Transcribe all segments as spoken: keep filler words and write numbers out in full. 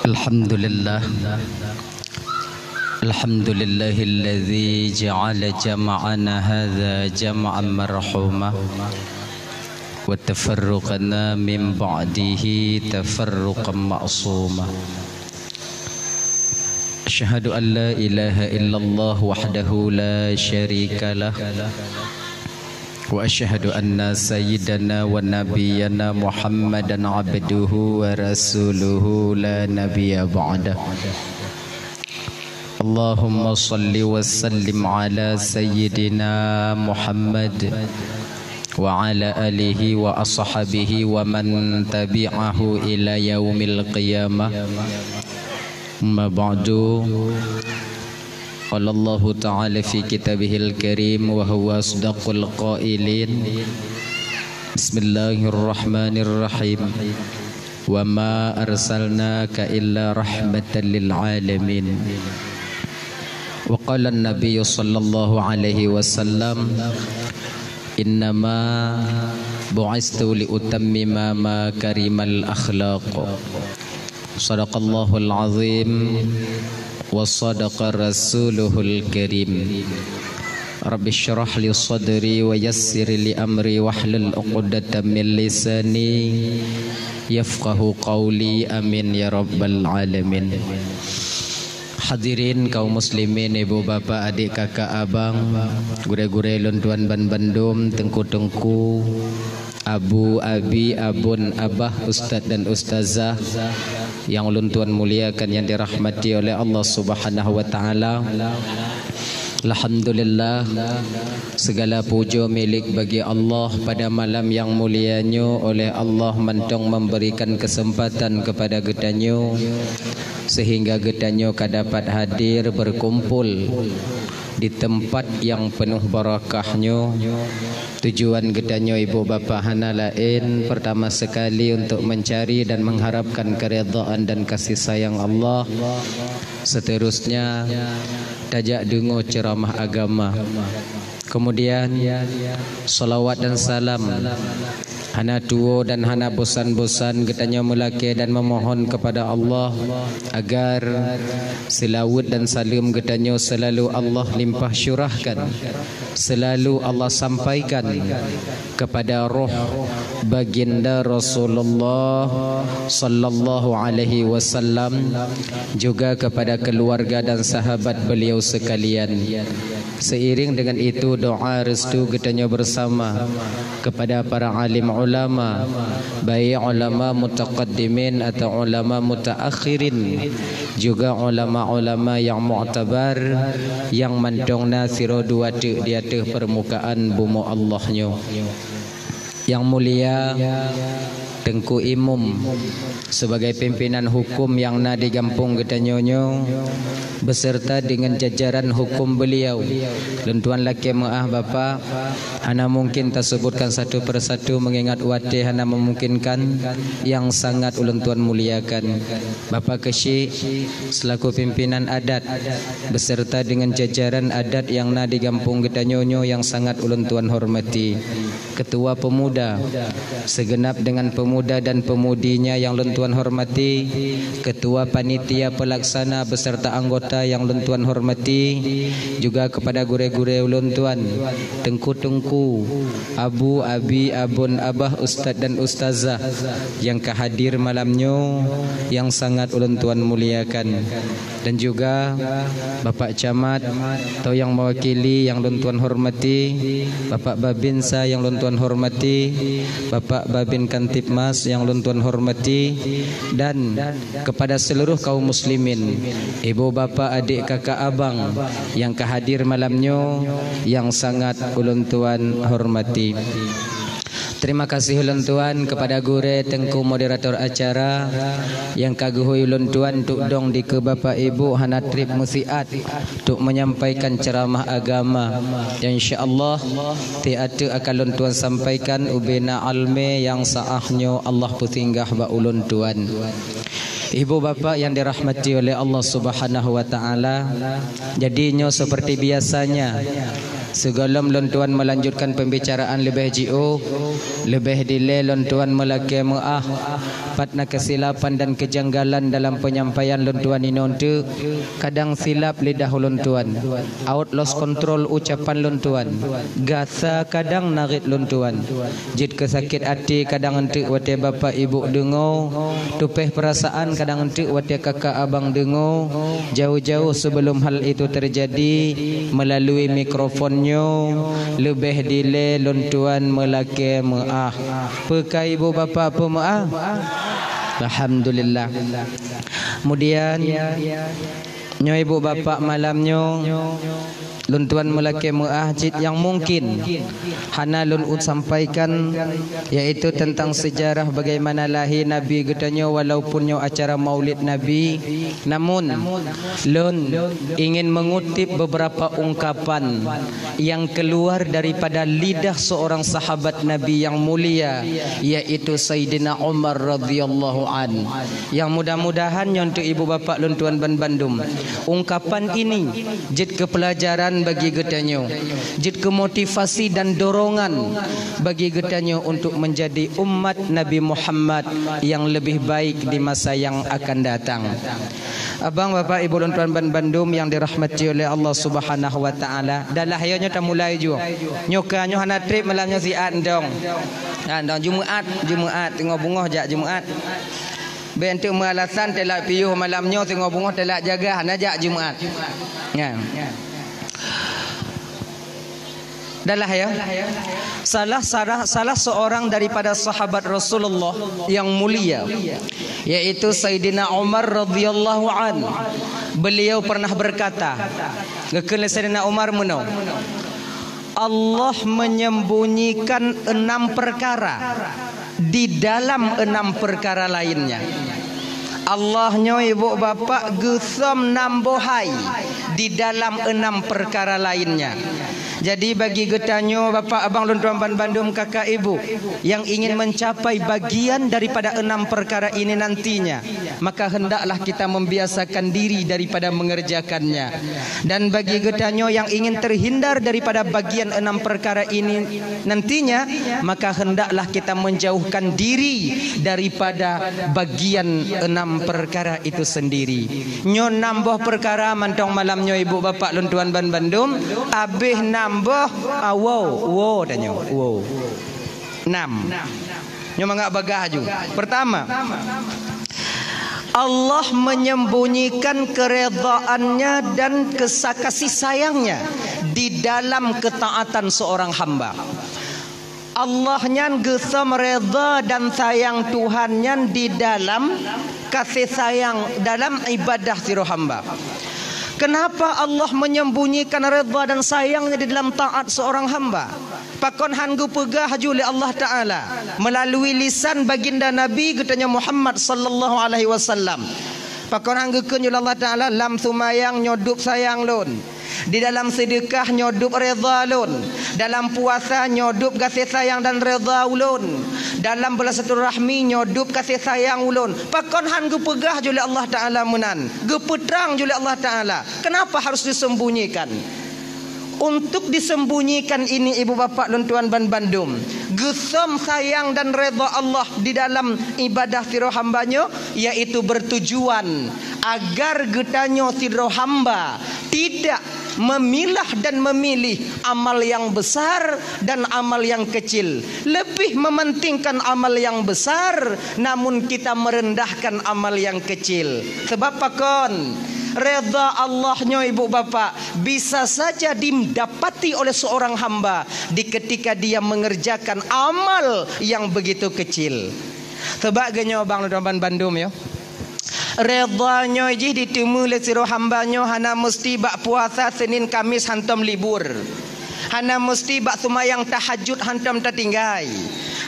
الحمد لله. الحمد لله الذي جعل جمعنا هذا جمعا مرحوما، وتفرقنا من بعده تفرقا معصوما. أشهد أن لا إله إلا الله وحده لا شريك له، وأشهد أن سيدنا ونبينا محمدا عبده ورسوله لا نبي بعده. اللهم صل وسلم على سيدنا محمد وعلى آله وأصحابه ومن تبعه إلى يوم القيامة. أما بعد، قال الله تعالى في كتابه الكريم وهو أصدق القائلين: بسم الله الرحمن الرحيم. وما أرسلناك إلا رحمة للعالمين. وقال النبي صلى الله عليه وسلم: إنما بعثت لأتمم مكارم الأخلاق. صدق الله العظيم وصدق رسوله الكريم. رب اشرح لي صدري ويسر لي أمري واحلل عقدة من لساني يفقهوا قولي. آمين يا رب العالمين. Hadirin kaum muslimin, ibu bapak, adik kakak abang, gurée-gurée lôn tuan ban bandum, teungku-teungku, abu, abi, abon, abah, ustaz dan ustazah nyang ulôn tuan muliakan, nyang dirahmati oleh Allah Subhanahu wa Taala. Alhamdulillah, segala puja milik bagi Allah. Pada malam yang mulia nyoe, oleh Allah mantong memberikan kesempatan kepada geutanyoe, sehingga geutanyoe ka dapat hadir berkumpul di tempat yang penuh barakah nyoe. Tujuan geutanyoe ibu bapak hana laén, pertama sekali untuk mencari dan mengharapkan keridhaan dan kasih sayang Allah. Seterusnya, tajak deungoe ceramah agama. Kemudian, salawat dan salam hana tuwoe dan hana bosan-bosan geutanyoe meulakée dan memohon kepada Allah agar seulaweuet dan saleuem geutanyoe selalu Allah limpah curahkan, selalu Allah sampaikan kepada roh baginda Rasulullah sallallahu alaihi wasallam, juga kepada keluarga dan sahabat beliau sekalian. Seiring dengan itu, doa restu geutanyoe bersama kepada para alim ulama, baik ulama mutaqaddimin atau ulama mutaakhirin, juga ulama-ulama yang muktabar, nyang mantong na sidroe dua teuk di ateueh permukaan bumoe Allah nyoe. Yang mulia Teungku Imum, sebagai pimpinan hukum nyang na di gampông geutanyoe nyoe, beserta dengan jajaran hukum beliau. Lôn tuan lakée meuáh, Bapak, hana mungkin tasebutkan satu persatu, mengingat watée hana memungkinkan, nyang sangat ulôn tuan muliakan. Bapak Keuchik, selaku pimpinan adat, beserta dengan jajaran adat nyang na di gampông geutanyoe nyoe, nyang sangat ulôn tuan hormati. Ketua Pemuda, segenap dengan pemuda dan pemudinya nyang lôn tuan hormati, Ketua Panitia Pelaksana beserta anggota nyang lôn tuan hormati, juga kepada gurée-gurée ulôn tuan, teungku-teungku, abu, abi, abon, abah, ustaz dan ustazah nyang ka hadir malam nyoe, nyang sangat ulôn tuan muliakan. Dan juga Bapak Camat atau nyang mewakili nyang lôn tuan hormati, Bapak Babinsa nyang lôn tuan hormati, Bapak Babin Kamtibmas nyang lôn tuan hormati, dan kepada seluruh kaum muslimin, ibu, bapak, adik, kakak, abang nyang ka hadir malam nyoe nyang sangat ulôn tuan hormati. Terima kasih ulôn tuan kepada gurée teungku moderator acara nyang ka geuhôi ulôn tuan untuk dong dikeue bapak ibu hana treb meusiat untuk menyampaikan ceramah agama. Dan insya Allah, tieb ateueh akan lôn tuan sampaikan ubena almé nyang saah nyoe Allah peusinggah bak ulôn tuan. Ibu bapak yang dirahmati oleh Allah Subhanahu wa Taala, jadi nyoe seperti biasanya, Sigohlom lôn tuan meulanjutkan peumbicaraan leubeh jiôh, leubeh dilée lôn tuan meulakée meuáh, pat na keusilapan dan keujanggalan dalam peunyampaian lôn tuan inoe teuk. Kadang silap lidah ulôn tuan, awot lost control ucapan lôn tuan, gasa kadang narit lôn tuan. Jeuet keu sakét até kadang eunteuk watée bapak ibu deungoe, tupéh peurasaan kadang eunteuk watée kakak abang deungoe. Jauh-jauh sebelum hal itu terjadi, melalui mikrofon nyoe, leubeh dilée lôn tuan meulakée meuáh. Peu ka ibu bapak peumeuáh? Alhamdulillah. Kemudian, nyoe ibu bapak malam nyoe, lôn tuan meulakée meuáh cit nyang mungkin hana lôn sampaikan, yaitu tentang sejarah bagaimana lahé Nabi geutanyoe, walaupun nyoe acara Maulid Nabi, namun lôn ingin mengutip beberapa ungkapan yang keluar daripada lidah seorang sahabat Nabi yang mulia, yaitu Saidina Umar radhiyallahu an. Yang mudah-mudahan nyoe untuk ibu bapak lôn tuan ban bandum, ungkapan ini jeuet keu pelajaran bagi geutanyoe, jeuet keu motivasi dan dorongan bagi geutanyoe untuk menjadi umat Nabi Muhammad yang lebih baik di masa yang akan datang. Abang, bapak, ibu lôn tuan ban bandum yang dirahmati oleh Allah Subhanahu wa Taala, dalah yo nyoe tamulai ju. Nyoe ka nyoe hana treb malam nyoe siat ndong. Ha, ndong Jumaat, Jumaat, teungoh beungoh jak Jumaat. Bék enteuk meualasan telat piôh malam nyoe, teungoh beungoh telat jaga, hana jak Jumaat. Nyan. Dalah ya. Salah, salah, salah seorang daripada sahabat Rasulullah yang mulia, yaitu Saidina Umar radhiyallahu an. Beliau pernah berkata, geukheun lé Saidina Umar meunoe, "Allah menyembunyikan enam perkara di dalam enam perkara lainnya." Allah nyoe, ibu bapak, geusöm nam boh hai di dalam enam perkara lainnya. Jadi, bagi geutanyoe, bapak, abang lôn tuan ban bandum, kakak ibu, yang ingin mencapai bagian daripada enam perkara ini nantinya, maka hendaklah kita membiasakan diri daripada mengerjakannya. Dan bagi geutanyoe yang ingin terhindar daripada bagian enam perkara ini nantinya, maka hendaklah kita menjauhkan diri daripada bagian enam perkara itu sendiri. Nyoe nam boh perkara mantong malam nyoe, ibu bapak lôn tuan ban bandum, abéh nam boh, ah, woe, woe tanyoe, woe. Nam. Nyoe mangat bagah ju. Pertama, Allah menyembunyikan keredaannya dan kesa-, kasih sayangnya di dalam ketaatan seorang hamba. Allah nyan geusöm reda dan sayang Tuhan nyan di dalam kasih sayang dalam ibadah sidroe hamba. Kenapa Allah menyembunyikan reda dan sayangnya di dalam taat seorang hamba? Pakon han geupeugah ju lé Allah Ta'ala melalui lisan baginda Nabi geutanyoe Muhammad sallallahu alaihi wasallam? Pakon han geukheun ju lé Allah Ta'ala, "Lam seumayang nyoe dub sayang lôn, di dalam seudeukah nyoe dub reda lôn, dalam puasa nyoe dub gaséh sayang dan reda ulôn, dalam beulasilaturahmi nyoe dub gaséh sayang ulôn"? Pakon han geupeugah ju lé Allah Ta'ala meunan, geupeutrang ju lé Allah Ta'ala? Kenapa harus disembunyikan? Untuk disembunyikan ini, ibu bapak lôn tuan ban bandum, geusöm sayang dan reda Allah di dalam ibadah sidroe hamba nyoe, yaitu bertujuan agar geutanyoe sidroe hamba tidak memilah dan memilih amal yang besar dan amal yang kecil, lebih mementingkan amal yang besar, namun kita merendahkan amal yang kecil. Sebab pakon? Reda Allah nyoe, ibu bapak, bisa saja didapati oleh seorang hamba di ketika dia mengerjakan amal yang begitu kecil. Seubab geuh nyoe bang lôn ban bandum, ya. Reda nyoe jih diteumé lé sidroe hamba nyoe hana musti bak puasa Senin Kamis hantom libur. Hana musti bak seumayang tahajud hantom tatinggai.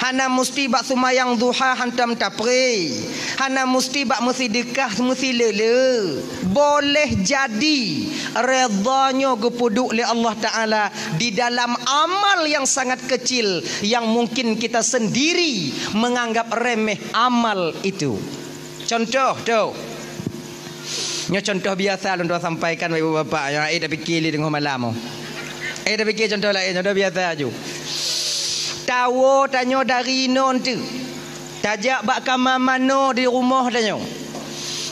Hana musti bak seumayang duha hantom tapré. Hana musti bak meusideukah meusileule. Boleh jadi reda nyoe geupeuduek lé Allah Ta'ala di dalam amal yang sangat kecil yang mungkin kita sendiri menganggap remeh amal itu. Contoh tu. Nyoe contoh biasa lôn tuan sampaikan bak ibu bapak nyang ai tapike lé teungoh malam. Eh, dah pikir contoh laén, contoh biasa aju. Tawoe tanyoe dari inoe teuk. Tajak bak kama manoe di rumoh tanyoe.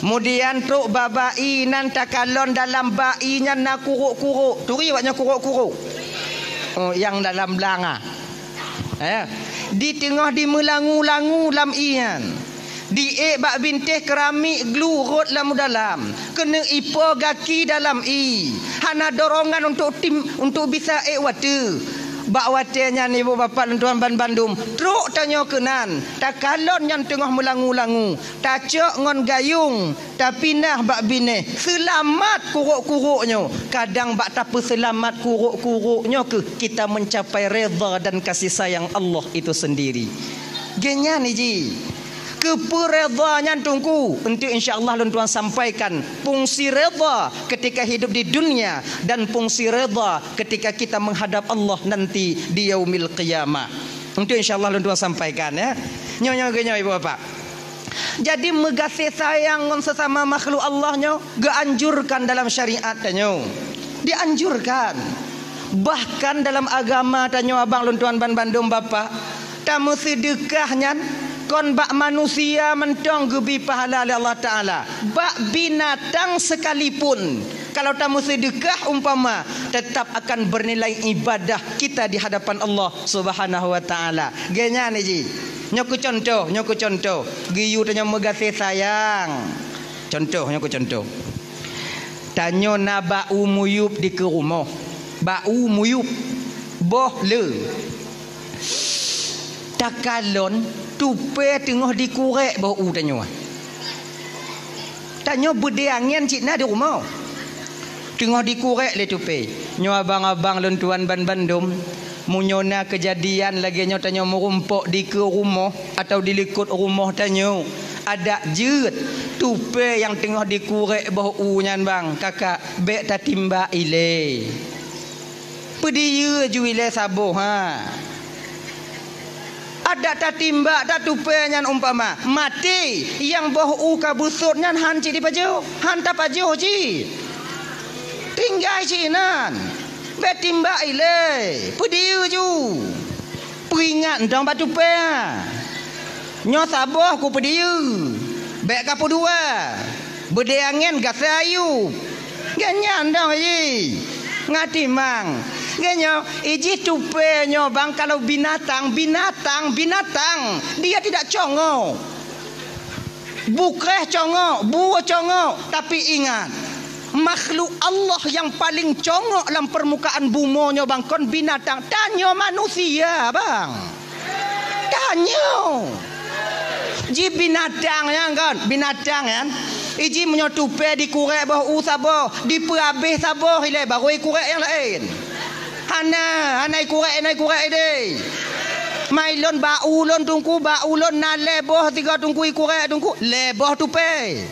Kemudian trok bak bai nan takalon dalam bai nyan na kurok-kurok. Turi awak nyoe kurok-kurok. Oh, nyang dalam blang ah. Eh, di teungoh dimeulangu-langu lam ié nyan. Diék bak bintéh keramik glu rot lam dalam. Keuneuk ipo gaki dalam ié. Hana dorongan untuk tim, untuk bisa ék watée. Bak watée nyan, ibu bapak lôn tuan ban bandum, trok tanyoe keunan, takalon nyan teungoh meulangu-langu, tacok ngon gayung, tapinah bak binéh, seulamat kurok-kurok nyoe. Kadang bak tapeuseulamat kurok-kurok nyoe keuh kita mencapai redha dan kasih sayang Allah itu sendiri. Geuhnyan iji. Keupeue redha nyan Teungku? Enteuk insya Allah lôn tuan sampaikan fungsi redha ketika hidup di dunia dan fungsi redha ketika kita menghadap Allah nanti di yaumil qiyamah. Enteuk insya Allah lôn tuan sampaikan, ya. Nyoe, nyoe, nyoe, ibu bapak. Jadi meugaséh sayang ngon sesama makhluk Allah nyoe geuanjurkan dalam syariat tanyoe. Dianjurkan. Bahkan dalam agama tanyoe abang lôn tuan ban bandum bapak, tameuseudeukah nyan kon bak manusia mantong geubri pahala lé Allah Taala. Bak binatang sekalipun, kalau tameuseudeukah umpama, tetap akan bernilai ibadah kita di hadapan Allah Subhanahu wa Taala. Geuhnyan iji. Nyoe keu contoh, nyoe keu contoh. Geuyue tanyoe meugaséh sayang. Contoh, nyoe keu contoh. Tanyoe na bak u muyueb dikeue rumoh. Bak u muyueb. Boh le. Takalon tupée teungoh dikurek boh u tanyoe. Tanyoe beudée angén cit na di rumoh. Teungoh dikurek lé tupée. Nyoe abang-abang lôn tuan ban bandum. Meunyoe na keujadian lagée nyoe tanyoe meurumpok dikeue rumoh atawa di likot rumoh tanyoe, adak jeuet tupée nyang teungoh dikurek boh u nyan bang, kakak, bék tatimbak ilée. Peudiyeu ju ilée saboh, ha. Adak tatimbak that tupée nyan umpama maté, nyang boh u ka beusot nyan han cit dipajoh, han tapajoh cit. Tinggai cit nan. Bék timbak ilée, peudiyeu ju. Peuingat ntong bak tupée. Nyoe saboh kupeudiyeu. Bék kapeudua. Beudée angén gasai ayue. Geuhnyan dong iji. Ngatimang. Geuhnyoe, iji tupée nyoe bang kalau binatang, binatang, binatang. Dia tidak congok. Bukreh congok, bue congok, tapi ingat, makhluk Allah nyang paleng congok lam peurmukaan bumoe nyoe bang kon binatang, tanyoe manusia bang. Tanyoe. Ji binatang nyan kon, binatang nyan. Iji meunyoe tupée dikurek boh u saboh, dipeuabéh saboh ilée baru ikurek nyang laén. Hana, hana ikurek, hana ikurek ideh. Mai lôn bak u lôn Teungku, bak u lôn na lhée boh tiga Teungku ikurek Teungku, lhée boh tupée.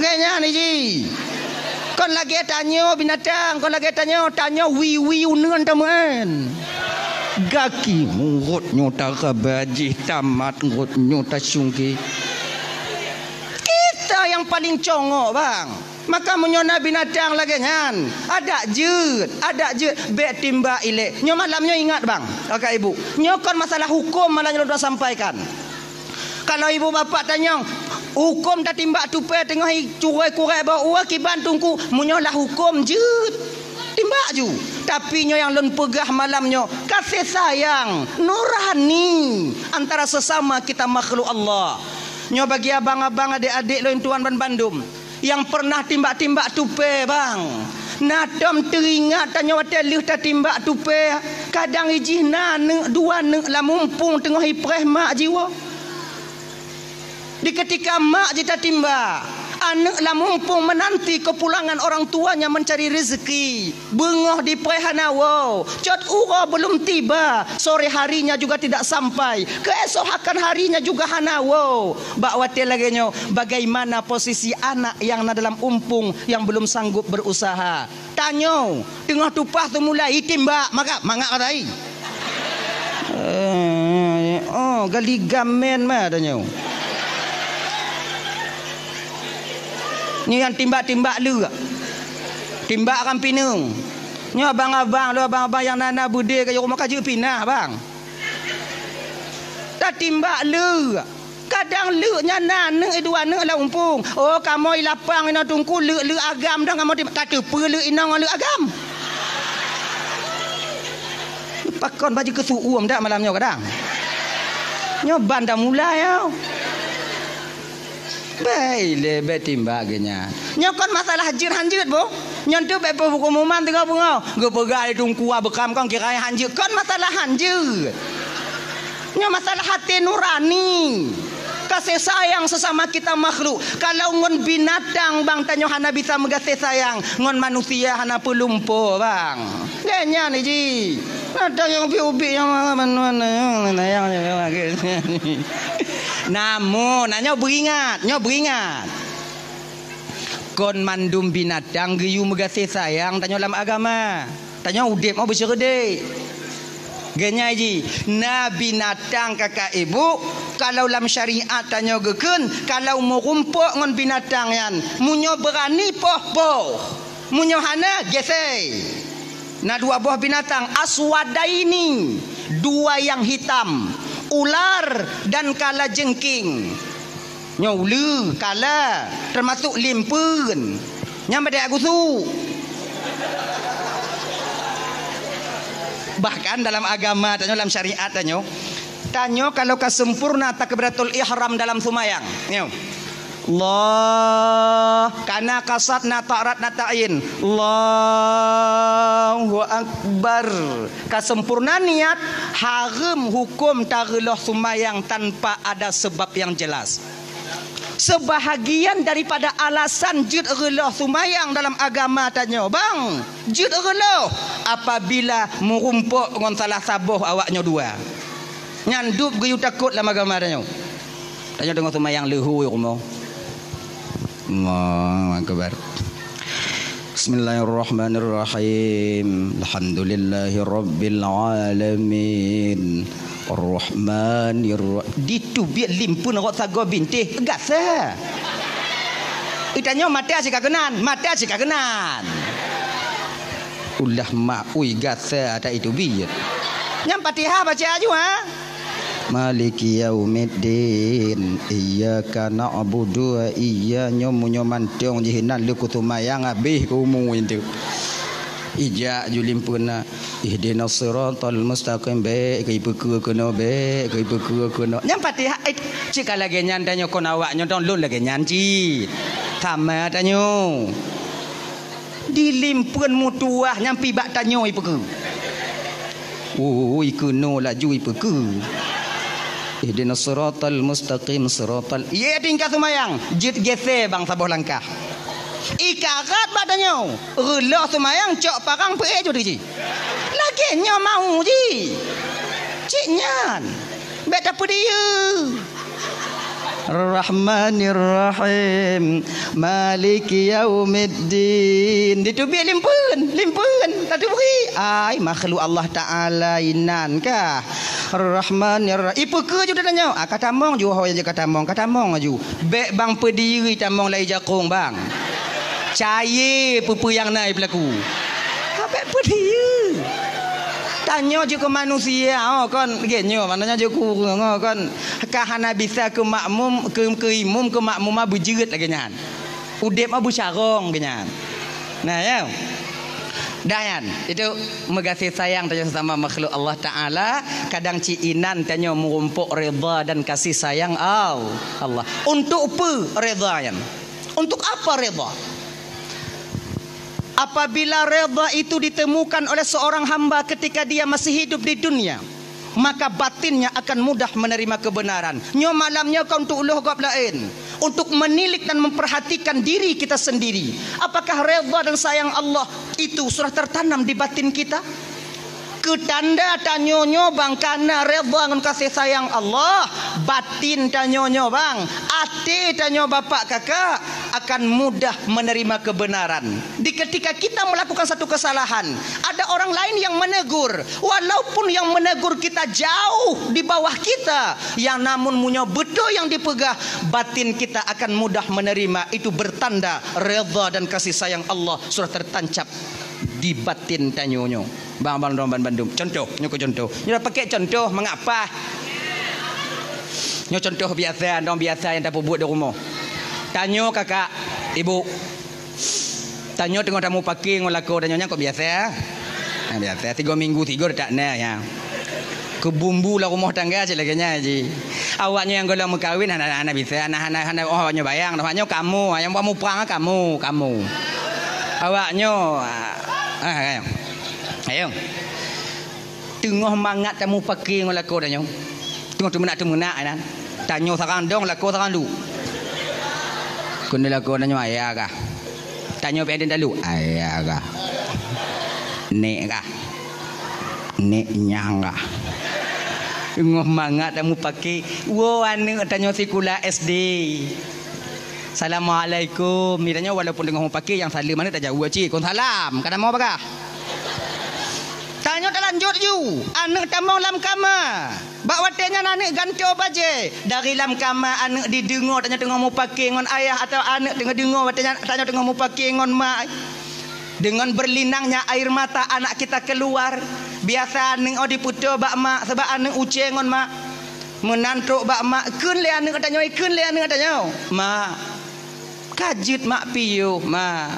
Lagée nyan iji. Kon lagée tanyoe binatang, kon lagée tanyoe, tanyoe wiwi uneuen tameuén. Gaki murot nyoe taraba jih tamat ngot nyoe tasungke. Kita nyang paleng congok bang. Maka meunyoe na binatang lagée nyan, adak jeuet, adak jeuet, bék timbak ilée. Nyoe malam nyoe ingat bang, kakak ibu. Nyoe kon masalah huköm malam nyoe lôn sampaikan. Kalau ibu bapak tanyong, huköm tatimbak tupée teungoh i curôi kurek boh u kiban Teungku, meunyoe lah huköm jeuet, timbak ju. Tapi nyoe nyang lôn peugah malam nyoe, kasih sayang nurani antara sesama kita makhluk Allah. Nyoe bagi abang-abang, adék-adék lôn tuan ban bandum. Nyang pernah timbak-timbak tupée, bang. Na tom teuingat tanyoe watée lheueh tatimbak tupée, kadang ijih na aneuk dua aneuk lam mumpung teungoh ipreh mak jiwoe. Di ketika mak jitatimbak, aneuk lam mumpung menanti kepulangan orang tuanya mencari rezeki. Beungoh dipreh hana woe, cot uroe belum tiba, sore harinya juga tidak sampai, keesokan harinya juga hana woe. Bak watée lagée nyoe, bagaimana posisi anak nyang na dalam umpung nyang belum sanggup berusaha? Tanyoe, teungoh tupah teumulai itimbak, maka mangat katai. Eh, oh, gali gamen ma tanyoe. Nyoe nyang timbak-timbak le. Timbak ram pineung. Nyoe abang-abang, lôn abang-abang nyang na-na beudé ka jeuet rumoh ka jeuet pinah, bang. Tatimbak leuk. Kadang leuk nyan na aneuk, eh, dua aneuk lam umpung. Oh, kamoe lapang inoe teungku, leuk-leuk agam dong kamoe tim-, tateupeue leuk inong ngon leuk agam. Pakon baju keusu'uem dak malam nyoe kadang. Nyoe ban dah mulai, yo. Bèk ilèe, bèk timbak geuh nyan. Nyoe kon masalah jeuet han jeuet, boh. Nyoe tu bèk peuhuköm-huköman teungoh beungoh. Geupeugah lé teungku beukam kon kira han jeuet. Kon masalah han jeuet. Nyoe masalah até nurani. Kasih sayang sesama kita makhluk. Kalau ngon binatang, bang, tanyoe hana bisa meugaséh sayang, ngon manusia hana peulumpo, bang. Lé nyan ji. Ada nyang ubit-ubit nyang mana-mana nyang sayang. Namun, nah, nyoe beuingat, nyoe beuingat. Kon mandum binatang geuyue meugaséh sayang tanyoe lam agama. Tanyoe udép meuh beusyeureudék. Geunyai ji, na binatang kakak ibu, kalau lam syariat tanyoe geukheun, kalau meurumpok ngon binatang nyan, meunyoe beurani poh-poh, meunyoe hana, gesei. Na dua boh binatang, aswadaini, dua nyang hitam, ular dan kalajengking. Nyoe uleue, kala, teumasok limpeuen. Nyang beude gusu. Bahkan dalam agama tanyoe, dalam syariat tanyoe, tanyoe kalau ka sempurna takbiratul ihram dalam seumayang. Nyoe. Allah, kana kasat na ta'rat na ta'in. Allahu Akbar. Ka sempurna niat, hareuem huköm tareuloh seumayang tanpa ada sebab yang jelas. Seubahagian daripada alasan jeuet reuloh seumayang dalam agama tanyoe, bang, jeuet reuloh apabila meurumpok ngon salah saboh awak nyoe dua. Nyan dub geuyue takot lam agama tanyoe. Tanyoe deungoe seumayang leuhô rumoh. Allahu Akbar. Bismillahirrahmanirrahim. Alhamdulillahirabbil alamin. Arrahmanirra-, diteubiet limpeuen rot sagoe bintéh gasa. Itanyoe mata sikakeunan, mata sikakeunan. Ulah ma-, ui gasa ata iteubiet. Nyang Fatihah baca aju, ha? Maliki yaumiddin. Iyyaka na'budu wa iyya-, nyoe meunyoe mantong jih inan lé kuseumayang habéh umu itu. Ijak ju limpeuna. Ihdinas siratal mustaqim, bèk keu ipeukeue keunoe, bèk keu ipeukeue keunoe. Nyang Fatihah, eh, cit ka lagèe nyan tanyoe kon awak nyoe dong lôn lagèe nyan cit. Sama tanyoe. Di limpeuen meutuwah nyang pibak tanyoe ipeukeue. Ui, keunoe laju ipeukeue. Ihdinas siratal mustaqim, siratal, ié tingkat seumayang, jeuet gesé bang saboh langkah. Ikarat bak tanyoe, reuloh seumayang cok parang peuék judeuji. Lagèe nyoe mau ji. Cit nyan. Bèk tapeudiyeu. Rahmanirrahim. Maliki yaumiddin. Diteubiet limpeuen, limpeuen. Tateubiet. Ai, makhluk Allah Taala inan kah. Rahmanirrahim. Ipeukeue ju tanyoe. Ah, ka tamong ju, ho, ka tamong, ka tamong ju. Bèk bang peudiri tamong lai jakong bang. Cayé peue-peue nyang na ipeulaku. Habéh peudiyeu. Tanyoe jeuet keu manusia, oh, kon, lagèe nyoe, maknanya jeuet keu ureueng, oh, kon, ka hana bisa keu makmum, keu, keu imum, keu makmumah beujeuet lagèe nyan. Udép mah beucarông lagèe nyan. Nah, ya. Dah nyan, itu meugaséh sayang tanyoe sesama makhluk Allah Taala, kadang cit inan tanyoe meurumpok redha dan kasih sayang Al-, Allah. Untuk peue redha nyan? Untuk apa redha? Apabila redha itu ditemukan oleh seorang hamba ketika dia masih hidup di dunia, maka batinnya akan mudah menerima kebenaran. Nyoe malam nyoe ka untuk lheueh gob laén, untuk menilik dan memperhatikan diri kita sendiri. Apakah redha dan sayang Allah itu sudah tertanam di batin kita? Keu tanda tanyoe nyoe bang kana redha ngon kasih sayang Allah, batin tanyoe nyoe bang, até tanyoe bapak kakak akan mudah menerima kebenaran. Di ketika kita melakukan satu kesalahan, ada orang lain yang menegur, walaupun yang menegur kita jauh di bawah kita, yang namun meunyoe beutôi nyang dipeugah, batin kita akan mudah menerima. Itu bertanda redha dan kasih sayang Allah sudah tertancap di batin tanyoe nyoe. Bang-bang dong ban bandum. Contoh, nyoe keu contoh. Nyoe pakai contoh mangat paih. Nyoe contoh biasa, dong biasa nyang tapeubuet di rumoh. Tanyoe kakak, ibu. Tanyoe teungoh tamupake ngon lakoe tanyoe nyan kok biasa. Ha, biasa. Tiga minggu tiga dak na ya. Keubumbu lam rumoh tangga cit lagèe nyan ji. Awaknyoe nyang gohlom meukawen hana, hana bisa, hana, hana, hana, oh, awaknyoe bayang, awaknyoe kamoe, nyang buat muprang kamoe, kamoe. Awaknyoe, ah, ah, ayo. Ayo. Teungoh mangat tamupake ngon lakoe tanyoe. Teungoh teumeunak-teumeunak nyan. Tanyoe sarang dong, lakoe sarang lu. Keuneuk lakoe tanyoe ayah kah. Tanyoe pih talu, ayah kah. Nek kah. Nek nyang kah. Teungoh mangat tamupake, woe aneuk tanyoe sikula S D. Assalamualaikum. Mitanyoe walaupun teungoh mupake nyang saleuem aneuk tajaweueb cit, kon salam. Ka tamong bagah. Tanyoe talanjut ju, aneuk tamong lam kama. Bak watèe nyan aneuk gantoe bajèe. Dari lam kama aneuk dideungoe tanyoe teungoh mupake ngon ayah atawa aneuk teungoh deungoe watèe nyan tanyoe teungoh mupake ngon ma. Dengan berlinangnya air mata anak kita keluar. Biasa aneuk oh dipeutoe bak ma sabab aneuk ucèe ngon ma. Meunan trok bak ma, kheun lé aneuk tanyoe, kheun lé aneuk tanyoe. Ma, ka jeuet mak piôh, ma.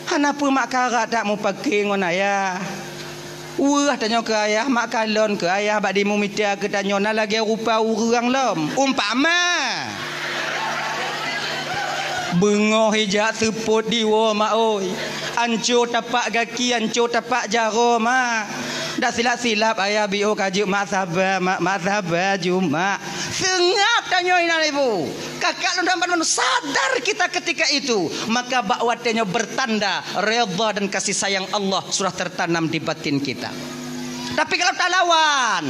Hana peue mak karat that mupake ngon ayah. Weueh tanyoe keu ayah, mak kalon keu ayah bak dimumita keu tanyoe na lagèe rupa ureueng lom. Umpama. Beungoh ijak seupôt diwoe mak oi. Anco tapak gaki, anco tapak jaroe mak. Dak silap-silap ayah biôh ka jeuet mak saba mak, mak saba ju mak. Seungab tanyoe inan ibu. Kakak lôn dan bandum sadar kita ketika itu, maka bak watèe nyoe bertanda redha dan kasih sayang Allah sudah tertanam di batin kita. Tapi kalau talawan,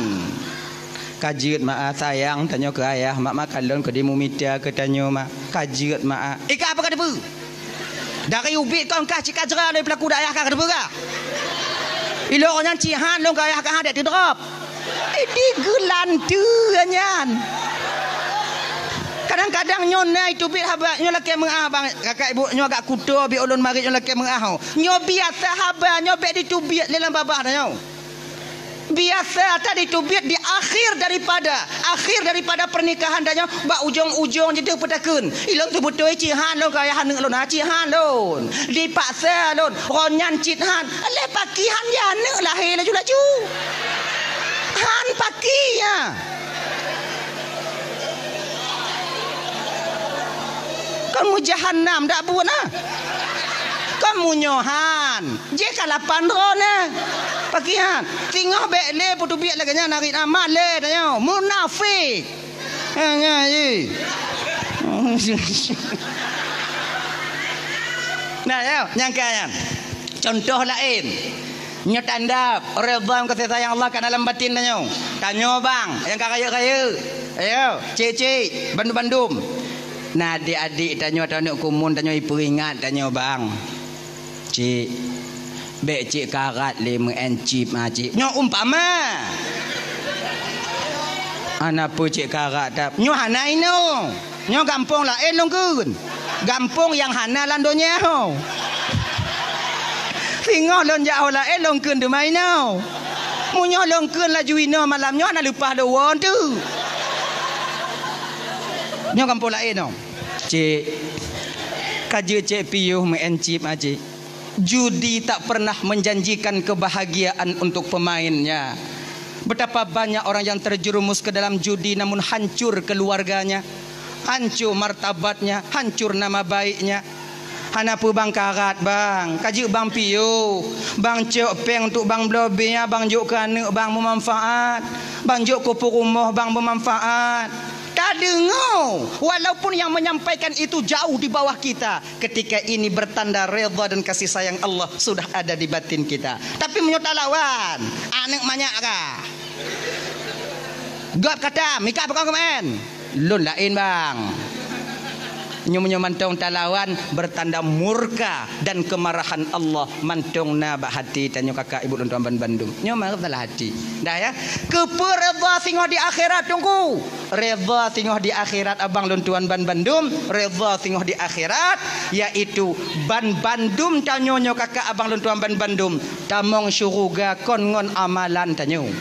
ka jeuet mak ah, sayang tanyoe keu ayah, mak, mak kalon keu dimumita keu tanyoe mak, ka jeuet mak ah. Ika apa ka teupeu? Dari ubit kon kah cit ka jra lé peulaku dak ayah kah ka teupeu kah? Ilok nyan cit han lôn keu ayah kah han dek teudrop. Eh, digeulanteue nyan. Kadang-kadang nyoe na iteubiet haba, nyoe lakèe meu'ah bang, kakak ibu nyoe agak kuto bi ulôn marit nyoe lakèe meu'ah ho. Nyoe biasa haba, nyoe bèk diteubiet lé lam babah tanyoe. Biasa that diteubiet di akhir daripada, akhir daripada pernikahan tanyoe, bak ujong-ujong jideuh peutakheun. Ilôn seubeutôi cit han lôn keu ayah aneuk lôn, ha, cit han lôn. Dipaksa lôn, ron nyan cit han. Lé paki han ya aneuk lahé laju-laju. Han paki ya. Kon meujahanam dak buet na. Kon meunyoe han, jih ka lapan droe na. Paki han. Teungoh bèk lé peuteubiet lagèe nyan narit amat lé tanyoe. Munafik. Ha, nyan, ye. Nah, ya, nyangka nyan. Contoh laén. Nyoe tanda redha kasih sayang Allah ka na lam batin tanyoe. Tanyoe bang, nyang ka rayeuk-rayeuk. Ayo, cik-cik, bandum-bandum. Na adik-adik tanyoe atau aneuk kumun tanyoe ipeuingat tanyoe bang. Cik, bèk cik karat lé meu'en chip ma cik. Nyoe umpama. Hana peue cik karat that. Nyoe hana inoe. Nyoe gampông laén lôn kheun. Gampông nyang hana lam donya ho. Singoh lôn jak ho laén lôn kheun teuma inoe. Meunyoe lôn kheun laju inoe malam nyoe hana leupah lôn woe teuk. Nyoe gampông laén ho. Cik, ka jeuet cik piôh meu'en chip ma cik. Judi tak pernah menjanjikan kebahagiaan untuk pemainnya. Betapa banyak orang yang terjerumus ke dalam judi namun hancur keluarganya, hancur martabatnya, hancur nama baiknya. Hana peue bang karat bang, ka jeuet bang piôh, bang cok péng untuk bang bloe bia, bang jok keu aneuk bang meumanfaat, bang jok keu peurumoh bang meumanfaat. Tadeungoe, walaupun yang menyampaikan itu jauh di bawah kita, ketika ini bertanda redha dan kasih sayang Allah sudah ada di batin kita. Tapi meunyoe talawan, aneuk manyak kah? Gob kata, mika pakon keumaén? Lôn laén bang. Nyoe meunyoe mantong talawan, bertanda murka dan kemarahan Allah mantong na bak hati tanyoe kakak ibu lôn tuan ban bandum. Nyoe masalah hati. Dah ya. Keupeue redha singoh di akhirat, Teungku? Redha singoh di akhirat abang lôn tuan ban bandum, redha singoh di akhirat, yaitu ban bandum tanyoe nyoe kakak abang lôn tuan ban bandum, tamong syuruga kon ngon amalan tanyoe.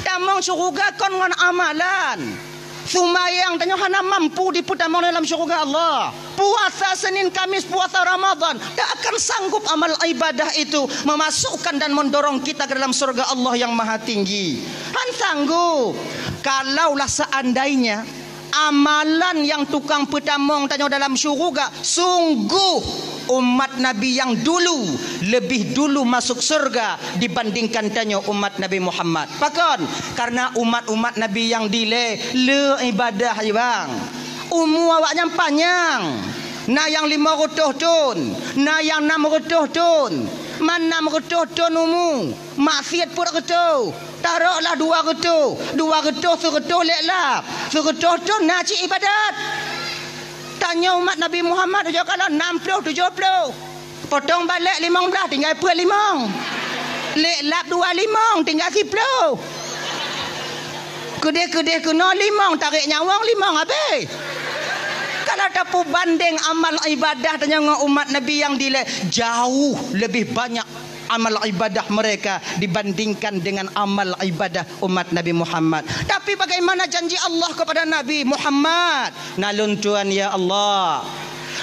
Tamong syuruga kon ngon amalan. Seumayang tanyoe hana mampu dipeutamong dalam syuruga Allah. Puasa Senin Kamis, puasa Ramadan, tak akan sanggup amal ibadah itu memasukkan dan mendorong kita ke dalam syurga Allah yang Maha Tinggi. Han sanggup. Kalaulah seandainya amalan yang tukang peutamong tanyoe dalam syuruga, sungguh umat Nabi yang dulu lebih dulu masuk syurga dibandingkan tanyoe umat Nabi Muhammad. Pakon? Karena umat-umat Nabi yang dilée le ibadah, bang. Umu awaknyan panyang. Na nyang limong reutôh thon, na nyang nam reutôh thon. Man nam reutôh thon umu, maksiat peuet reutôh. Taroklah dua reutôh, dua reutôh, seureutôh lé lap, seureutôh thon na cit ibadat. Tanyoe umat Nabi Muhammad ujoe kalon nam ploh tujoh ploh. Potong balek limong blaih tinggai peuet limong. Lé lap dua limong tinggai siploh. Keudeh-keudeh keunoe limong, tarek nyawong limong habéh. Kalau tapeubandeng amal ibadah tanyoe ngon umat Nabi nyang dilée, jauh lebih banyak amal ibadah mereka dibandingkan dengan amal ibadah umat Nabi Muhammad. Tapi bagaimana janji Allah kepada Nabi Muhammad? Na lôn tuan, ya Allah,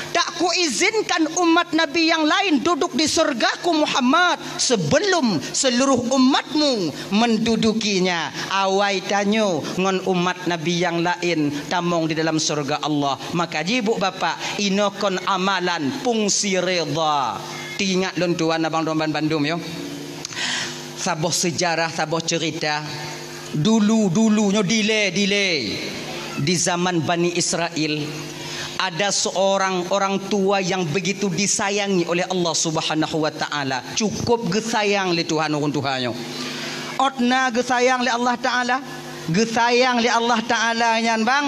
tak kuizinkan umat Nabi yang lain duduk di surgaku Muhammad sebelum seluruh umatmu mendudukinya. Awai tanyoe ngon umat Nabi yang lain tamong di dalam surga Allah. Maka jibuk bapak, inoe kon amalan fungsi redha. Teuingat lôn tuan abang lôn ban bandum yo. Saboh seujarah, saboh ceurita. Dulu-dulu nyoe dilée, dilée. Di zaman Bani Israel, ada seorang orang tua yang begitu disayangi oleh Allah Subhanahu wa Taala. Cukup geusayang lé Tuhan ureuëng tuha nyoe. Ôt na geusayang lé Allah Taala, geusayang lé Allah Taala nyan bang,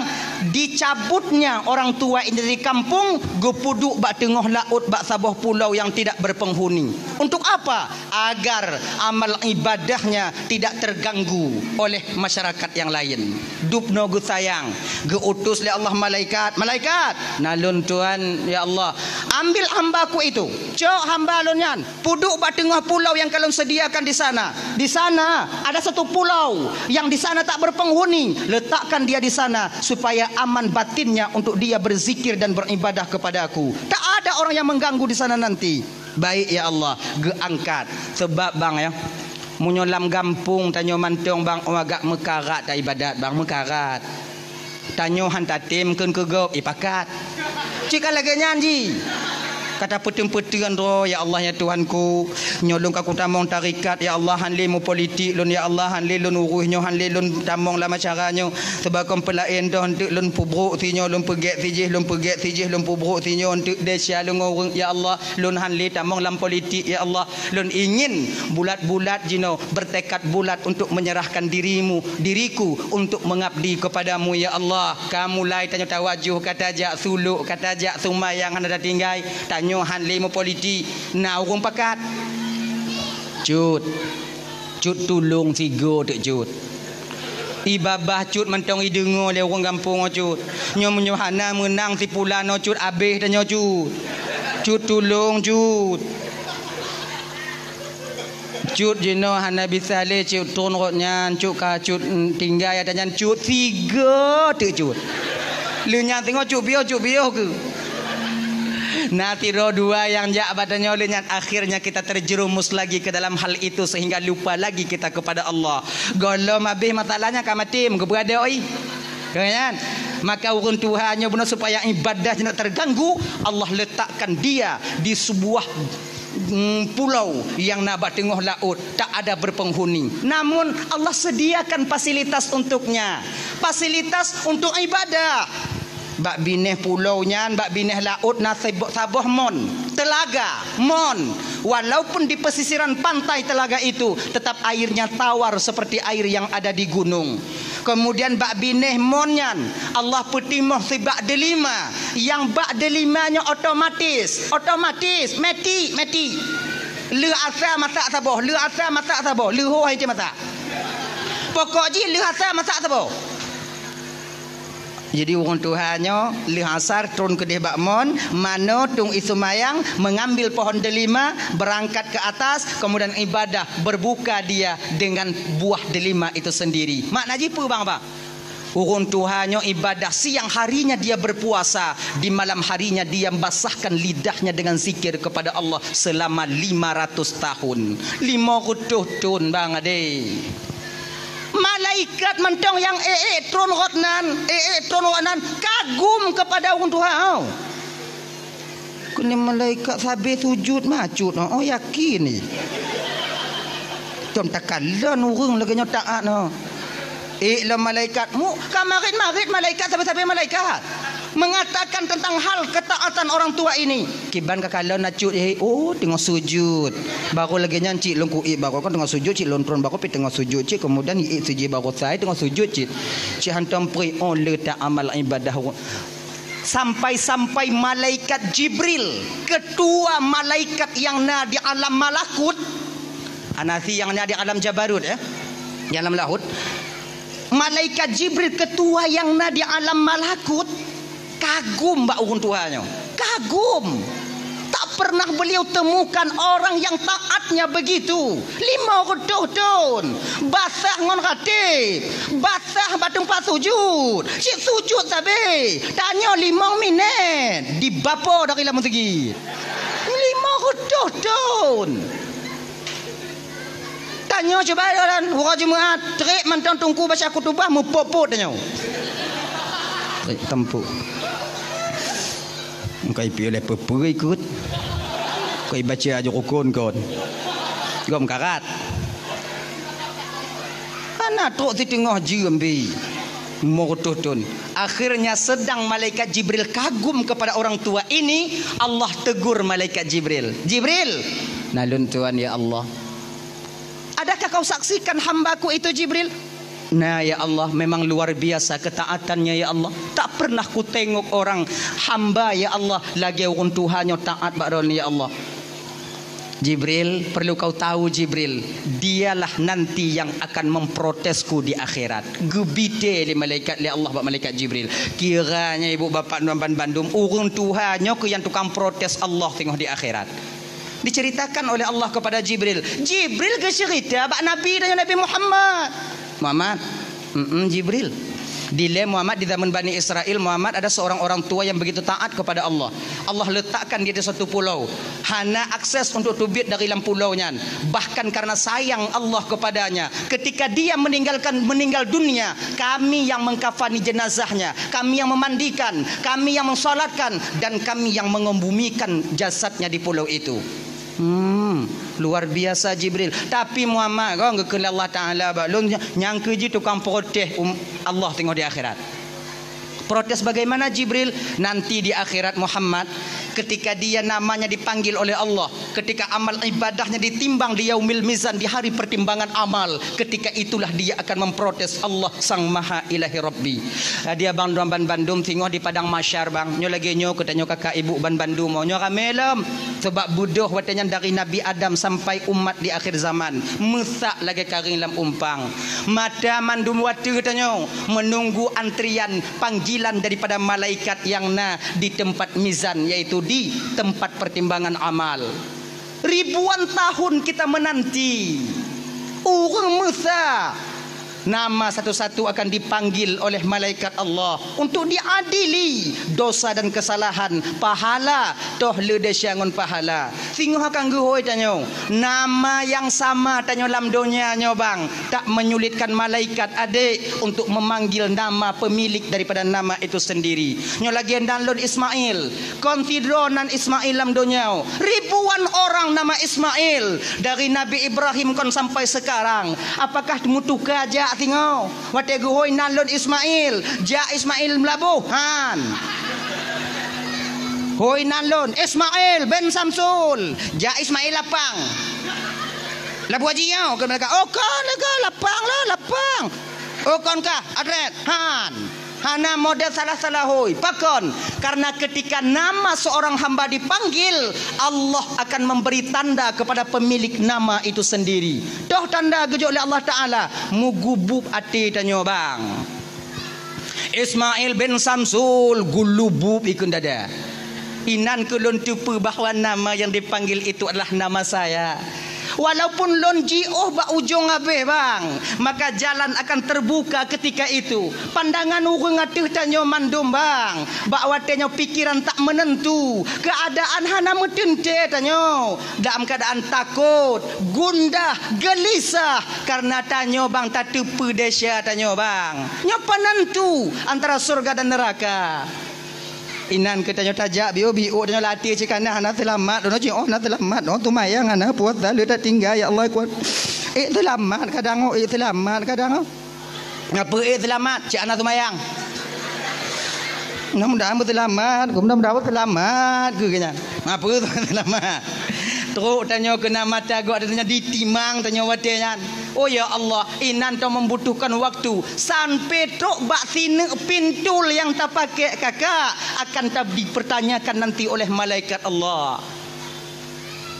dicabutnya orang tua ini dari kampung, geupeuduek bak teungoh laôt bak saboh pulau yang tidak berpenghuni. Untuk apa? Agar amal ibadahnya tidak terganggu oleh masyarakat yang lain. Dubnoe geusayang, geuutus lé Allah malaikat, "Malaikat, na lôn tuan, ya Allah, ambil hambaku itu, cok hamba lôn nyan, peuduek bak teungoh pulau yang ka lôn sediakan di sana. Di sana ada satu pulau yang di sana tak berpenghuni, letakkan dia di sana supaya aman batinnya untuk dia berzikir dan beribadah kepada-Ku. Tak ada orang yang mengganggu di sana nanti." Baik, ya Allah, geuangkat. Sebab, bang, ya, meunyoe lam gampông tanyoe mantong, bang, oh, agak meukarat taibadat, bang, meukarat. Tanyoe han tatem kheun keu gob, ipakat. Cit ka lagée nyan jih. Ka tapeuteun-peuteun droe, "Ya Allah, ya Tuhanku, nyoe lôn ka kutamong tarekat, ya Allah, han lé meupolitik lôn, ya Allah, han lé lôn urus nyoe, han lé lôn tamong lam acara nyoe. Sebab kon peulaén doh, eunteuk lôn peubrok sinyoe, lôn peugét sijih, lôn peugét sijih, lôn peubrok sinyoe, eunteuk desya lôn ngon ureuëng, ya Allah." Lôn han lé tamong lam politik, ya Allah. Lôn ingin bulat-bulat jinoe, bertekad bulat untuk menyerahkan dirimu, diriku untuk mengabdi kepada-Mu, ya Allah. Ka mulai tanyoe tawajoh, ka tajak suluk, ka tajak seumayang hana tatinggai. Tanyoe han lé meupolitik, na ureuëng pakat. Cut. Cut tulông sigoe teuk cut. Ibabah cut mantong ideungoe lé ureuëng gampông nyoe cut. Nyoe meunyoe hana meunang si pulan nyoe cut, abéh tanyoe cut. Cut tulông cut. Cut jinoe hana bisa lé cut tron rot nyan, cut ka cut, mm, tinggai ata nyan cut sigoe teuk cut. Lheueh nyan teungoh cut piôh, cut piôh keuh. Na sidroe dua nyang jak bak tanyoe lheueh nyan, akhirnya kita terjerumus lagi ke dalam hal itu sehingga lupa lagi kita kepada Allah. Gohlom habéh masalahnya ka maté, meugeubeuadoi. Kan? Maka ureuëng tuha nyoe bunoe supaya ibadah jinoe terganggu, Allah letakkan dia di sebuah, mm, pulau yang na bak teungoh laôt, tak ada berpenghuni. Namun Allah sediakan fasilitas untuknya. Fasilitas untuk ibadah. Bak binéh pulau nyan, bak binéh laôt na sebo-, saboh mon, telaga, mon. Walaupun di pesisiran pantai telaga itu, tetap airnya tawar seperti air yang ada di gunung. Keumudian bak binéh mon nyan, Allah peutimoh sibak deulima. Nyang bak deulima nyoe otomatis, otomatis, meuti, meuti. Lheuh asa masak saboh, lheuh asa masak saboh, lheuh ho hai masak. Pokok jih lheuh asa masak saboh. Jadi, ureuëng tuha nyoe lheuh asar tron keudeh bak mon, manoe tueng ie seumayang, mengambil pohon delima, berangkat ke atas, kemudian ibadah, berbuka dia dengan buah delima itu sendiri. Makna jih peue, bang, bang? Ureuëng tuha nyoe ibadah, siang harinya dia berpuasa, di malam harinya dia basahkan lidahnya dengan zikir kepada Allah selama lima ratus tahun. Lima ratus thon, bang, adé. Malaikat mantong nyang ék-ék tron rot nan, ék-ék tron rot nan, kagum kepada ureuëng tuha nyoe. Keuneuk malaikat sabe sujud macut, oh, yakin ni. Tom takalon ureuëng lagée nyoe taat nyoe. Ék lom malaikat, mu ka marit-marit malaikat, sabe-sabe malaikat. Mengatakan tentang hal ketaatan orang tua ini. Kiban ka kalon acut, eh, oh, teungoh sujud. Baru lagée nyan cit lôn kuék, baru kan teungoh sujud cit, lôn tron baru pih teungoh sujud cit, kemudian iék sijih baru sai teungoh sujud cit. Cit hantom preh, oh, le ta amal ibadah. Sampai-sampai malaikat Jibril, ketua malaikat nyang na di alam malakut, hana si nyang na di alam jabarut, ya, di alam lahut. Malaikat Jibril, ketua nyang na di alam malakut, kagum bak ureuëng tuha nyoe. Kagum. Tak pernah beliau temukan orang yang taatnya begitu. Lima ratus thon. Basah ngon rateb. Basah bak teumpat sujud. Cit sujud sabe. Tanyoe limong minét. Dibapo dari lam meuseujid. Lima ratus thon. Tanyoe cuba, uroe Jumat, trép mantong teungku baca khutubah, meupot-pot tanyoe. Trép tampok. Engkai piôh lé peue-peue ikot. Koi baca aju rukun kon. Gom karat. Hana trok siteungoh jeuem bi. Lima ratus thon. Akhirnya sedang malaikat Jibril kagum kepada orang tua ini, Allah tegur malaikat Jibril. "Jibril!" "Na lôn tuan, ya Allah." "Adakah kau saksikan hamba-Ku itu, Jibril?" "Na, ya Allah, memang luar biasa ketaatannya, ya Allah. Tak pernah kutengok orang hamba, ya Allah, lagée ureuëng tuha nyoe taat bak droeneuh, ya Allah." "Jibril, perlu kau tahu, Jibril, dialah nanti yang akan memprotesku di akhirat." Geubite lé malaikat, lé Allah bak malaikat Jibril. Kiranya ibu bapak nyan ban bandum, ureuëng tuha nyoe keuh nyang tukang protes Allah teungoh di akhirat. Diceritakan oleh Allah kepada Jibril. Jibril geuceurita bak Nabi dan Nabi Muhammad. "Muhammad, mm, Jibril. Dilée Muhammad di zaman Bani Israel, Muhammad ada seorang orang tua yang begitu taat kepada Allah. Allah letakkan dia di satu pulau. Hana akses untuk teubiet dari lam pulau nyan. Bahkan karena sayang Allah kepadanya, ketika dia meninggalkan, meninggal dunia, kami yang mengkafani jenazahnya, kami yang memandikan, kami yang mensolatkan, dan kami yang mengembumikan jasadnya di pulau itu." Hmm, luar biasa Jibril. Tapi Muhammad, kon geukheun lé Allah Taala bak lôn, nyang keuji tukang protes um, Allah teungoh di akhirat. Protes bagaimana, Jibril? Nanti di akhirat, Muhammad, ketika dia namanya dipanggil oleh Allah, ketika amal ibadahnya ditimbang di yaumil mizan, di hari pertimbangan amal, ketika itulah dia akan memprotes Allah Sang Maha Ilahi Rabbi. Dia bang dua ban bandum singoh di padang mahsyar, bang. Nyoe lagée nyoe keu tanyoe kakak ibu ban bandum, nyoe ramé lom. Sebab beudôh watée nyan dari Nabi Adam sampai umat di akhir zaman, meusak lagée karéng lam umpang. Mata mandum watée tanyoe menunggu antrian panggilan daripada malaikat nyang na di tempat mizan, yaitu di tempat pertimbangan amal. Ribuan tahun kita menanti. Ureuëng meusa nama satu-satu akan dipanggil oleh malaikat Allah untuk diadili dosa dan kesalahan, pahala, toh le desya ngon pahala. Singoh akan geuhôi tanyoe, nama nyang sama tanyoe lam donya nyoe, bang, tak menyulitkan malaikat adék untuk memanggil nama pemilik daripada nama itu sendiri. Nyoe lagée nan lôn Ismail, kon sidroe nan Ismail lam donya. Ribuan orang nama Ismail, dari Nabi Ibrahim kon sampai sekarang. Apakah meutuka jak singoh? Watée geuhôi nan lôn Ismail, jak Ismail Meulaboh, han. Hôi nan lôn Ismail bin Samsul, jak Ismail Lapang. Laboh Haji nyoe, keu mereka, "Oh, ka lega lapang lah, lapang." Oh, kon kah, adret, han. Hana model salah-salah, hôi. Pakon? Karena ketika nama seorang hamba dipanggil, Allah akan memberi tanda kepada pemilik nama itu sendiri. Toh tanda geujok lé Allah Ta'ala, mugubub até tanyoe, bang. Ismail bin Samsul gulubub ikun dada. Inan keu lôn teupeue bahwa nama yang dipanggil itu adalah nama saya. Walaupun lôn jiôh bak ujong abéh, bang, maka jalan akan terbuka ketika itu. Pandangan ureuëng ateueh tanyoe mandum, bang. Bak watée nyoe pikiran tak menentu, keadaan hana meuteuntée tanyoe. Dalam keadaan takot, gundah, gelisah, karena tanyoe, bang, tateupeue desya tanyoe, bang. Nyoe penentu antara surga dan neraka. Inan keu tanyoe tajak biôh-biôh, tanyoe latih cit kana hana seulamat, droeneuh cit oh hana seulamat, oh teumayang hana puasa le tatinggai, ya Allah kuat. Eh seulamat kadang oh, eh seulamat kadang oh. Ngapa eh seulamat? Cit hana teumayang. Mudah-mudahan beuseulamat, mudah-mudahan beuseulamat keu nyan. Ngapa seulamat? Trok tanyoe keunan mata gok, tanyoe ditimang tanyoe watée nyan. Oh ya Allah, inan tanyoe membutuhkan waktu sampai trok bak sineuk pintul nyang tapakék kakak akan ta-, dipertanyakan nanti oleh malaikat Allah.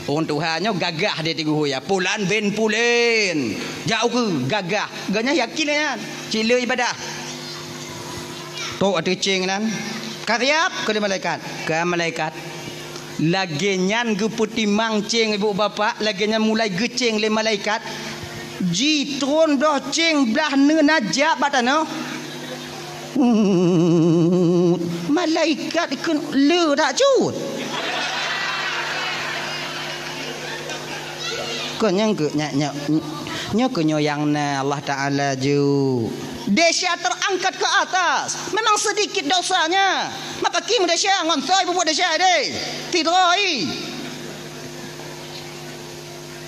Ureuëng tuha nyoe gagah di Teungku Huya, pulan bin pulen. Jak ukeue gagah. Gobnyan yakin nyan. Cit le ibadah. Trok ateueh céng nan. Ka siap keu lé malaikat. Ka malaikat. Lagée nyan geupeutimang céng ibu bapak, lagée nyan mulai geucéng lé malaikat. Jitron doh céng blah neun najak bak tanoh. Malaikat ikheun le that cut. Kon nyang keu nyak nyak nyoe keu nyoe nyang na Allah Taala ju. Desya terangkat ke atas. Memang sedikit dosanya. Maka kim desya ngon soe bubuet desya deh. Tidroi.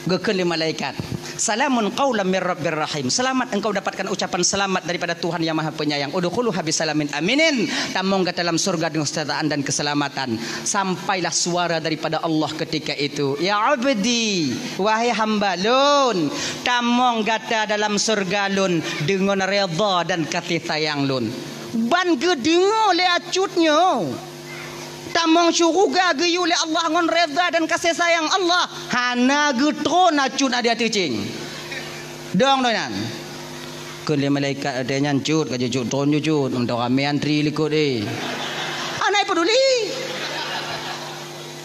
Geukheun lé malaikat, "Salamun qaulam mir rabbir rahim." Selamat engkau dapatkan ucapan selamat daripada Tuhan yang Maha Penyayang. "Udkhuluha bisalamin aminin." Tamong gata dalam surga dengan kesejahteraan dan keselamatan. Sampailah suara daripada Allah ketika itu, "Ya abdi, wahai hamba lôn, tamong gata dalam surga lôn deungon redha dan kasih sayang lôn." Ban geudeungoe lé acut nyoe. Tamong syuruga geuyue lé Allah ngon redha dan kasih sayang Allah, hana geutron acut na di ateueh céng. Dong doh nyan. Kheun lé malaikat watée nyan, "Cut, ka jeuet cut, tron jeuet cut, meuntong ramé antri likot eh." Hana peuduli.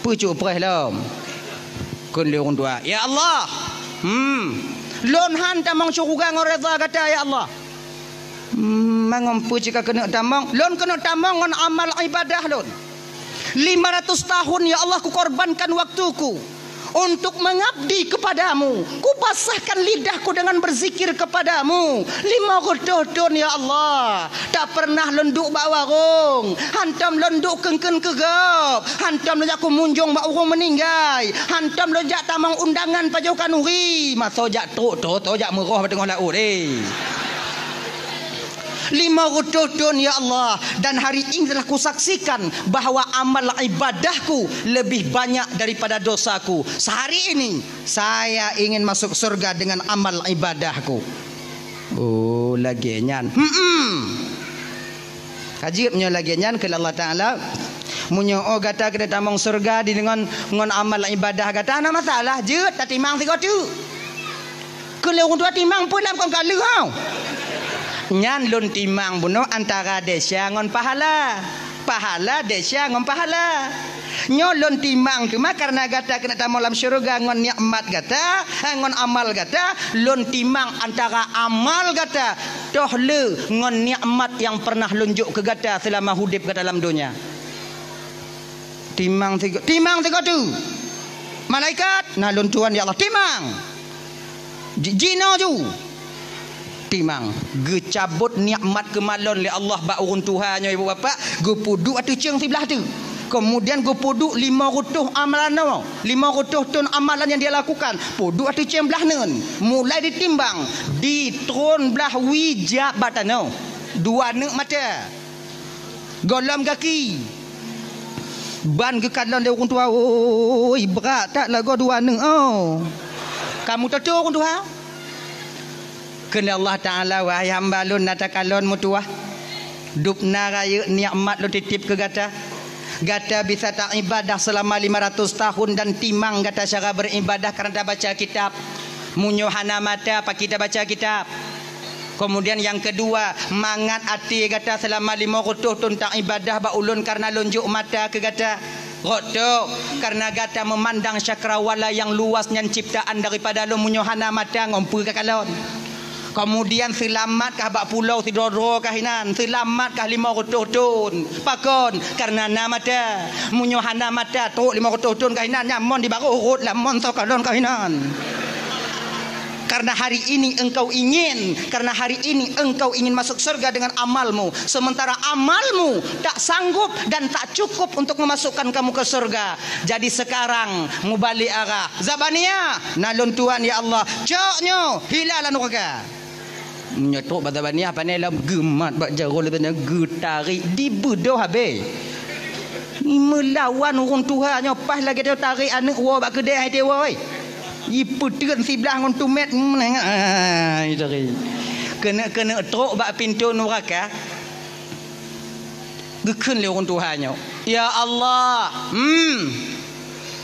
Peucok preh lom. Kheun lé ureuëng tuha, "Ya Allah, hmm, lôn han tamong syuruga ngon redha gata, ya Allah." Hmm, mangon peue cit ka keuneuk tamong? Lôn keuneuk tamong ngon amal ibadah lôn. Lima ratus tahun, ya Allah, kukorbankan waktuku untuk mengabdi kepadamu. Kupasahkan lidahku dengan berzikir kepadamu. Lima reutôh thon, ya Allah, tak pernah lôn duek bak warong. Hantom lôn duek keun-keun keu gob. Hantom lôn jak kumunjong bak ureuëng meuninggai. Hantom lôn jak tamong undangan pajoh khanuri. Masoe jak trok, to-to jak meuroh bak teungoh laôt, eh. Lima reutôh thon, ya Allah, dan hari ini telah kusaksikan bahwa amal ibadahku lebih banyak daripada dosaku. Sehari ini saya ingin masuk surga dengan amal ibadahku. Oh, lagée nyan. Hmm. Ka jeuet meunyoe lagée nyan, kheun Allah Taala, "Meunyoe oh gata keuneuk tamong surga di deungon ngon amal ibadah gata, hana masalah, jeuet tatimang sigoe teuk." Kheun lé ureuëng tuha, "Timang peue lam kon ka lheueh hau?" "Nyan lôn timang bunoe antara desya ngon pahala. Pahala desya ngon pahala. Nyoe lôn timang teuma kareuna gata keuneuk tamong lam syeuruga ngon nikmat gata, eh, ngon amal gata, lôn timang antara amal gata toh le ngon nikmat nyang pernah lôn jok keu gata seulama udeb gata lam donya." Timang sigo-, timang sigoe teuk. Malaikat, "Na lôn tuan, ya Allah." "Timang." Ji-, jinoe ju. Timang. Geucabot nikmat keumalon lé Allah bak ureuëng tuha nyoe, ibu bapak, geupeuduek ateueh céng siblah teuk. Kemudian geupeuduek lima reutôh amalan nyoe, lima reutôh thon amalan yang dia lakukan. Peuduek ateueh céng blah neun. Mulai ditimbang, di tron blah wie jak bak tanoh. Dua neuk mata. Gohlom gaki. Ban geukalon lé ureuëng tuha, "Oi, brat that lagoe dua neuk, oh." Kamu toto ureuëng tuha? Kheun lé Allah Taala, "Wahai hamba Lôn, na takalon meutuwah? Dubna rayeuk nikmat Lôn titip keu gata. Gata bisa taibadah seulama lima ratus tahun dan timang gata cara beribadah karena tabaca kitab. Meunyoe hana mata, pakri tabaca kitab? Kemudian nyang keudua, mangat até gata seulama lima reutôh thon taibadah bak Ulôn karena Lôn jok mata keu gata." Rot tu, karena gata meumandang cakrawala nyang luas nyan ciptaan daripada Lôn, meunyoe hana mata ngon peue kakalon? Kemudian seulamat kah bak pulo sidroe-droe kah inan? Seulamat kah lima reutôh thon? Pakon? Karena na mata. Meunyoe hana mata, trok lima reutôh thon kah inan, nyan mon di barôh rot lam mon soe kalon kah inan. Karena hari ini engkau ingin, karena hari ini engkau ingin masuk surga dengan amalmu, sementara amalmu tak sanggup dan tak cukup untuk memasukkan kamu ke surga. Jadi sekarang mubalek arah. Zabania, na Lôn tuan ya Allah. Cok nyoe, hila lam nuraka. Nyoe trok bak Zabania, pane lom geumat bak jaroe lé tanya geutarek dibeudôh habéh. Meulawan ureuëng tuha nyoe paih lagée nyoe tarek aneuëk woe bak keudée hai teuwoe. Jipeuteun siblah ngon tumét, ah, jitari. Keuneuk-keuneuk trok bak pintoe nuraka. Geukheun lé ureuëng tuha nyoe, "Ya Allah, hmm,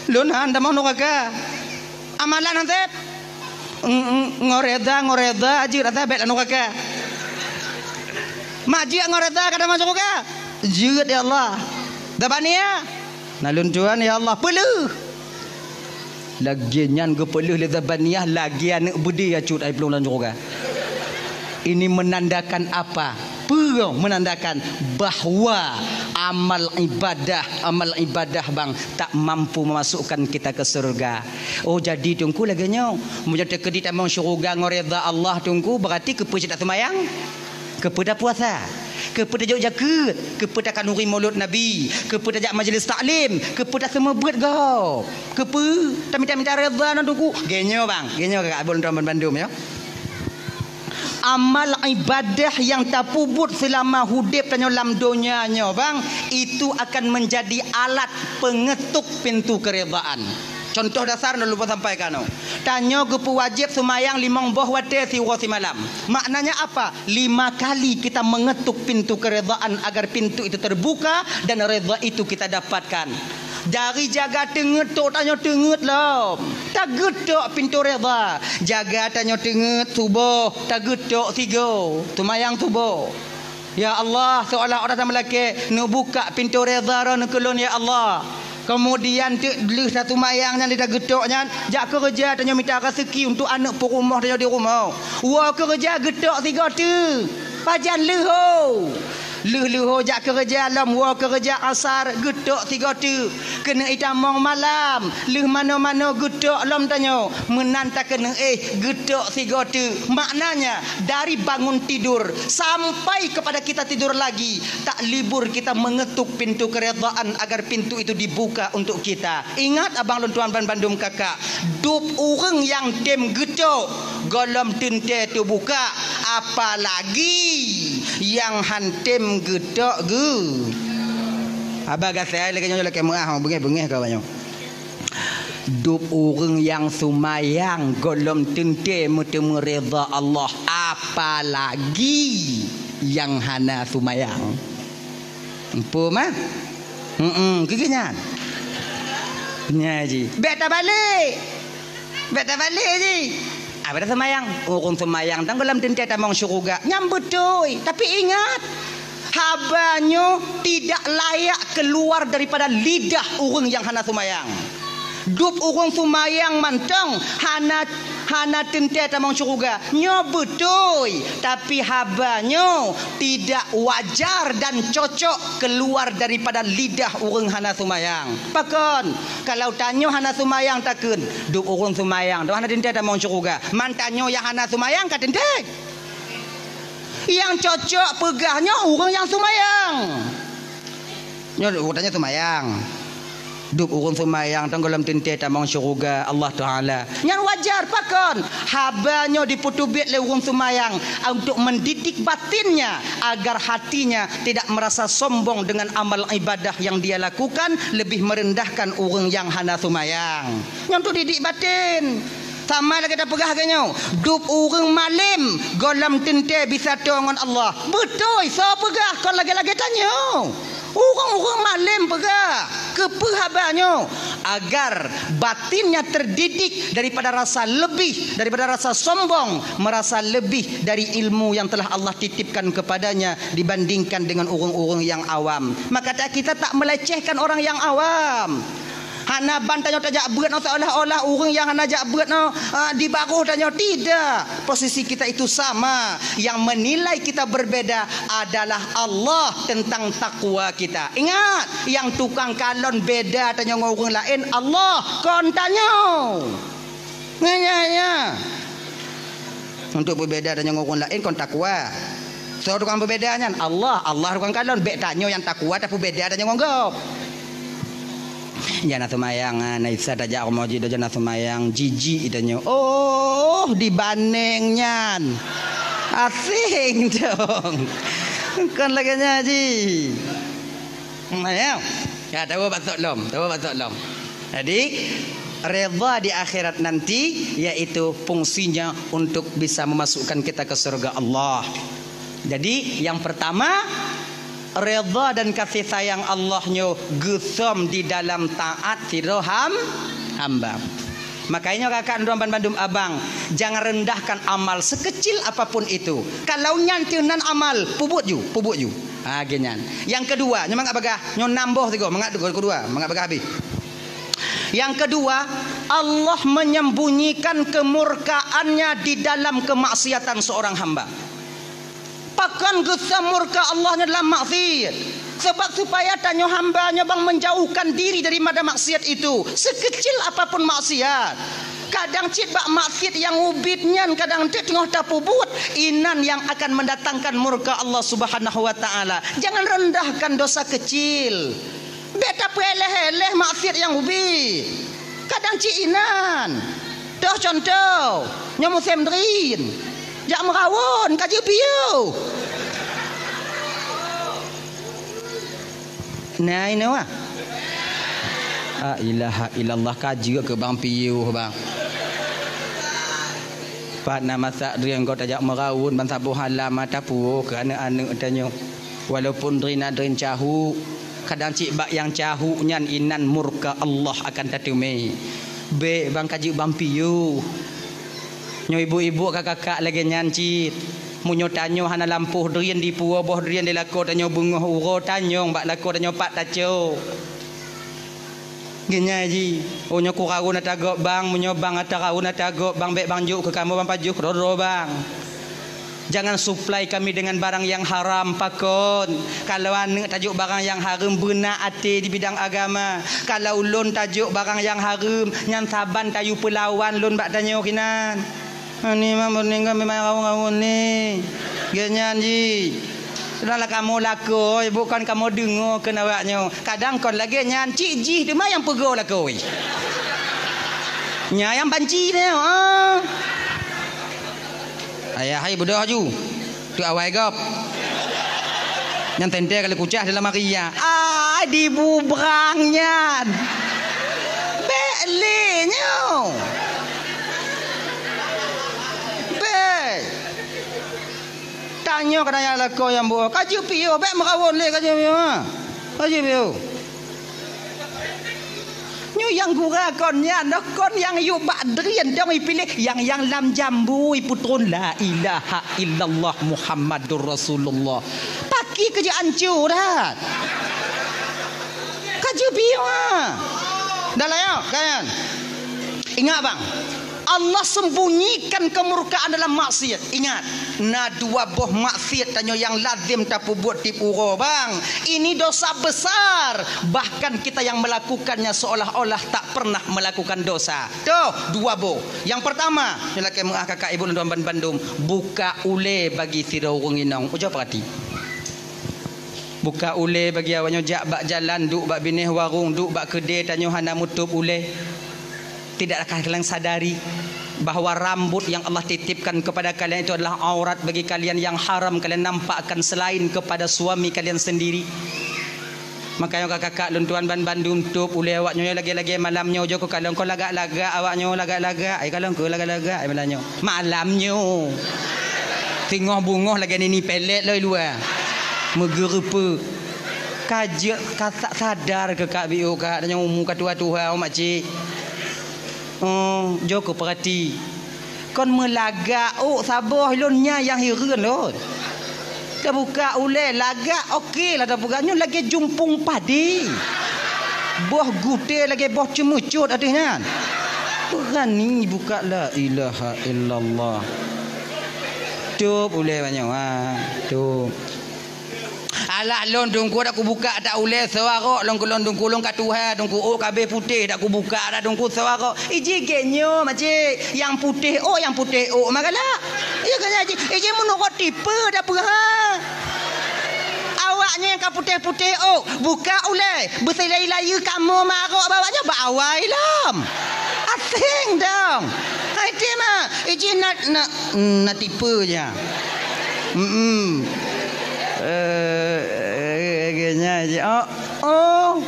Lôn han tamong nuraka. Amalan han sép. Ng-, ng-, ngon reda, ngon reda jeuet rasa bék lam nuraka. Mak jeuet ngon reda ka tamong syeuruga? Jeuet, ya Allah. Zabania, na Lôn tuan, ya Allah, peuleueh." Lagée nyan geupeuleueh lé Zabaniah lagée aneuëk beudé ya cut ai plueng lam syeuruga. Ini menandakan apa? Peue menandakan bahwa amal ibadah, amal ibadah bang tak mampu memasukkan kita ke surga. Oh, jadi Teungku lagée nyoe, meunyoe teukeudi tamong syeuruga ngon reda Allah Teungku, berarti keupeue cit taseumayang? Keupeue tapuasa? Keupeue tajok jakeuet? Keupeue takhanuri mulod Nabi? Keupeue tajak majlis taklim? Keupeue taseumeubeuet gob? Keupeue tamita-mita reda ngon Teungku? Geunyoe bang, geunyoe kakak abon tuan bandum ya. Amal ibadah nyang tapeubuet seulama udeb tanyoe lam donya nyoe bang, itu akan menjadi alat pengetuk pintu keredaan. Contoh dasar na lôn sampaikan nyoe. Tanyoe geupeuwajéb seumayang limong boh watée siuroe simalam. Maknanya apa? Lima kali kita mengetuk pintu keredaan agar pintu itu terbuka dan reda itu kita dapatkan. Dari jaga teungeut tok tanyoe teungeut lom. Tageutok pintu reda. Jaga tanyoe teungeut suboh, tageutok sigo. Seumayang suboh. Ya Allah, seolah-olah tameulakée, neubuka pintu reda droeneuh keu lôn, ya Allah. Keumudian teuk lheueh taseumayang nyan lé tageutok nyan, jak keureuja tanyoe mita raseuki untuk aneuëk peurumoh tanyoe di rumoh. Woe keureuja geutok sigo teuk. Pajan leuho. Lheueh leuho jak keureuja lom woe keureuja asar geutok sigo teuk. Keuneuk itamong malam, lheueh manoe-manoe geutok lom tanyoe, meunan takeuneuk éh geutok sigo teuk. Maknanya, dari bangun tidur sampai kepada kita tidur lagi, tak libur kita mengetuk pintu keredaan agar pintu itu dibuka untuk kita. Ingat abang lôn tuan ban bandum kakak, dub ureuëng nyang tem geutok gohlom teuntée teubuka, apalagi nyang han tem geutok geu. Haba gasai lagée nyoe lakée meuah beungéh-beungéh ka nyoe. Dub ureuëng nyang seumayang gohlom teuntée meuteumé reda Allah, apalagi nyang hana seumayang. Empu mah? Heeh, keu nyan. Nya ji. Bék tabalek. Bék tabalek ji. Abada seumayang. Ureuëng seumayang dan gohlom teuntée tamong syeuruga. Nyang beutôi. Tapi ingat, haba nyoe tidak layak keluar daripada lidah ureuëng nyang hana seumayang. Dub ureuëng seumayang mantong hana, hana teuntée tamong syeuruga. Nyoe beutôi, tapi haba nyoe tidak wajar dan cocok keluar daripada lidah ureuëng hana seumayang. Pakon? Kalau tanyoe hana seumayang takheun, dub ureuëng seumayang tu hana teuntée tamong syeuruga. Man tanyoe nyang hana seumayang ka teuntée. Nyang cocok peugah nyoe ureuëng nyang seumayang. Nyoe ureuëng tanyoe seumayang. Dub ureuëng seumayang tong gohlom teuntée tamong syeuruga Allah Taala. Nyan wajar pakon? Haba nyoe dipeuteubiet lé ureuëng seumayang untuk mendidik batinnya agar hatinya tidak merasa sombong dengan amal ibadah yang dia lakukan, lebih merendahkan ureuëng nyang hana seumayang. Nyan tu didik batin. Sama lagée tapeugah lagée nyoe, dub ureuëng malém gohlom teuntée bisa toe ngon Allah. Beutôi, soe peugah kon lagée-lagée tanyoe. Ureuëng-ureuëng malém peugah, keupeue haba nyoe? Agar batinnya terdidik daripada rasa lebih, daripada rasa sombong, merasa lebih dari ilmu yang telah Allah titipkan kepadanya dibandingkan dengan ureuëng-ureuëng yang awam. Maka kita tak melecehkan orang yang awam. Hana ban tanyoe tajak beuet nyoe seolah-olah ureuëng nyang hana jak beuet nyoe, ah, di baroh tanyoe. Tidak. Posisi kita itu sama. Yang menilai kita berbeda adalah Allah tentang takwa kita. Ingat, yang tukang kalon beda tanyoe ngon ureuëng laén Allah, kon tanyoe. Nyan, nyan, nyan. Untuk beubeda tanyoe ngon ureuëng laén kon takwa. Soe tukang beubeda nyan? Allah. Allah tukang kalon. Bék tanyoe nyang takwa tapeubeda tanyoe ngon gob. Jana seumayang, ah, na Isa tajak rumoh jih, jana seumayang, jijik tanyoe. Oh, dibandéng nyan. Asing dong. Kon lagée nyan jih. Hmm, ya. Ya, tahu batok lom, tahu batok lom. Jadi, redha di akhirat nanti yaitu fungsinya untuk bisa memasukkan kita ke surga Allah. Jadi, yang pertama, redha dan kasih sayang Allah nyoe geusom di dalam taat sidroe ham-, hamba. Makanya kakak droe bandum abang, jangan rendahkan amal sekecil apapun itu. Kalau nyan teuh nan amal, pubuet ju, pubuet ju. Ha, geuh nyan. Yang kedua, nyoe mangat bagah, nyoe nam boh sigoe, mangat kedua, mangat bagah habéh. Yang kedua, Allah menyembunyikan kemurkaannya di dalam kemaksiatan seorang hamba. Pakon geusom murka Allah nyoe dalam maksiat? Sebab supaya tanyoe hamba nyoe bang menjauhkan diri daripada maksiat itu, sekecil apapun maksiat. Kadang cit bak maksiat nyang ubit nyan kadang teuk teungoh tapubuet, inan yang akan mendatangkan murka Allah Subhanahu wa Ta'ala. Jangan rendahkan dosa kecil. Bék tapeuéléh-éléh maksiat nyang ubit. Kadang cit inan. Toh contoh, nyoe musém drien. Jak meurawon, ka jeuet piôh. Nah, inoe, ah. La ilaha illallah, ka jeuet keu bang piôh, bang. Pat na masak drien gob tajak meurawon ban saboh halam mata puwoe keu aneuk-aneuk tanyoe. Walaupun drien na drien cahuk, kadang cit bak nyang cahuk nyan inan murka Allah akan tateumé. Bék bang ka jeuet bang piôh. Nyoe ibu-ibu ka kakak lagée nyan cit. Meunyoe tanyoe hana lampôh drien di puwoe boh drien di lakoe tanyoe beungoh uroe tanyong bak lakoe tanyoe pat tacok. Geunyai jih, oh nyoe kurawon ata gob bang, meunyoe bang ata rawon ata gob bang, bék bang jok keu kamoe bang pajoh keudroe-droe bang. Jangan suplai kami dengan barang yang haram, pakon. Kalau aneuk tajok barang yang hareuem, beuna até di bidang agama. Kalau ulôn tajok barang yang hareuem, nyan saban tayue peulawan lôn bak tanyoe kinan. Ani mah meuneuk ngon memang rawon-rawon ni. Geuhnyan jih. Sudahlah kamoe lakoe, bukan kamoe deungoe keu awak nyoe. Kadang kon lagée nyan, cit jih teuma nyang peugoe lakoe. Nya nyang banci nyoe, ah. Ayah hai beudôh ju. Tu awai gob. Nyang teuntée kali kucah dalam hari ya. Ah, dibubrang nyan. Bék lé nyoe. Bék. Tanyoe keunan nyang lakoe nyang buet. Ka jeuet piôh, bék meurawon lé ka jeuet piôh, ha. Ka jeuet piôh. Nyoe nyang gura kon nyan, noh kon nyang yue bak drien dong ipiléh, nyang, nyang lam jambu ipeutrôn la ilaha illallah Muhammadur Rasulullah. Paki keu jeuet anco that. Ka jeuet piôh, ha. Dah layak, kan? Ingat, bang. Allah sembunyikan kemurkaan dalam maksiat. Ingat, na dua boh maksiat tanyoe nyang lazem tapeubuet tiep uroe, bang. Ini dosa besar. Bahkan kita yang melakukannya seolah-olah tak pernah melakukan dosa. Toh, dua boh. Yang pertama, nyoe lakée meuah kakak ibu dan bandum, buka ulée bagi sidroe ureuëng inong. Ujoe peurati. Buka ulée bagi awak nyoe jak bak jalan, duek bak binéh warong, duek bak keudée tanyoe hana mutôb ulée. Tidakkah kalian sadari bahwa rambut yang Allah titipkan kepada kalian itu adalah aurat bagi kalian yang haram kalian nampakkan selain kepada suami kalian sendiri? Makajih kakak-kakak lôn tuan ban bandum, tôb ulèe awak nyoe lagèe-lagèe malam nyoe, jok keu kalon kon lagak-lagak awak nyoe, lagak-lagak, ai kalon kon lagak-lagak, ai malam nyoe. Malam nyoe. Teungoh beungoh lagèe nini pelet lom i luwa. Meugeureupeuk. Ka jeuet, ka sa-, sadar keu kak biôh kak, tanyoe umu ka tuha-tuha, oh makcik. Oh, jok keu peurati. Kon meulagak ôk saboh lôn nyan nyang hireuen lôn. Tabuka ulèe lagak, oke lah tapeugah nyoe lagèe jumpung padé. Boh gutèe lagèe boh ceumeucot ateueh nyan. Beurani buka, la ilaha illallah. Tôb ulèe banyoe, ha. Tôb. Alah lôn teungku dak kubuka dak ulèe soe arok lôn keu lôn teungku, lôn ka tuha teungku, ôk ka abéh putéh dak kubuka dak teungku soe arok. Iji gèt nyoe makcik, nyang putéh ôk, nyang putéh ôk mah galak. Iya kan, iji, iji meunurot tipe dak peue ha. Awak nyoe nyang ka putéh-putéh ôk, buka ulèe, beusilai-layeue kamoe mah arok bak awak nyoe bak awai lom. Aséng dong. Hai ti mah, iji na, na, na tipe nyan. Hmm. Eh, eh, eh, nyan ji. Oh, oh.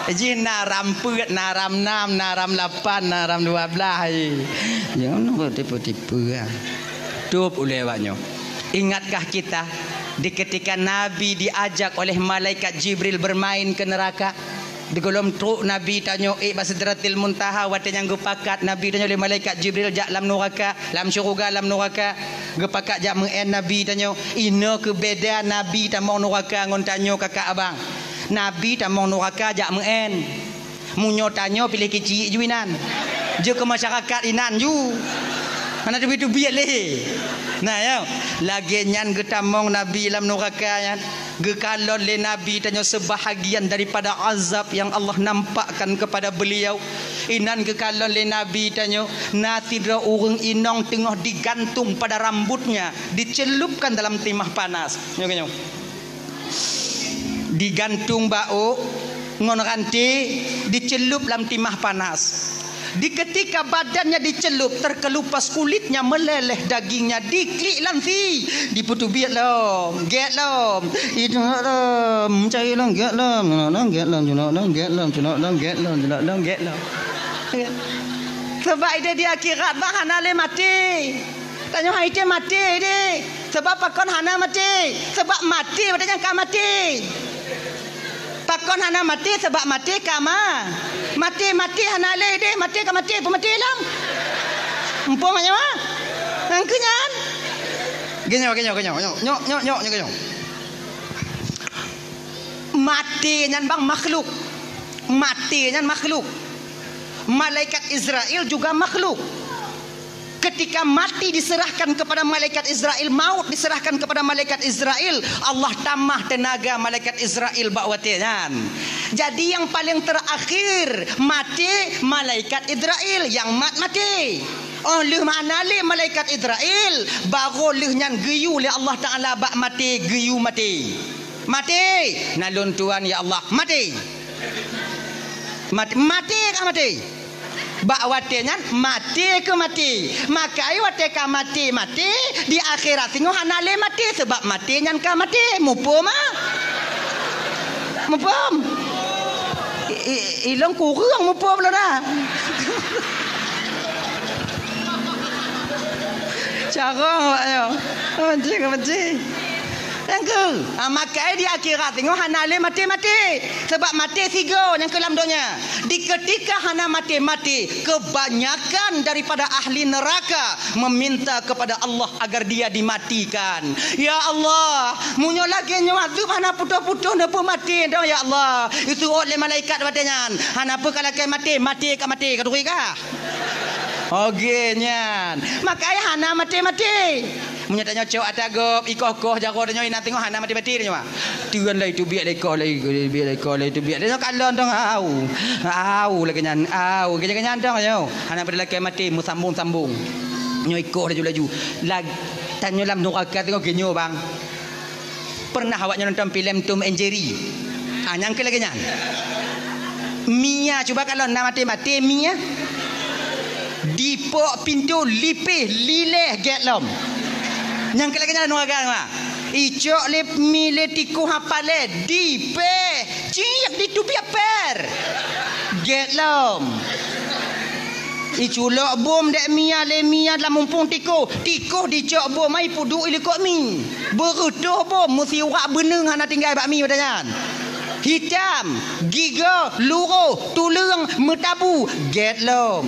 Jih na ram peuet, na ram nam, na ram lapan, na ram dua blah ji. Jangan kau tipu-tipu, ah. Tôb ulèe awak nyoe. Ingatkah kita di ketika Nabi diajak oleh malaikat Jibril bermain ke neraka? Di gohlom trok Nabi tanyoe ék bak Sidratil Muntaha, watèe nyang geupakat Nabi tanyoe lé malaikat Jibril jak lam nuraka, lam syeuruga lam nuraka, geupakat jak meu'en Nabi tanyoe. Inoe keuh beda Nabi tamong nuraka ngon tanyoe kakak abang. Nabi tamong nuraka jak meu'en. Meunyoe tanyoe piléh keuchik ju inan. Jeuet keu masyarakat inan ju. Hana teubiet-teubiet lé. Nah, ya. Lagèe nyan geutamong Nabi lam nuraka nyan. Geukalon lé Nabi tanyoe sebahagian daripada azab yang Allah nampakkan kepada beliau. Inan geukalon lé Nabi tanyoe, na sidroe ureueng inong teungoh digantung pada rambutnya, dicelupkan dalam timah panas. Nyoe, nyoe. Digantung bak ôk ngon ranté, dicelup lam timah panas. Di ketika badannya dicelup, terkelupas kulitnya, meleleh dagingnya, diklik lam sie, dipeuteubiet lom, gèt lom, iduek lom, cai lom, gèt lom, cunok lom, gèt lom, cunok lom, gèt lom, cunok lom, gèt lom, cunok lom, gèt lom. Sabab idéh di akhirat bah hana lé maté. Tanyoe hai tém maté idéh. Sabab pakon hana maté? Sabab maté watèe nyan ka maté. Pakon hana maté? Sabab maté ka ma-, maté, maté hana lé idéh, maté ka maté, peumaté lom. Muphom nyoe? Nyang keu nyan. Geunyoe, geunyoe, geunyoe, nyoe, nyoe, nyoe, nyoe, nyoe, geunyoe. Maté nyan bang makhluk. Maté nyan makhluk. Malaikat Israel juga makhluk. Ketika mati diserahkan kepada malaikat Israel, maut diserahkan kepada malaikat Israel, Allah tamah teunaga malaikat Israel bak watèe nyan. Jadi nyang paleng terakhir maté malaikat Israel, nyang mat maté. Oh lheueh mana lé malaikat Israel, barô lheueh nyan geuyue lé Allah Taala bak maté, geuyue maté. Maté, na lôn tuan ya Allah, maté. Mat-, maté ka maté. Bak watèe nyan maté keu maté. Makai watèe ka maté, maté, di akhirat singoh hana lé maté, sabab maté nyan ka maté. Muphom ah? Muphom? I, i, ilôn kureueng muphom lôn ah. Carông awak nyoe. Benci, benci. Nyang keu, ah, makai di akhirat singoh hana lé maté-maté. Sabab maté sigoe nyang keu lam donya. Di ketika hana maté-maté, kebanyakan daripada ahli neraka meminta kepada Allah agar dia dimatikan. Ya Allah, meunyoe lagèe nyoe azeueb hana putôh-putôh neupeumaté dong ya Allah. Geuseuôt lé malaikat watèe nyan. Hana peue ka lakèe maté, maté ka maté, ka turi kah? Oke nyan. Makai hana maté-maté. Meunyoe tanyoe cok ata gob, ikoh-koh jaroe tanyoe inan teungoh hana maté-maté tanyoe. Tuan lai teubiet lé ikoh lai, teubiet lé ikoh lai, teubiet. Tanyoe kalon dong au. Au lagèe nyan, au. Lagèe nyan dong nyoe. Hana pada lakèe maté meusambong-sambong. Nyoe ikoh laju-laju. Lag-, tanyoe lam nuraka teungoh geunyoe bang. Pernah awak nyoe nonton filem Tom and Jerry? Ah, nyang keu lagèe nyan. Mia, cuba kalon na maté-maté Mia. Dipok pintoe lipéh lilèe gèt lom. Nyang keu lagèe nyan nuraka mah. Icok lé mi lé tikôh hapalé dipéh Ciek di tupi aper. Gét lom. Iculok bom dek Mia lé Mia lam mumpung tikoh. Tikoh dicok bom ai puduk ilikot mi. Beureutoh bom meusiwak beuneueng hana tinggai bak mi pada nyan. Hitam, gigoe, luroh, tuleueng, meutabu. Gét lom.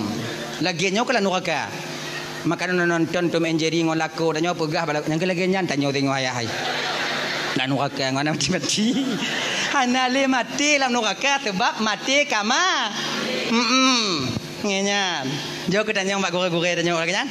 Lagée nyoe keuh lam nuraka. Maka nonton Tom and Jerry ngon lakoe tanyoe peugah bala nyang keu lagée nyan tanyoe singoh ayah hai. Lam nuraka ngon aneuk mati-mati. Hana lé maté lam nuraka sebab maté kama. Hmm. Ngon nyan. Jok keu tanyoe bak gurée-gurée tanyoe lagée nyan.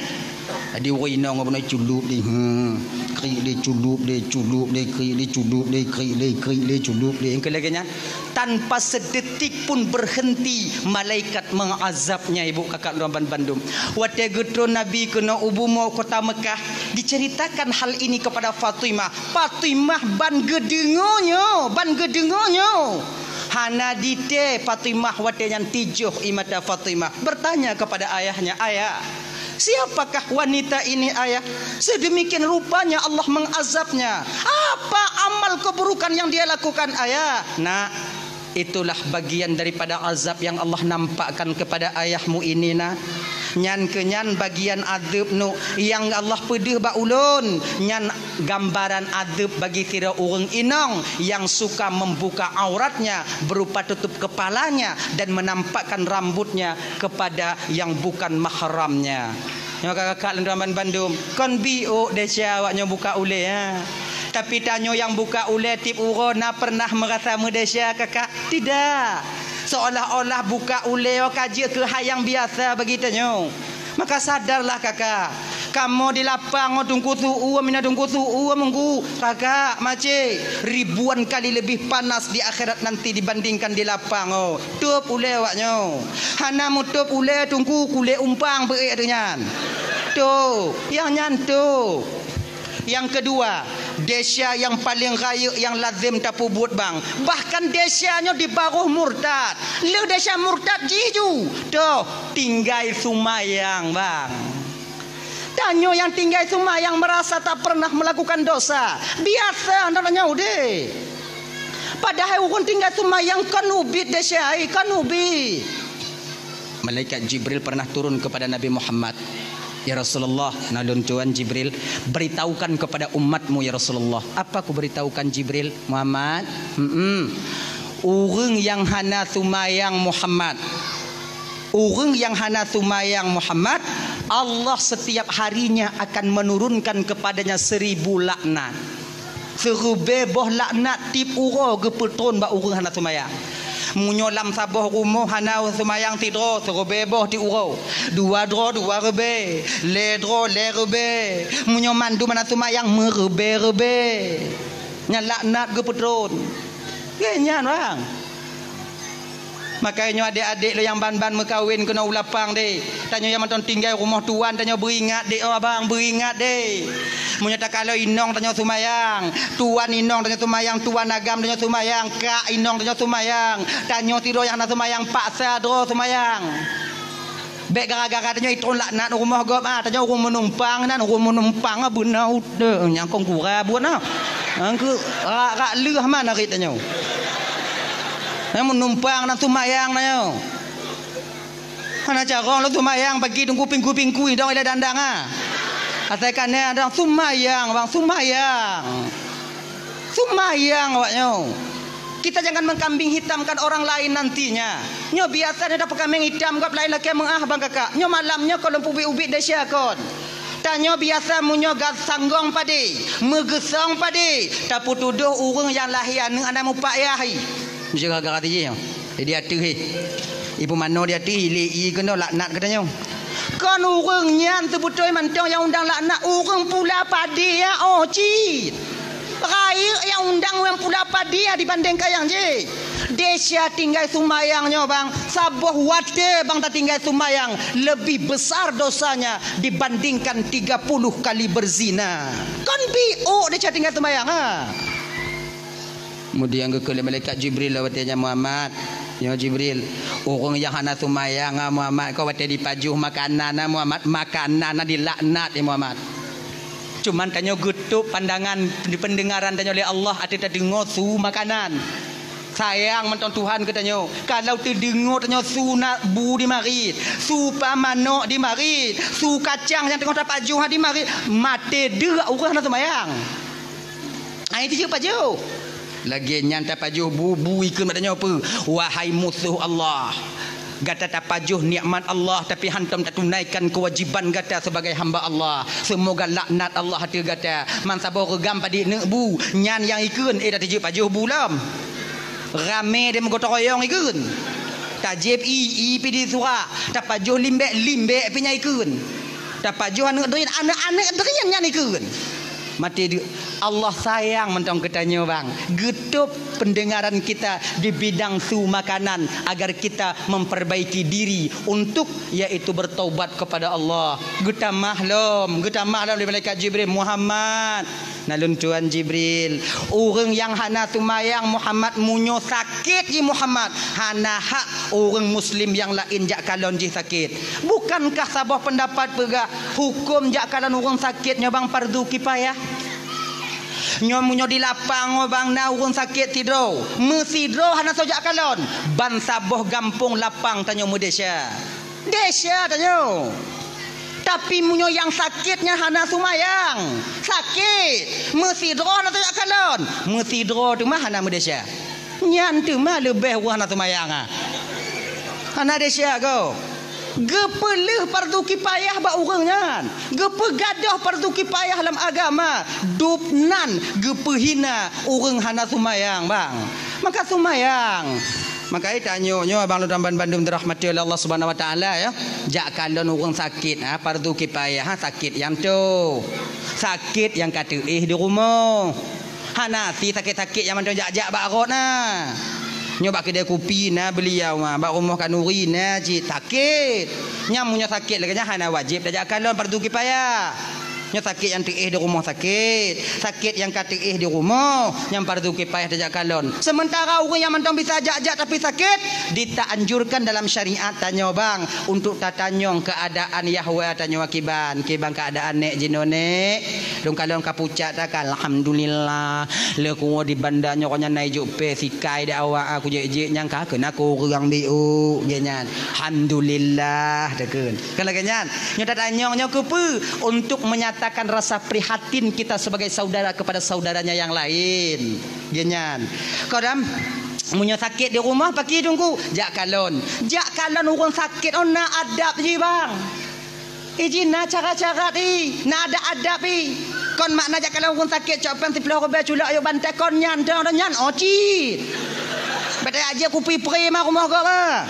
Jadi ureueng inong beuna culub di. Hmm. Krik di culub di, culub di, krik di culub di, krik di, krik di culub di. Nyang keu lagée nyan. Tanpa sedetik pun berhenti malaikat mengazabnya, ibu kakak lôn ban bandum. Watée geutron Nabi keunoe u bumoe kota Mekah, diceritakan hal ini kepada Fatimah. Fatimah ban geudeungoe nyoe, ban geudeungoe nyoe. Hana ditée Fatimah watée nyan tijoh ie mata Fatimah. Bertanya kepada ayahnya, "Ayah, siapakah wanita ini, Ayah? Sedemikian rupanya Allah mengazabnya. Apa amal keburukan yang dia lakukan, Ayah?" "Nak, itulah bagian daripada azab yang Allah nampakkan kepada ayahmu ini, Nak. Nyan keuh nyan bagian azab nu yang Allah peudeuh bak ulôn. Nyan gambaran azab bagi sidroe ureueng inong yang suka membuka auratnya berupa tutup kepalanya dan menampakkan rambutnya kepada yang bukan mahramnya." Nyoe kakak-kakak lôn tuan ban bandum, kon biôk desya awak nyoe buka ulée, ha. Tapi tanyoe nyang buka ulée tieb uroe na pernah meurasa meudesya, kakak? Tidak. Seolah-olah buka ulée nyoe ka jeuet keu hai nyang biasa bagi tanyoe. Maka sadarlah, kakak. Kamoe di lapang ngon Teungku Su'uem, mina Teungku Su'uem, Teungku, kakak, macé, ribuan kali lebih panas di akhirat nanti dibandingkan di lapang, oh. Tôb ulée awak nyoe. Hana meutôb ulée Teungku, kulét umpang beuék ateueh nyan. Tôb, nyang nyan tôb. Nyang keudua, desya nyang paleng rayeuk nyang lazem tapeubuet bang. Bahkan desya nyoe di baroh murtad. Lheueh desya murtad jih ju. Toh, tinggai seumayang, bang. Tanyoe nyang tinggai seumayang meurasa tak pernah meulakukan dosa. Biasa na tanyoe deh. Padahai ureueng tinggai seumayang kon ubit desya, ai, kon ubit. Malaikat Jibril pernah turun kepada Nabi Muhammad. "Ya Rasulullah," na lôn tuan Jibril, "beritahukan kepada umatmu, ya Rasulullah." "Apa kuberitahukan, Jibril?" "Muhammad, hmm, ureueng nyang hana seumayang, Muhammad, ureueng nyang hana seumayang, Muhammad, Allah setiap harinya akan menurunkan kepadanya seribu laknat." Siribée boh laknat tieb uroe geupeutron bak ureueng hana seumayang. Meunyoe lam saboh rumoh hana seumayang sidroe, siribée boh tieb uroe. Dua droe, dua ribée. Lhée droe, lhée ribée. Meunyoe mandum hana seumayang, meuribée-ribée. Nyan laknat geupeutron. Lheueh nyan, bang. Makajih nyoe adék-adék lôn nyang ban-ban meukawen keunoe u lapang deh. Tanyoe nyang mantong tinggai rumoh tuan, tanyoe beuingat deh, oh abang, beuingat deh. Meunyoe takalon inong tanyoe seumayang, tuan inong tanyoe seumayang, tuan agam tanyoe seumayang, kak inong tanyoe seumayang, tanyoe sidroe nyang hana seumayang, paksa droe seumayang. Bék gara-gara tanyoe itron laknat rumoh gob, ah, tanyoe ureueng meunumpang nan, ureueng meunumpang, ah, beuna udeueng nyang kon gura buet na. Nyang keu rak-rak lheueh man arit tanyoe. Nyang meunumpang nan seumayang tanyoe. Hana carông lôn seumayang bagi teungku pingku-pingku idong ilée dandang, ah. Asai ka na dong seumayang, bang, seumayang. Seumayang awak nyoe. Kita jangan mengkambing hitamkan orang lain nantinya. Nyoe biasa nyoe tapeukameng itam gob laén lakée meuáh bang kakak. Nyoe malam nyoe kon lôn peubiet-ubiet desya kon. Tanyoe biasa meunyoe ga sanggong padé, meugeusong padé, tapeutudôh ureueng nyang lahé aneuëk hana mupak yah. Meuseuga gara-gara tijih nyoe. Di ateueh, eh. Ibu mano di ateueh, ilée i keunoe laknat geutanyoe. Kon ureueng nyan teubeutôi mantong nyang undang laknat, ureueng pula padé ya, oh, cit. Rayeuk nyang undang ureueng pula padé ya dibandingkan nyang jih. Desya tinggai seumayang nyoe, bang. Saboh watée bang tatinggai seumayang, lebih besar dosanya dibandingkan tiga puluh kali berzina. Kon biôk desya tinggai seumayang, ha. Kemudian geukheun lé malaikat Jibril lom watée nyan, "Muhammad, nyoe Jibril, ureuëng nyang hana seumayang, ah, Muhammad, kon watée jipajoh makanan, ah, Muhammad, makanan, ah, dilaknat, ya Muhammad. Cuman tanyoe geutôb pandangan, peundengaran tanyoe lé Allah ateueh tadeungoe su makanan." Sayang mantong Tuhan keu tanyoe. Kalau teudeungoe tanyoe su na bu di marit, su pa manok di marit, su kacang nyang teungoh tapajoh di marit, maté deuek ureueng hana seumayang. Ai tijeuet pajoh. Lagée nyan tapajoh bu, bu ikheun bak tanyoe peue? Wahai musoh Allah, gata tapajoh nikmat Allah, tapi hantom tatunaikan keuwajiban gata sebagai hamba Allah. Seumoga laknat Allah ateueh gata. Mansaboh reugam padit neuk bu, nyan nyang ikheun, eh, tatijeuet pajoh bu lom. Ramé deh meugotong royong ikheun. Tajieb ié, ié pih di surak. Tapajoh limbek, limbek pih nyan ikheun. Tapajoh aneuk drien, aneuk-aneuk drien nyan ikheun. Maté deuek. Allah sayang mantong keu tanyoe, bang. Geutôb pendengaran kita di bidang su makanan agar kita memperbaiki diri untuk, yaitu, bertaubat kepada Allah. Geutamah lom, geutamah lom lé malaikat Jibril, "Muhammad, na lôn tuan Jibril, ureueng nyang hana seumayang Muhammad meunyoe sakét jih Muhammad, hana hak ureueng muslim nyang laén jak kalon jih sakét." Bukankah saboh peundapat peugah hukôm jak kalon ureueng sakét nyoe bang fardu kifayah? Nyoe meunyoe di lapang nyoe bang na ureueng sakét sidroe, meusidroe hana soe jak kalon, ban saboh gampông lapang tanyoe meudesya. Desya tanyoe. Tapi meunyoe nyang sakét nyan hana seumayang, sakét, meusidroe hana soe jak kalon, meusidroe teuma hana meudesya. Nyan teuma leubeh ureueng hana seumayang, ah. Hana desya goe. Geupeuleueh fardu kifayah bak ureueng nyan. Geupeugadôh fardu kifayah lam agama. Dub nan geupeuhina ureueng hana seumayang, bang. Maka seumayang. Maka tanyoe nyoe abang lôn ban bandum dirahmati oleh Allah Subhanahu Wa Taala, ya. Jak kalon ureueng sakét, ha, fardu kifayah, ha, sakét nyang toe. Sakét nyang ka teuéh di rumoh. Hana si sakét-sakét nyang mantong jak-jak bak rot na. Nyoe bak keudè kupi na beuliau, ha, bak rumoh khanuri na cit sakét. Nyan meunyoe sakét lagèe nyan hana wajéb tajak kalon, fardu kifayah. Nyoe sakét nyang teuéh di rumoh sakét, sakét nyang ka teuéh di rumoh, nyan fardu kifayah tajak kalon. Sementara ureueng nyang mantong bisa jak-jak tapi sakét, ditaanjurkan dalam syariat tanyoe bang untuk tatanyong keuadaan yahwa tanyoe akiban. Kiban keuadaan nèk jinoe nèk? Lôn kalon ka pucak takan, alhamdulillah. Lé kuwoe di banda nyoe nyan na ijok pèh sikai di awak, aku jek-jek nyang ka keunan kureueng biuk, jek nyan. Alhamdulillah, takheun. Kan lagèe nyan. Nyoe tatanyong nyoe keupeue? Untuk menyatakan rasa prihatin kita sebagai saudara kepada saudaranya yang lain. Geuh nyan. Kadang meunyoe sakét di rumoh, pakri teungku, jak kalon. Jak kalon ureueng sakét, oh, na adab jih, bang. Ih, jih na cara-cara jih, na adab-adab jih. Kon makna jak kalon ureueng sakét, cok pèng siplôh ribèe, culok yôh bantai, kon nyan, nyan, nyan, oh, cit. Bèk tajak jieb kupi pri ma rumoh gob, ah.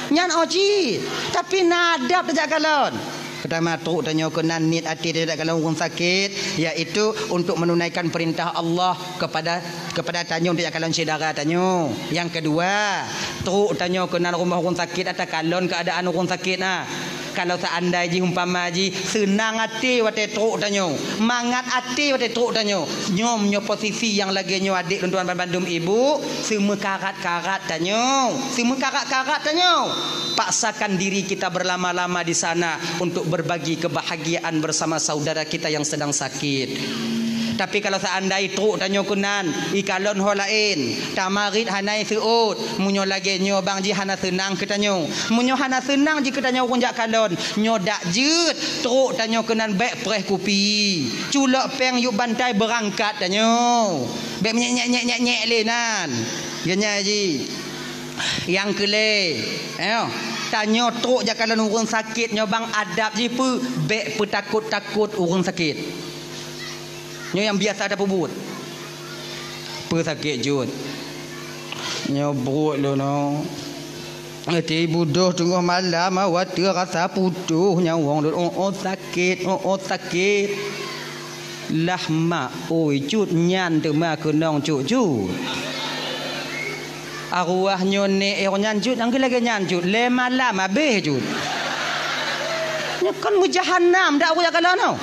Nyan, oh, cit. Tapi na adab tajak kalon. Peutama, trok tanyoe keunan niet até tajak kalon ureueng sakét, yaitu untuk menunaikan perintah Allah kepada, kepada tanyoe tajak kalon syedara tanyoe. Nyang keudua, trok tanyoe keunan rumoh ureueng sakét, takalon keuadaan ureueng sakét na. Kalau seandai jih umpama jih seunang até watèe trok tanyoe, mangat até watèe trok tanyoe, nyoe, nyoe posisi nyang lagèe nyoe, adék lôn tuan banmandum ibu, seumeukarat-karat tanyoe, seumeukarat-karat tanyoe. Paksakan diri kita berlama-lama di sana untuk berbagi kebahagiaan bersama saudara kita yang sedang sakit. Tapi kalau seandai trok tanyoe keunan, ikalon ho laén, tamarit hana iseuôt, meunyoe lagèe nyoe bang jih hana seunang keu tanyoe. Meunyoe hana seunang jih keu tanyoe ureueng jak kalon, nyoe dak jeuet, trok tanyoe keunan bèk preh kupi. Culok pèng yôh bantai beurangkat tanyoe. Bèk menyèk-nyèk-nyèk-nyèk lé nan. Geuh nyan jih. Nyang keu lhèe, eh, tanyoe trok jak kalon ureueng sakét nyoe bang adab jih peue, bèk peutakot-takot ureueng sakét. Nyoe nyang biasa tapeubuet. Peue sakét jeuet? Nyoe bruek lôn nyoe. Ati budôh teungoh malam, awai teurasa putôh nyawöng lôn. Oh, oh, sakét, oh, oh, sakét. Lah mak, oi, cut nyan teuma keunong cut-cut. Arwah nyoe nèk eh nyan cut, nyang keu lagèe nyan cut, lhèe malam abéh cut. Nyoe kon meujahanam dak ureueng jak kalon nyoe.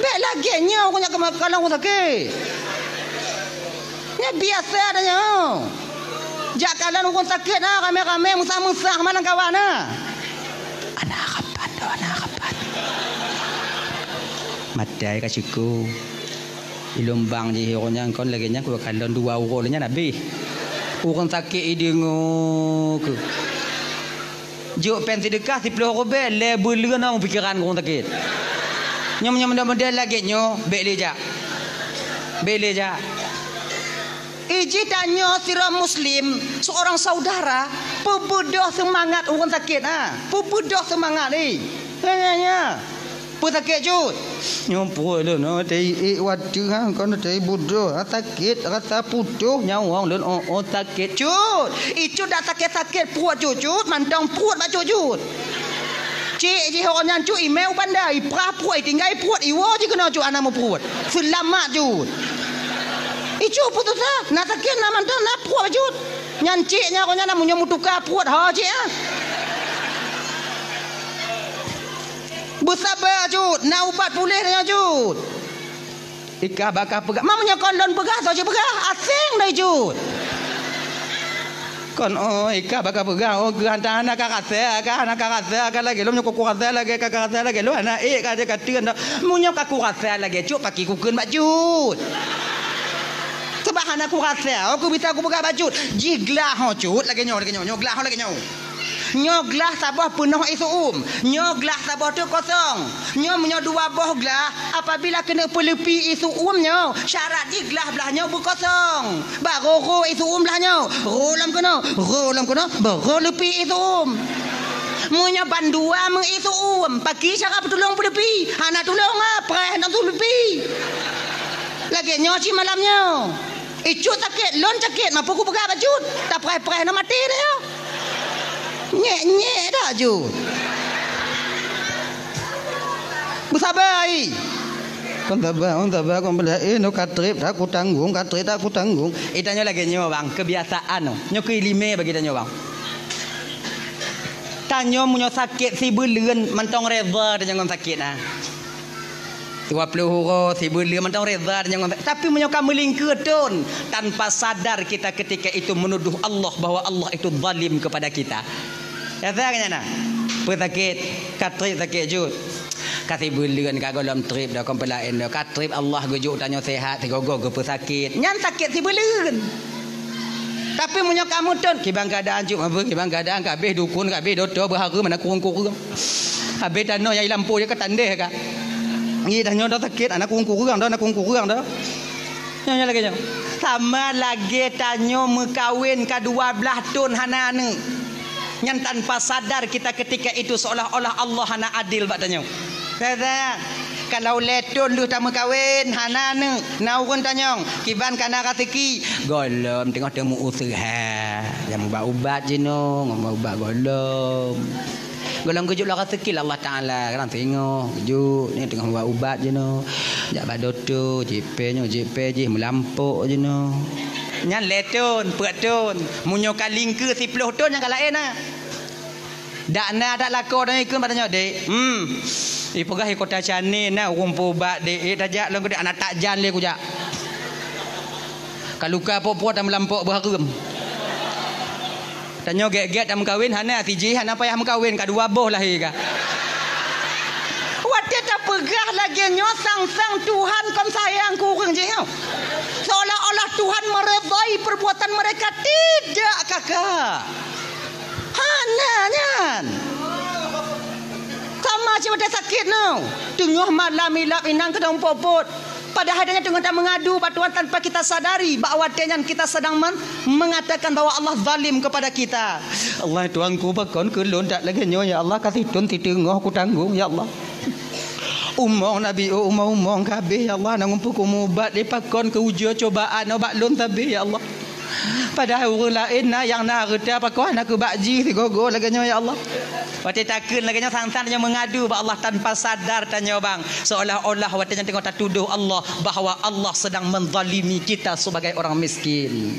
Bèk lagèe nyoe ureueng jak kalon ureueng sakét. Nyoe biasa dah nyoe. Jak kalon ureueng sakét na ramè-ramè, meusah-meusah, mana kawan na. Ana rapat, ana rapat. Maté ka syukur. Ilôn bang jih ureuëng nyan kon lagée nyan, kukalon dua uroe lé nyan habéh. Ureuëng sakét ideungoe keuh. Jok péng seudeukah siplôh rubée, lé buleuen ong pikeran ureuëng sakét. Nyoe, nyoe model-model lagée nyoe, bék lé jak. Bék lé jak. Iji tanyoe sidroe muslim, seorang saudara, peubeudoh seumangat ureuëng sakét, ha. Peubeudoh seumangat, eh. Nya, nya, nya. Peue sakét jeuet? Nyoe pruet lôn, oh, teuiek watée, ha, kon teuiek budoh, ha, sakét, rasa putôh nyawöng lôn, oh, oh, sakét jeuet. Icut dak sakét-sakét pruet jeuet-jeuet, mantong pruet bak jeuet-jeuet. Cék jih awak nyan cut imé u banda, iprah pruet, itinggai pruet, iwoe jih keunoe cut hana meupruet. Seulamat jeuet. Icut putus asa, na sakét, na mantong, na pruet bak jeuet. Nyan cék nyan awak nyan na meunyoe meutuka pruet, ho cék, ha. Beusaba jeuet, na ubat puléh nyan jeuet. Ikah baka peugah, ma meunyoe kon lôn peugah, soe jipeugah, aséng dai jeuet. Kon, oh, ikah baka peugah, oh, geuh hana ka rasa, ka hana ka rasa, ka lagée lom nyoe kuku rasa lagée, ka, ka rasa lagée lom, hana ék ka, ka teun dah. Meunyoe ka kurasa lagée cut, paki kukheun bak jeuet. Sebab hana kurasa, oh, kubisa kupeugah bak jeuet. Jiglah ho cut, lagée nyoe, lagée nyoe, nyoe glah ho lagée nyoe. Nyoe glah saboh peunoh ié su'um. Nyoe glah saboh teuk kosong. Nyoe meunyoe dua boh glah, apabila keuneuk peuleupi ié su'um nyoe, syarat jih glah blah nyoe beukosong. Barô rô ié su'um blah nyoe. Rô lom keunoe, rô lom keunoe, barô leupi ié su'um. Meunyoe bandua meu ié su'um, paki cara peutulông peuleupi? Hana tulông, ah, preh nang tuleupi. Lagée nyoe cit malam nyoe. Icut sakét, lôn sakét, ma peue kupeugah bak cut? Tapreh-preh na maté dah nyoe. Nyék-nyék dah cut. Beusaba, ai. Kon saba, kon saba, kon beuda, eh, nyoe ka treb, dak kutanggong, ka treb, dak kutanggong. Eh, tanyoe lagée nyoe, bang, keubiasaan nyoe. Nyoe keu iéleumé bagi tanyoe, bang. Tanyoe meunyoe sakét sibuleuen mantong reda tanyoe ngon sakét, ah. Dua ploh uroe, sibuleuen mantong reda tanyoe ngon sakét. Tapi meunyoe ka meulingkeue thon, tanpa sadar kita ketika itu menuduh Allah bahwa Allah itu zalim kepada kita. Nyata kan nyata? Peue sakét, ka treb sakét jeuet. Ka sibuleuen ka gohlom treb dah, kon peue laén dah. Ka treb Allah geujok tanyoe sehat, sigoe-goe geupeusakét. Nyan sakét sibuleuen. Tapi meunyoe ka meuthon, kiban keuadaan cut, apa, kiban keuadaan ka habéh dukon, ka habéh dokto, beuhareuem, hana kureueng-kureueng. Habéh tanoh nyang i lampôh jih ka tandeh ka. Ngi tanyoe dah sakét, hana kureueng-kureueng dah, hana kureueng-kureueng dah. Nyoe, nyoe lagée nyoe. Sama lagée tanyoe meukawen ka dua blaih thon hana aneuëk. Nyan tanpa sadar kita ketika itu seolah-olah Allah hana adil bak tanyoe. Teuka, kalau lhée thon lheueh tameukawen, hana aneuëk, na ureuëng tanyong, kiban ka na raseuki, gohlom teungoh teumeuuseuha, nyang ubat-ubat jinoe, ngon ubat gohlom. Gohlom geujok lam raseuki lé Allah Taala, kadang teungoh geujok, nyoe teungoh ubat-ubat jinoe, jak bak dokto, jieb pèng nyoe, jieb pèng jih, meulampôk jinoe. Nyan lhée thon, peuet thon. Meunyoe ka lingkeue siploh thon, nyan ka laén na. Dak na dak lakoe tanyoe ikheun bak tanyoe, "Dek, hmm, ipeugah i Kota Chennai na ureuëng peuubat, Dek, eh, tajak lôn keu Dek, hana takjan lé kujak. Ka luka pok-pok tameulampok beuhareuem." Tanyoe gét-gét tameukawen, hana sijih, hana payah meukawen, ka dua boh lahé ka. Watée tapeugah lagée nyoe, sang-sang Tuhan kon sayang keu ureuëng jih nyoe. Seolah-olah Tuhan meredai perbuatan mereka, tidak, kakak. Hana nyan. Sama cit watée sakét nyoe. Teungoh malam ilab inong keudong pot-pot. Padahai tanyoe teungoh tameungadu bak Tuhan tanpa kita sadari bahwa watée nyan kita sedang men-, mengatakan bahwa Allah zalim kepada kita. Allah Tuhanku, pakon keu lôn that lagée nyoe, ya Allah, ka sithon siteungoh kutanggong, ya Allah. Umong Nabi, oh, umong-umong ka habéh, ya Allah, na ureuëng peukumeubat lé pakon keu ujoe cobaan nyoe bak lôn sabe, ya Allah. Padahai ureuëng laén na nyang na hareuta pakon hana keu bak jih sigoe-goe lagée nyoe, ya Allah. Watée takheun lagée nyoe, sang-sang tanyoe meungadu bak Allah tanpa sadar tanyoe bang, seolah-olah watée nyan teungoh tatudoh Allah bahwa Allah sedang menzalimi kita sebagai orang miskin.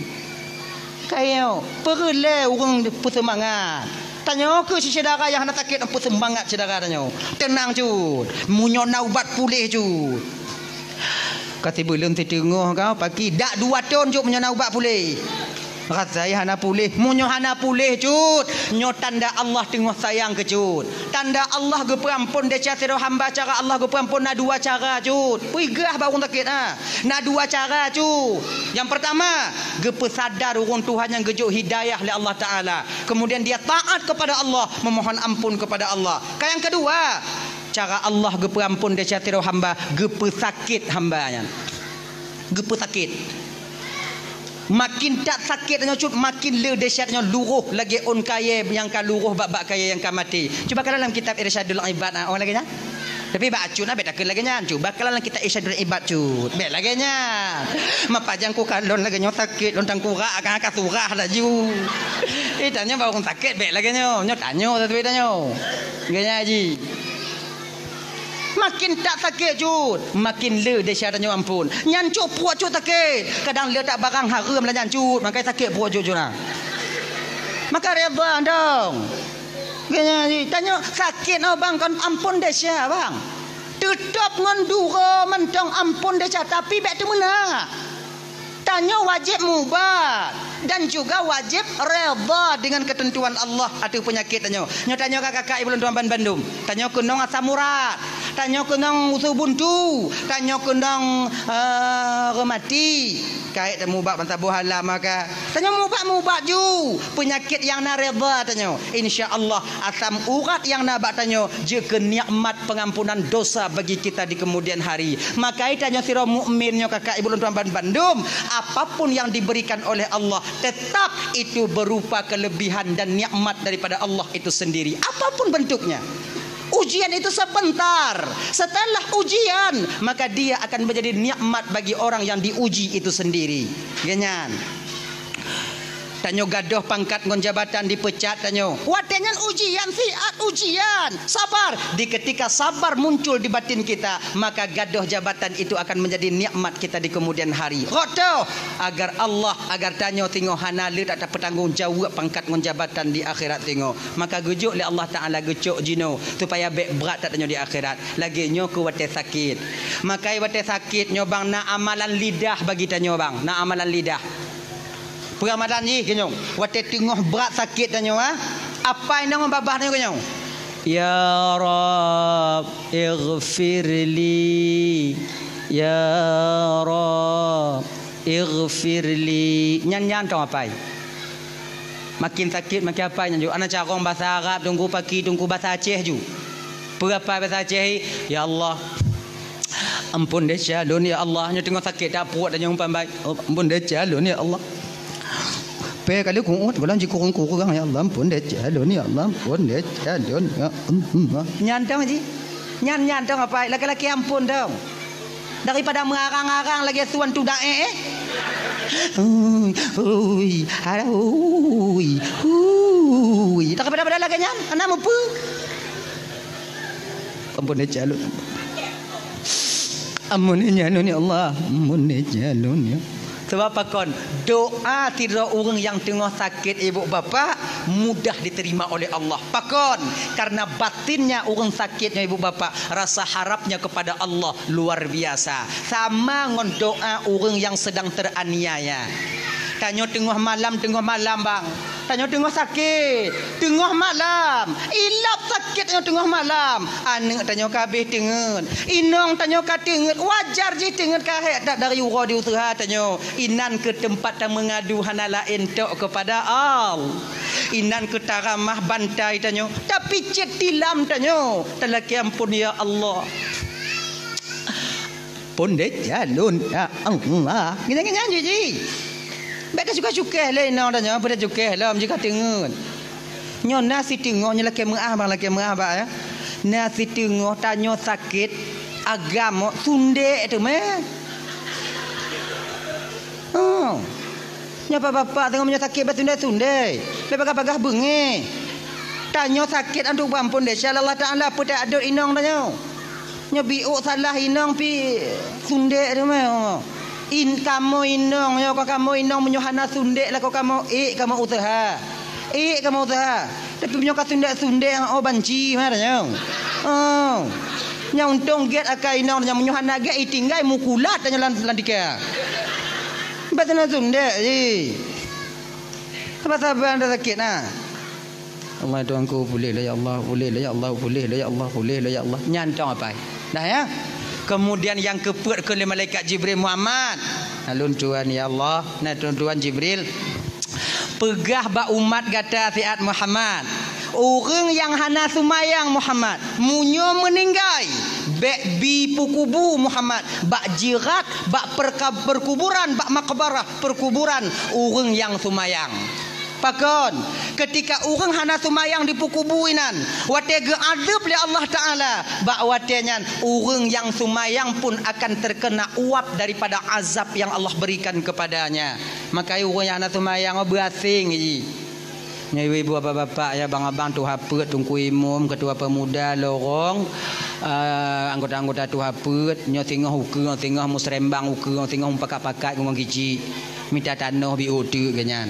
Kayo, peureulée ureuëng peuseumangat. Tanyoe keuh syedara nyang hana sakét, peuseumangat syedara tanyoe. Teunang cut, meunyoe na ubat puléh cut. Ka sibuleuen siteungoh ka paki, dak dua thon cut meunyoe na ubat puléh. Rasai hana puléh. Meunyoe hana puléh, cut, nyoe tanda Allah teungoh sayang keu cut. Tanda Allah geupeuamphon desya sidroe hamba. Cara Allah geupeuamphon na dua cara, cut. Peugah bak ureuëng sakét, ha. Na dua cara, cut. Nyang peurtama, geupeusadar ureuëng tuha nyang geujok hidayah lé Allah Taala. Kemudian dia taat kepada Allah, memohon ampun kepada Allah. Ka nyang keudua, cara Allah geupeuamphon desya sidroe hamba, geupeusakét hamba nyan. Geupeusakét. Makin that sakét nyoe cut, makin le dahsyat nyoe, luroh lagée ôn kayée nyang ka luroh bak-bak kayée nyang ka maté. Cuba kalon lam kitab Irsyadul Ibad, ah, oh, lagée nyan. Tapi bak acut na bèk takheun lagée nyan. Cuba kalon lam kitab Irsyadul Ibad cut. Bèk lagée nyan. Mapajang ku kalon lagée nyoe sakét, lôn tangkurak akan ka surah laju. Eh, tanyoe bak ureuëng sakét bèk lagée nyoe. Nyoe tanyoe, tapi tanyoe. Lagée nyan ji. Makin that sakét cut, makin le desya tanyoe ampon. Nyan cut pruet cut sakét. Kadang le that barang hareuem lah nyan cut, makai sakét pruet cut cut na. Maka reda dong. Tanyoe sakét nyoe bang kon ampon desya bang. Teutap ngon duro mantong ampon desya, tapi bèk teumeunak. Tanyoe wajéb mubat dan juga wajéb reda dengan keuteuntuan Allah ateueh peunyakét tanyoe. Nyoe tanyoe ka kakak ibu lôn tuan ban bandum. Tanyoe keunong asam urat, tanyoe keunong usus buntu, tanyoe keunong, eh, reumati. Kayée tamubat ban saboh alam maka. Tanyoe mubat-mubat ju peunyakét nyang na reda tanyoe. Insya Allah asam urat nyang na bak tanyoe jeuet keu nikmat pengampunan dosa bagi kita di kemudian hari. Makai tanyoe sidroe mukmin nyoe kakak ibu lôn tuan ban bandum, apapun yang diberikan oleh Allah, tetap itu berupa kelebihan dan nikmat daripada Allah itu sendiri. Apapun bentuknya. Ujian itu sebentar. Setelah ujian, maka dia akan menjadi nikmat bagi orang yang diuji itu sendiri. Genyan. Tanyoe gadoh pangkat ngon jabatan dipeucat tanyoe. Watée nyan ujian, siat ujian. Sabar. Di ketika sabar muncul di batin kita, maka gadoh jabatan itu akan menjadi nikmat kita di kemudian hari. Rotoh agar Allah, agar tanyoe singoh hana le tak tapeutanggong jaweueb pangkat ngon jabatan di akhirat singoh. Maka geujok lé Allah Taala geucok jinoe supaya bèk brat that tanyoe di akhirat. Lagée nyoe keu watée sakét. Makai watée sakét nyoe bang na amalan lidah bagi tanyoe bang. Na amalan lidah. Peuramadan jih keunyoe, watée teungoh brat sakét tanyoe, ha? Apai nong babah tanyoe keunyoe. Ya Rabb, ighfirli. Ya Rabb, ighfirli. Nyan nyan tong apai. Makin sakét makin apai nyan ju. Ana carong basa Arab, tungku paki, tungku basa Aceh ju. Peue apai basa Aceh, ya Allah. Ampon desya lôn ya Allah. Nyoe teungoh sakét that pruet tanyoe umpan bai. Oh, ampon desya lôn ya Allah. Pé kali kuut, gohlom jikurong-kurong ya Allah. Ampon desya lôn ya Allah. Ampon desya lôn ya Allah. Nyan tong ji. Nyan nyan tong apai laki-laki ampon tong. Daripada meurarang-arang lagée suan tudak eh. Ui, ui, ui, ui. Daripada pada lagée nyan, anak mupu. Ampun deh calon. Ampun deh calon ya Allah. Ampun deh calon ya. Sebab pakon doa sidroe ureuëng nyang teungoh sakét ibu bapak mudah diterima oleh Allah. Pakon? Karena batinnya ureuëng sakét nyoe ibu bapak rasa harapnya kepada Allah luar biasa. Sama ngon doa ureuëng nyang sedang teraniaya. Tanyoe teungoh malam, teungoh malam bang. Tanyoe teungoh sakét, teungoh malam. Ilap sakét tanyoe teungoh malam. Aneuk tanyoe ka habéh teungeut. Inong tanyoe ka teungeut. Wajar jih teungeut ka hék that dari uroe di useuha tanyoe. Inan keuh teumpat tameungadu hana laén tok keupada Allah. Inan keuh taramah bantai tanyoe. Tapicét tilam tanyoe. Talakée ampon ya Allah. Pondeh calon ya Allah. Nyan nyan jih jih. Bèk tacukéh-cukéh lé inong tanyoe, bèk tacukéh lom jih ka teungeut. Nyoe na siteungoh nyoe lakée meuáh bang, lakée meuáh bak ya. Na siteungoh tanyoe sakét agam sundek teumé. Oh. Nyoe bapak-bapak teungoh meunyoe sakét bak sundek-sundek. Bèk bagah-bagah beungéh. Tanyoe sakét antu bang pondeh calon Allah Taala peutak adot inong tanyoe. Nyoe biôk salah inong pi sundek teumé. In kamoe inong nyoe ka kamoe inong meunyoe hana sundek lakoe kamoe ék kamoe useuha. Ék kamoe useuha. Tapi meunyoe ka sundek-sundek oh banci mah tanyoe. Oh. Nyang untông gét akai inong nyang meunyoe hana gét itinggai mukulat tanyoe lam lam tika. Bèk sundek-sundek jih. Saban-saban dah sakét na. Allah Tuhanku, pulih lah ya Allah, pulih lah ya Allah, pulih lah ya Allah, pulih lah ya Allah. Nyan tong apai. Dah ya. Kemudian nyang keupeuet keu lé malaikat Jibril, Muhammad. Lalu tuan ya Allah, nah tuan Jibril. Peugah bak umat gata siat Muhammad. Ureuëng nyang hana seumayang Muhammad, meunyoe meuninggai, bék bi peukubu Muhammad, bak jirat, bak perka-, perkuburan, bak makbarah, perkuburan ureuëng nyang seumayang. Pakon, ketika ureuëng hana seumayang dipeukubu inan, watée geuadeueb lé Allah Taala, bak watée nyan ureuëng nyang seumayang pun akan terkena uap daripada azab yang Allah berikan kepadanya. Maka ureuëng nyang hana seumayang beuaséng jih. Nyoe ibu-ibu, bapak-bapak, ya, abang-abang, tuha peuet, teungku imum, ketua pemuda, lorong, eh, anggota-anggota tuha peuet, nyoe singoh ukeue, singoh musrembang ukeue, singoh mupakat-pakat ngon giji. Mita tanoh biôh teuk geuh nyan.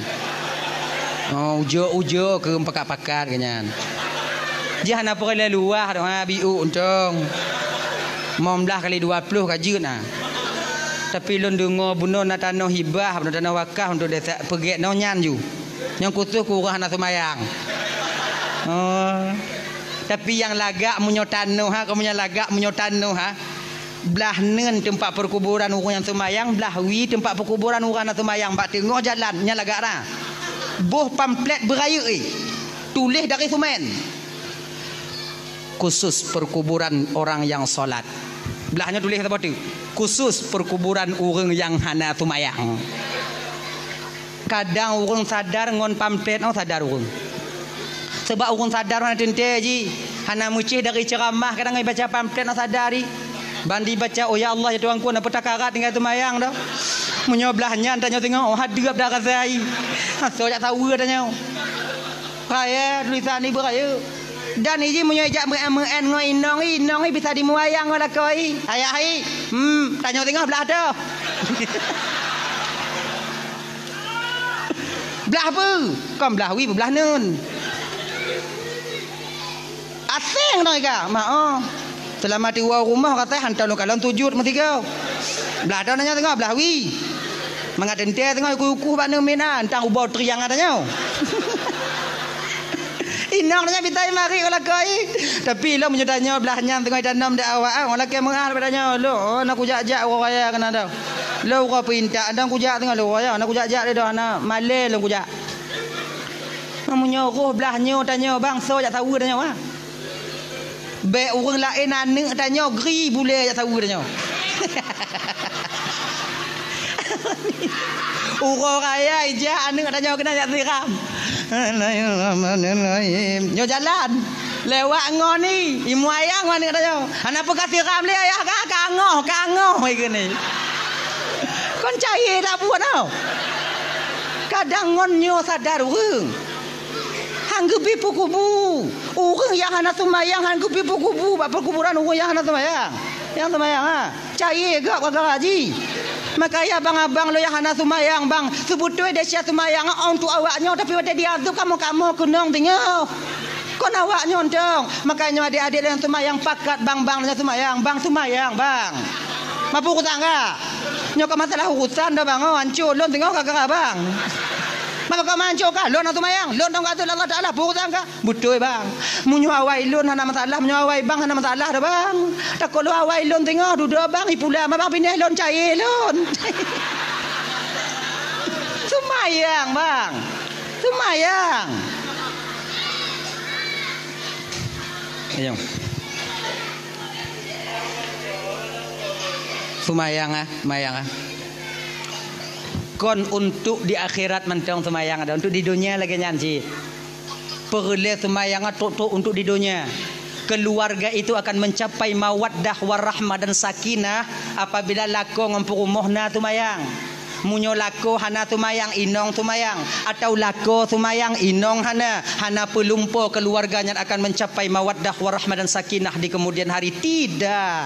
Oh, ujoe-ujoe keu mupakat-pakat geuh nyan. Jih hana peureulée luwah doh, ha, biôh untông. Lima belas kali dua puluh ka jeuet na. Tapi lôn deungoe bunoe na tanoh hibah, bunoe tanoh wakaf untuk desa, peugét nyoe nyan ju. Nyang khusus keu ureuëng hana seumayang. Oh. Tapi nyang lagak meunyoe tanoh ha, kamoe nyang lagak meunyoe tanoh ha. Blah neun teumpat peukuburan ureuëng nyang seumayang, blah wie teumpat peukuburan ureuëng hana seumayang bak teungoh jalan, nyan lagak na. Boh pamflet beurayeuk, eh. Tuléh dari seumén. Khusus perkuburan orang yang salat. Blah nyoe tuléh saboh teuk. Khusus perkuburan ureuëng nyang hana seumayang. Kadang ureuëng sadar ngon pamflet nyoe sadar ureuëng. Sebab ureuëng sadar hana teuntée jih, hana meucéh dari ceuramah, kadang ibaca pamflet nyoe sadar jih. Ban dibaca, "Oh ya Allah, ya Tuhanku, na peutakarat tinggai seumayang doh." Meunyoe blah nyan tanyoe singoh, oh, hadeueb dah rasa jih. Asoe jak saweue tanyoe. Raya tulisan ibu raya. Dan iji meunyoe jak meu'en-meu'en ngon inong i, inong i bisa dimuayang ngon lakoe i. Ayah i, hmm, tanyoe singoh blah toh. Blah peue? Kon blah wie, blah neun. Aséng tanyoe ka, mak oh. Seulama tiwoe rumoh ka aséng, hantom lôn kalon sujut meusigoe. Blah toh tanyoe singoh, blah wie. Mangat teuntée singoh uku-uku bak neun miet na, hantom ubau triang tanyoe. Inong tanyoe bitai marit u lakoe. Tapi lôn meunyoe tanyoe blah nyan teungoh tanom di awak, ah, lakée meu'ah bak tanyoe, "Lôn, oh, na kujak-jak uroe raya keunan doh. Lôn uroe peuintat, na kujak teungoh lôn raya, na kujak-jak lé doh, na malée lôn kujak." Meunyoe roh blah nyoe tanyoe bang, soe jak saweue tanyoe, ah. Bék ureuëng laén aneuëk tanyoe gri bulée jak saweue tanyoe. Uroe raya ijak aneuëk tanyoe keunan jak siram. Bismillahirrahmanirrahim. Nyoe jalan. Lewat ngon i, imuayang ngon aneuëk tanyoe. Hana peue ka siram lé ayah ka, kangoh, kangoh i keunoe. Kon cayée dak buet tau. Kadang ngon nyoe sadar ureuëng. Han geubi peukubu. Ureuëng nyang hana seumayang han geubi peukubu bak peukuburan ureuëng nyang hana seumayang. Nyang seumayang, ha. Cayée gak gara-gara jih. Makanya abang-abang lôn nyang hana seumayang, bang, seubeutôi desya seumayang untuk awak nyoe, tapi watée diazeueb kamoe-kamoe keunong teungoh. Kon awak nyoe dong. Makanya adék-adék lôn nyang seumayang pakat, bang, bang lôn nyang seumayang, bang seumayang, bang. Mapu kutangga. Nyoe ka masalah urusan dah bang, oh, hancô lôn teungoh gara-gara bang. Maka kau manco kah? Lôn hana seumayang, lôn dong ka ateueh Allah Taala, peue urusan kah? Beutôi bang. Meunyoe awai lôn hana masalah, meunyoe awai bang hana masalah dah bang. Takot lôn awai lôn teungoh dudoe bang, ipula ma bang pineh lôn cayée lôn. Seumayang bang. Seumayang. Ayong. Seumayang ah, seumayang ah. Kon untuk di akhirat mantong seumayang ada, untuk di donya lagée nyan cit. Peureulée seumayang trok-trok untuk di donya. Keluarga itu akan mencapai mawaddah warahmah dan sakinah apabila lakoe ngon peurumoh na seumayang. Meunyoe lakoe hana seumayang, inong seumayang, atau lakoe seumayang, inong hana, hana peulumpo keluarga nyan akan mencapai mawaddah warahmah dan sakinah di kemudian hari. Tidak.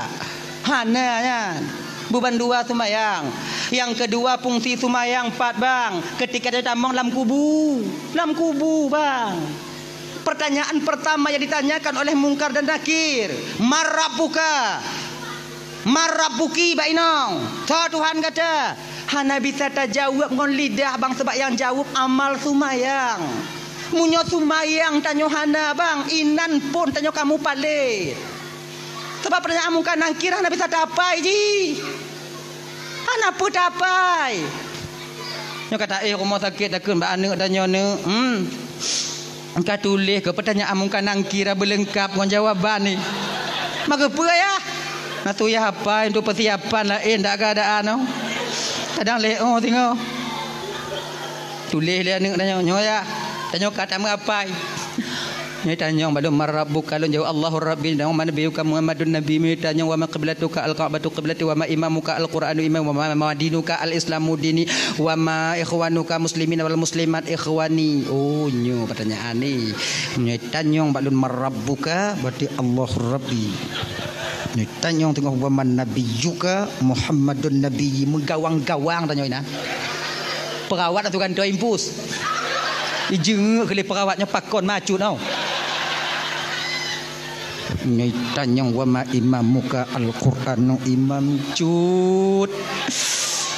Hana nyan. Beuban dua seumayang. Nyang keudua fungsi seumayang pat bang, ketika dia tamong lam kubu. Lam kubu bang. Pertanyaan pertama yang ditanyakan oleh Mungkar dan Nakir, "Man rabbuka?" "Man rabbuki?" bak inong. "Soe Tuhan gata?" Hana bisa tajaweueb ngon lidah, bang, sabab nyang jaweueb amal seumayang. Meunyoe seumayang tanyoe hana, bang, inan phon tanyoe ka mupalét. Sabab peurtanyaan Mungkar Nakir hana bisa tapai jih. Hana peue tapai. Nyoe ka taéh rumoh sakét takheun bak aneuk tanyoe, "Neuk, hmm, ka tuléh keu peurtanyaan Mungkar Nakir beuleungkab ngon jawaban nyoe." Maka peue, Yah? Na tu Yah apai untuk peusiapan laén dak keadaan nyoe. Kadang lé oh singoh. Tuléh lé aneuk tanyoe, nyoe, Yah. Tanyoe ka tameuapai. Nyoe tanyong bak lôn, "Man rabbuka?" Lôn jaweueb, "Allahu Rabbi." "Wa man nabiyyuka?" "Muhammadun nabiyyi." Nyoe tanyong, "Wa ma qiblatuka?" "Al-Ka'batu qiblati." "Wa ma imamuka?" "Al-Qur'anu imami." "Wa ma, ma dinuka?" "Al-Islamu dini." "Wa ma ikhwanuka muslimina wal muslimat ikhwani?" Oh, nyoe pertanyaan ni. Nyoe tanyong bak lôn, "Man rabbuka?" Berarti, "Allahu Rabbi." Nyoe tanyong teungoh, "Wa man nabiyyuka?" "Muhammadun nabiyyi." Meugawang-gawang tanyong inan. Perawat atau gantoi impus. Ijeungeuk keu lé perawat nyoe pakon macut tau. Nyoe tanyong, "Wa ma imamuka?" "Al-Qur'anu imami." Cut.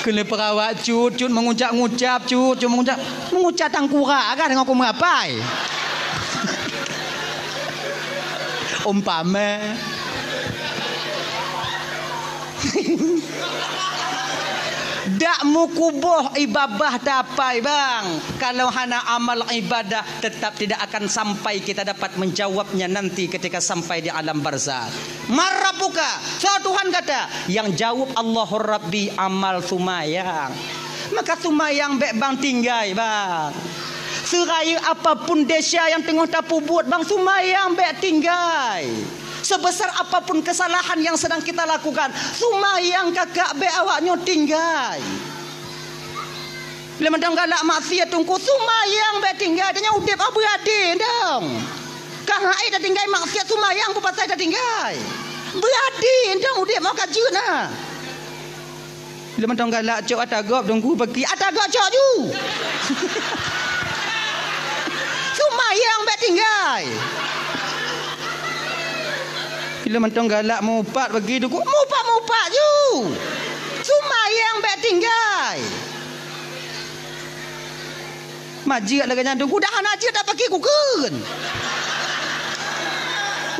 Keu lé perawat cut, cut meungucap-ngucap, cut, cut meungucap. Meungucap tangkurak agak deungon ku meuapai. Umpama. Dak meukuboh ié babah tapai, bang. Kalau hana amal ibadah, tetap tidak akan sampai kita dapat menjawabnya nanti ketika sampai di alam barzakh. "Man rabbuka?" Soe Tuhan gata? Nyang jaweueb, "Allahu Rabbi," amal seumayang. Maka seumayang bék bang tinggai, bang. Seurayeuk apapun desya nyang teungoh tapeubuet, bang, seumayang bék tinggai. Sebesar apapun kesalahan yang sedang kita lakukan, seumayang kakak bék awak nyoe tinggai. Lé mantong galak maksiat teungku, seumayang bék tinggai, tanyoe udeb ah beuadé dong. Ka hai tatinggai maksiat seumayang peue pasai tatinggai. Beuadé dong udeb mau ka jeuet na. Lé mantong galak cok ata gob teungku paki, ata gob cok ju. Seumayang bék tinggai. Bila mantong galak mupat bagi duku, mupat-mupat ju. Seumayang bék tinggai. Majeuet lagée nyan duku dah hana jeuet dak paki kukheun.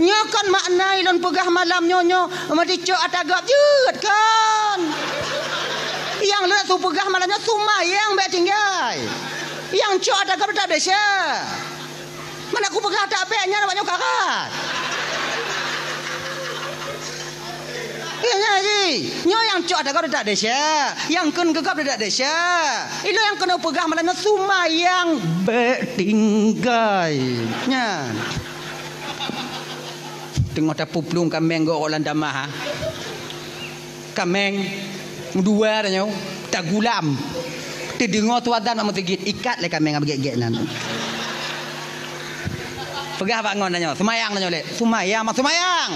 Nyoe kon makna ilôn peugah malam nyoe, nyoe meudicok ata gob jeuet kon. Nyang lôn su peugah malam nyoe seumayang bék tinggai. Nyang cok ata gob dak desya. Mana kupeugah tak bék nyan awak nyoe karat. Iya, iya, iya. Nyoe nyang cok ata gob dak desya, nyang kheun keu gob dak desya. Ilôn nyang keuneuk peugah malam nyoe seumayang bék tinggai. Nyan. Teungoh tapuplueng kaméng gob lam tamah, ha. Kaméng meudua tanyoe tagulam. Teudeungoe su azan bak meuseujid, ikat lé kaméng nyang beugét-gét nyan. Peugah bak ngon tanyoe, seumayang tanyoe lé. Seumayang, mak seumayang.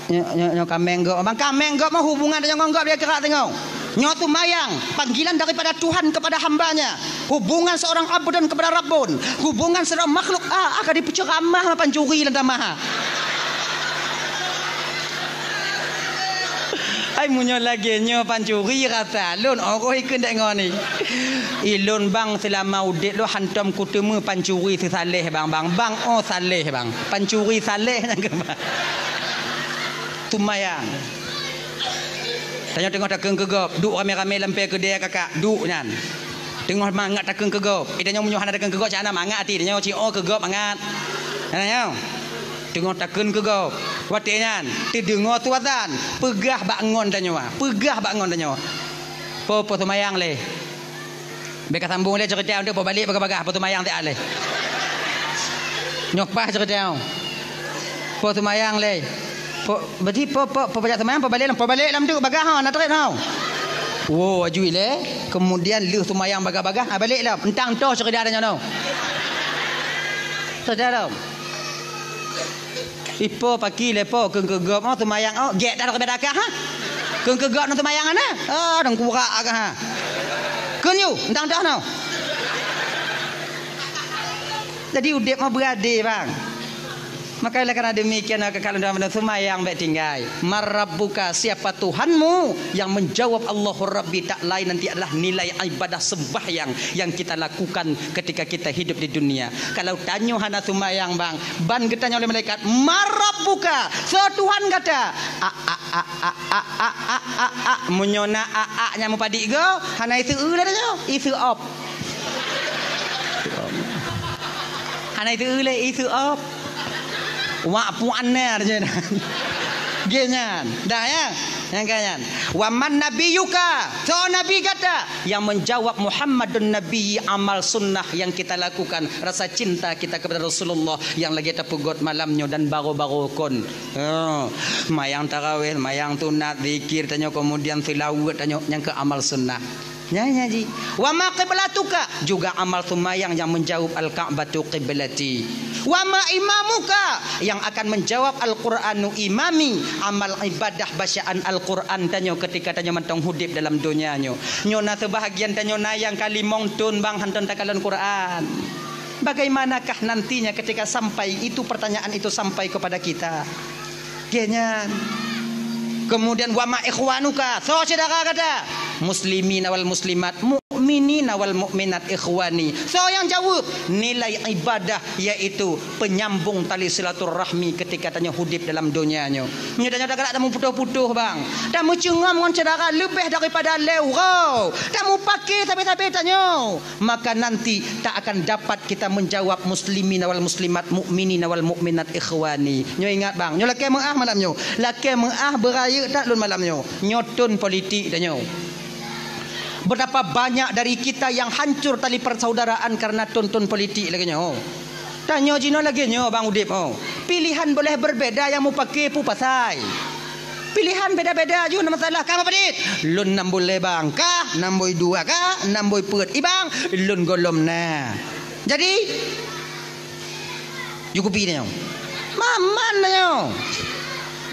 Nyoe, nyoe, nyoe kaméng gob. Bang kaméng gob mah hubungan tanyoe ngon gob dia keurak tanyoe. Nyoe seumayang, panggilan daripada Tuhan kepada hamba-Nya. Hubungan seorang abdun kepada rabbun. Hubungan seorang makhluk, ah, akan dipeuceuramah pancuri lam tamah. Hai meunyoe lagée nyoe pancuri rasa lôn, oh, ikheun dék ngon ni. Ilôn bang seulama udeb lôn hantom kuteumé pancuri seusaléh bang, bang, bang, oh, saléh bang. Pancuri saléh nyang keubah. Seumayang. Tanyoe teungoh takheun keu gob, duek ramé-ramé lam pée keudée kakak, duek nyan. Teungoh mangat takheun keu gob. Eh, tanyoe meunyoe hana takheun keu gob, cak hana mangat até tanyoe, ci oh keu gob mangat. Hana nyoe. Teungoh takheun keu gob. Watée nyan, teudeungoe su azan, peugah bak ngon tanyoe, peugah bak ngon tanyoe. Po, po seumayang lé. Bék ka sambung lé ceurita nyoe, po balek bagah-bagah, po seumayang siat lé. Nyoe paih ceurita nyoe. Po seumayang lé. Po, berarti po, po, po bajak seumayang, po balek lom, po balek lom tu bagah ha, na trép ha. Wo, aju ilée, kemudian lheueh seumayang bagah-bagah, ha, balek lom. Entang toh ceurita nyoe. Ceurita lom. Ipo paki lé po kheun keu gob, oh, seumayang, oh, gét dah keu beda kah, ha? Kheun keu gob nang seumayang ana? Oh, dong kurak kah, ha? Kheun yu, entang dah nau. Jadi udeb mah beuadé, bang. Maka oleh karena demikian, maka kalau dalam seumayang bèk tinggai. "Man rabbuka, siapa Tuhanmu?" Yang menjawab, "Allahu Rabbi," tak lain nanti adalah nilai ibadah sembahyang yang kita lakukan ketika kita hidup di dunia. Kalau tanyoe hana seumayang, bang, ban geutanyong lé malaikat, "Man rabbuka?" Soe Tuhan gata? A, a, a, a, a, a, a, a, a. Meunyoe na a, a nyang meupadik go, hana iseu lé tanyoe, iseu op. Hana iseu lé, iseu op. Wak puan na je. Geuh nyan. Dah ya? Nyang ka nyan. "Wa man nabiyyuka?" Soe nabi gata? Yang menjawab, "Muhammadun Nabi," amal sunnah yang kita lakukan, rasa cinta kita kepada Rasulullah yang lagi tapeugot malam nyoe dan baroe-baroe kon. Oh, mayang tarawih, mayang sunat, zikir tanyoe, kemudian seulaweuet tanyoe, nyang keu amal sunnah. Nyan, nyan ji. "Wa ma qiblatuka?" Juga amal seumayang yang menjawab, "Al-Ka'batu qiblati." "Wa ma imamuka?" Yang akan menjawab, "Al-Qur'anu imami." Amal ibadah bacaan Al-Qur'an tanyoe ketika tanyoe mantong hudép dalam donya nyoe. Nyoe na seubahagian tanyoe na nyang ka limong thon, bang, hantom takalon Qur'an. Bagaimanakah nantinya ketika sampai itu pertanyaan itu sampai kepada kita? Geuh nyan. Kemudian, "Wa ma ikhwanuka?" Soe syedara gata? "Muslimina wal muslimat, mukminina wal mukminat ikhwani." Soe nyang jaweueb? Nilai ibadah, yaitu penyambung tali silaturahmi ketika tanyoe hudép dalam donya nyoe. Nyoe tanyoe tagalak tameuputoh-putoh, bang. Tameucungom ngon syedara leubeh daripada lhèe uroe. Tamupake sabe-sabe tanyoe. Maka nanti tak akan dapat kita menjawab, "Muslimina wal muslimat, mukminina wal mukminat ikhwani." Nyoe ingat, bang, nyoe lakèe meu'ah malam nyoe. Lakèe meu'ah beurayeuk that lôn malam nyoe. Nyoe thon politik tanyoe. Betapa banyak dari kita yang hancur tali persaudaraan karena thon-thon politik lagèe nyoe. Tanyoe jinoe lagèe nyoe, bang, udép, oh. Pilihan boleh berbeda, nyang mupake peue pasai. Pilihan beda-beda ju na masalah. Ka meupadit? Lôn nam bui lhèe, bang. Ka nam bui dua, ka nam bui peuet. I, bang, lôn gohlom na. Jadi, ju kupi tanyoe. Maman tanyoe.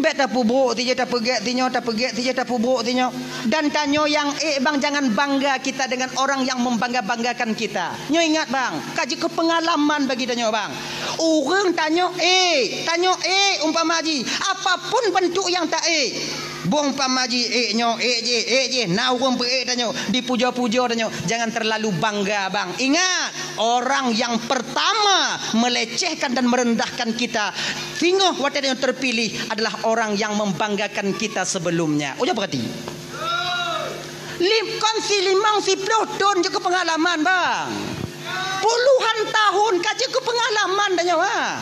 Bèk tapeubrok sijeuh, tapeugèt sinyoe, tapeugèt sijeuh, tapeubrok sinyoe. Dan tanyoe nyang ék, bang, jangan bangga kita dengan orang yang membangga-banggakan kita. Nyoe ingat, bang, ka jeuet keu peungalaman bagi tanyoe, bang. Ureueng tanyoe ék, tanyoe ék umpama jih, apapun bentuk nyang ta ék. Boh umpama jih ék nyoe, ék jih, ék jih, na ureueng peu ék tanyoe, dipuja-puja tanyoe, jangan terlalu bangga, bang. Ingat, orang yang pertama melecehkan dan merendahkan kita, singoh watèe tanyoe terpilih, adalah orang yang membanggakan kita sebelumnya. Ujoe peugah di. Lim-, kon si limong, si ploh thon jeuet keu peungalaman, bang. Puluhan tahun ka jeuet keu peungalaman tanyoe, ha.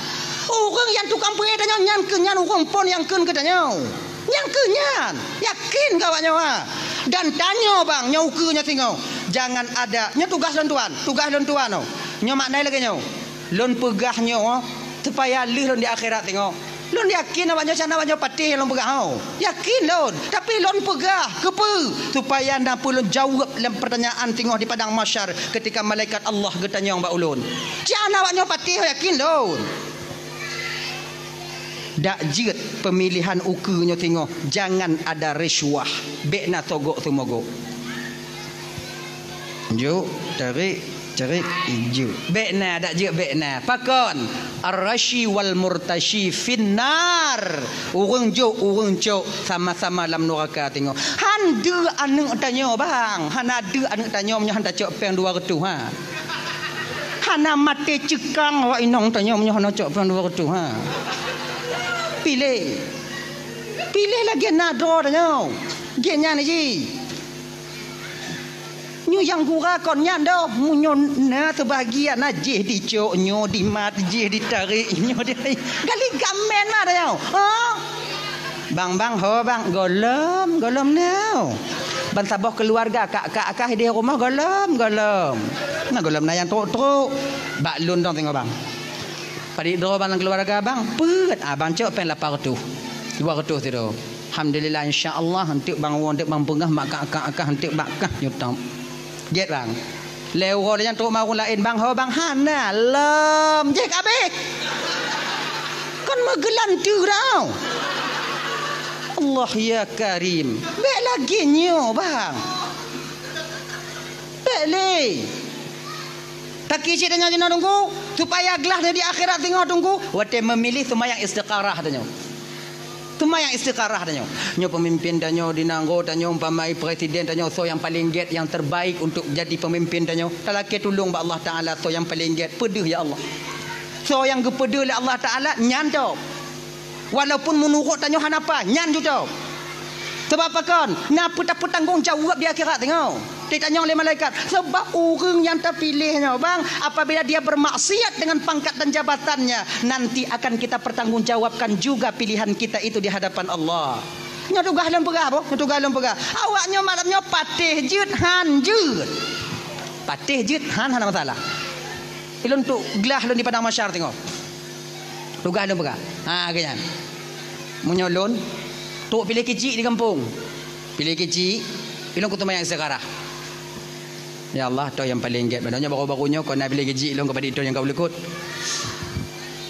Ureueng nyang tukang peu ék tanyoe nyan keuh nyan ureueng phôn nyang kheun keu tanyoe. Nyan keuh nyan. Yakin keu awak nyoe, ha. Dan tanyoe, bang, nyoe ukeue nyoe singoh. Jangan ada, nyoe tugaih lôn tuan, tugaih lôn tuan, oh. Nyoe makna lagèe nyoe. Lôn peugah nyoe supaya lheueh lôn di akhirat singoh. Lôn yakin awak nyoe, awak nyoe patéh nyang lôn peugah, ho. Yakin lôn, tapi lôn peugah keupeue? Supaya na peue lôn jaweueb lam pertanyaan singoh di padang mahsyar ketika malaikat Allah geutanyong bak ulôn. Awak nyoe patéh, yakin lôn. Dak jeuet pemilihan ukeue nyoe singoh, jangan ada risuah, bèk na sogok seumogok. Jok, tarék, tarék, jok. Bèk na, dak jeuet bèk na. Pakon? Ar-rashi wal murtashi finnar. Ureueng jok, ureueng cok, sama-sama lam nuraka singoh. Han deuh aneuk tanyoe, bang. Hana deuh aneuk tanyoe meunyoe han tacok péng dua reutôh, ha. Hana maté ceukang awak inong tanyoe meunyoe hana cok péng dua reutôh, ha. Piléh. Piléh lagèe na droe tanyoe. Gét nyan jih. Nyoe nyang gura kon nyan doh, meunyoe na seubahagian na jih dicok, nyoe dimat, jih ditarék, nyoe di-, gali gamen mah tanyoe. Ha? Bang, bang, ho, bang, gohlom, gohlom na. Ban saboh keuluwarga, kak, kak, kak, di rumoh gohlom, gohlom. Na gohlom na nyang trok-trok. Bak lôn dong singoh, bang. Padit droe bang lam keuluwarga bang, peuet, ah, bang cok péng lapan reutôh, dua reutôh sidroe. Alhamdulillah, insya Allah, eunteuk bang woe, eunteuk bang peugah, mak kah, kah, kah, eunteuk bak kah nyoe tom. Jeuet bang. Lhèe uroe lé nyan trok ma ureueng laén, bang, ho bang, hana lom. Jih ka abéh. Kon meugeulanteue tau. Allah ya Karim. Bèk lagèe nyoe bang. Bèk lé. Sakét cit tanyoe jinoe Teungku, supaya glah di akhirat singoh Teungku, watée meumiléh seumayang istikharah tanyoe. Seumayang istikharah tanyoe. Nyoe peumimpén tanyoe di nanggroe tanyoe, umpama presiden tanyoe, soe nyang paleng gét, nyang terbaik untuk jadi peumimpén tanyoe. Talakée tulông bak Allah Taala, soe nyang paleng gét, peudeuh ya Allah. Soe nyang geupeudeuh lé Allah Taala, nyan top. Walaupun meunurot tanyoe hana paih, nyan jitop. Sabab pakon? Na peue tapeutanggong jaweueb di akhirat singoh. Ditanyong lé malaikat, sabab ureuëng nyang tapiléh nyoe, bang, apabila dia bermaksiat dengan pangkat dan jabatannya, nanti akan kita pertanggungjawabkan juga pilihan kita itu di hadapan Allah. Nyoe tugaih lôn peugah, boh, nyoe tugaih lôn peugah. Awak nyoe malam nyoe patéh jeuet han jeuet. Patéh jeuet han hana masalah. Ilôn trok glah lôn di padang mahsyar singoh. Tugaih lôn peugah. Ha, geuhnyan. Meunyoe lôn, trok piléh keuchik di gampông. Piléh keuchik, ilôn kuteumayang istikharah. Ya Allah, toh nyang paleng gét. Padahai nyoe baru-baru nyoe, kon na piléh keuchik lôn keupada toh nyang ka ulukot.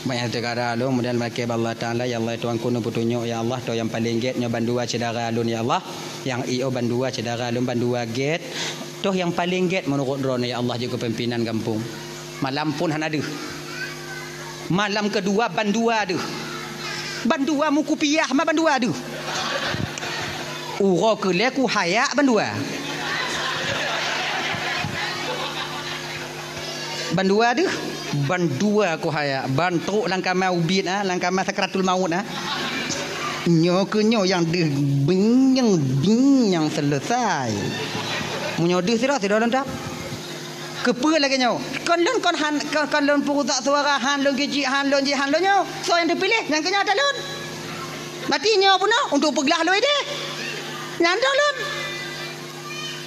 Banyak istikharah lôn, kemudian makai bak Allah Taala, ya Allah, Tuhanku, neupeutunyok, ya Allah, toh nyang paleng gét, nyoe bandua syedara lôn, ya Allah. Nyang i o bandua syedara lôn, bandua gét. Toh nyang paleng gét meunurot droeneuh, ya Allah, jeuet keu pimpinan gampông. Malam phon hana deuh. Malam keudua bandua deuh. Bandua meukupiah ma bandua deuh. Uroe keulhèe kuhayak bandua. Bandua deuh, bandua kuhayak, ban trok lam kama ubit, ah, lam kama sakratul maut, ah. Nyoe keuh nyoe nyang deuh binyeng-binyeng nyang selesai. Meunyoe deuh sidroe, sidroe lôn dap. Keupeue lagèe nyoe? Kon lôn kon han, kon, kon lôn peurusok suara, han lôn keuchik, han lôn jih, han lôn nyoe. Soe nyang teupiléh, nyang keu nyoe ata lôn. Berarti nyoe peunoh untuk peuglah lôn idéh. Nyan ata lôn.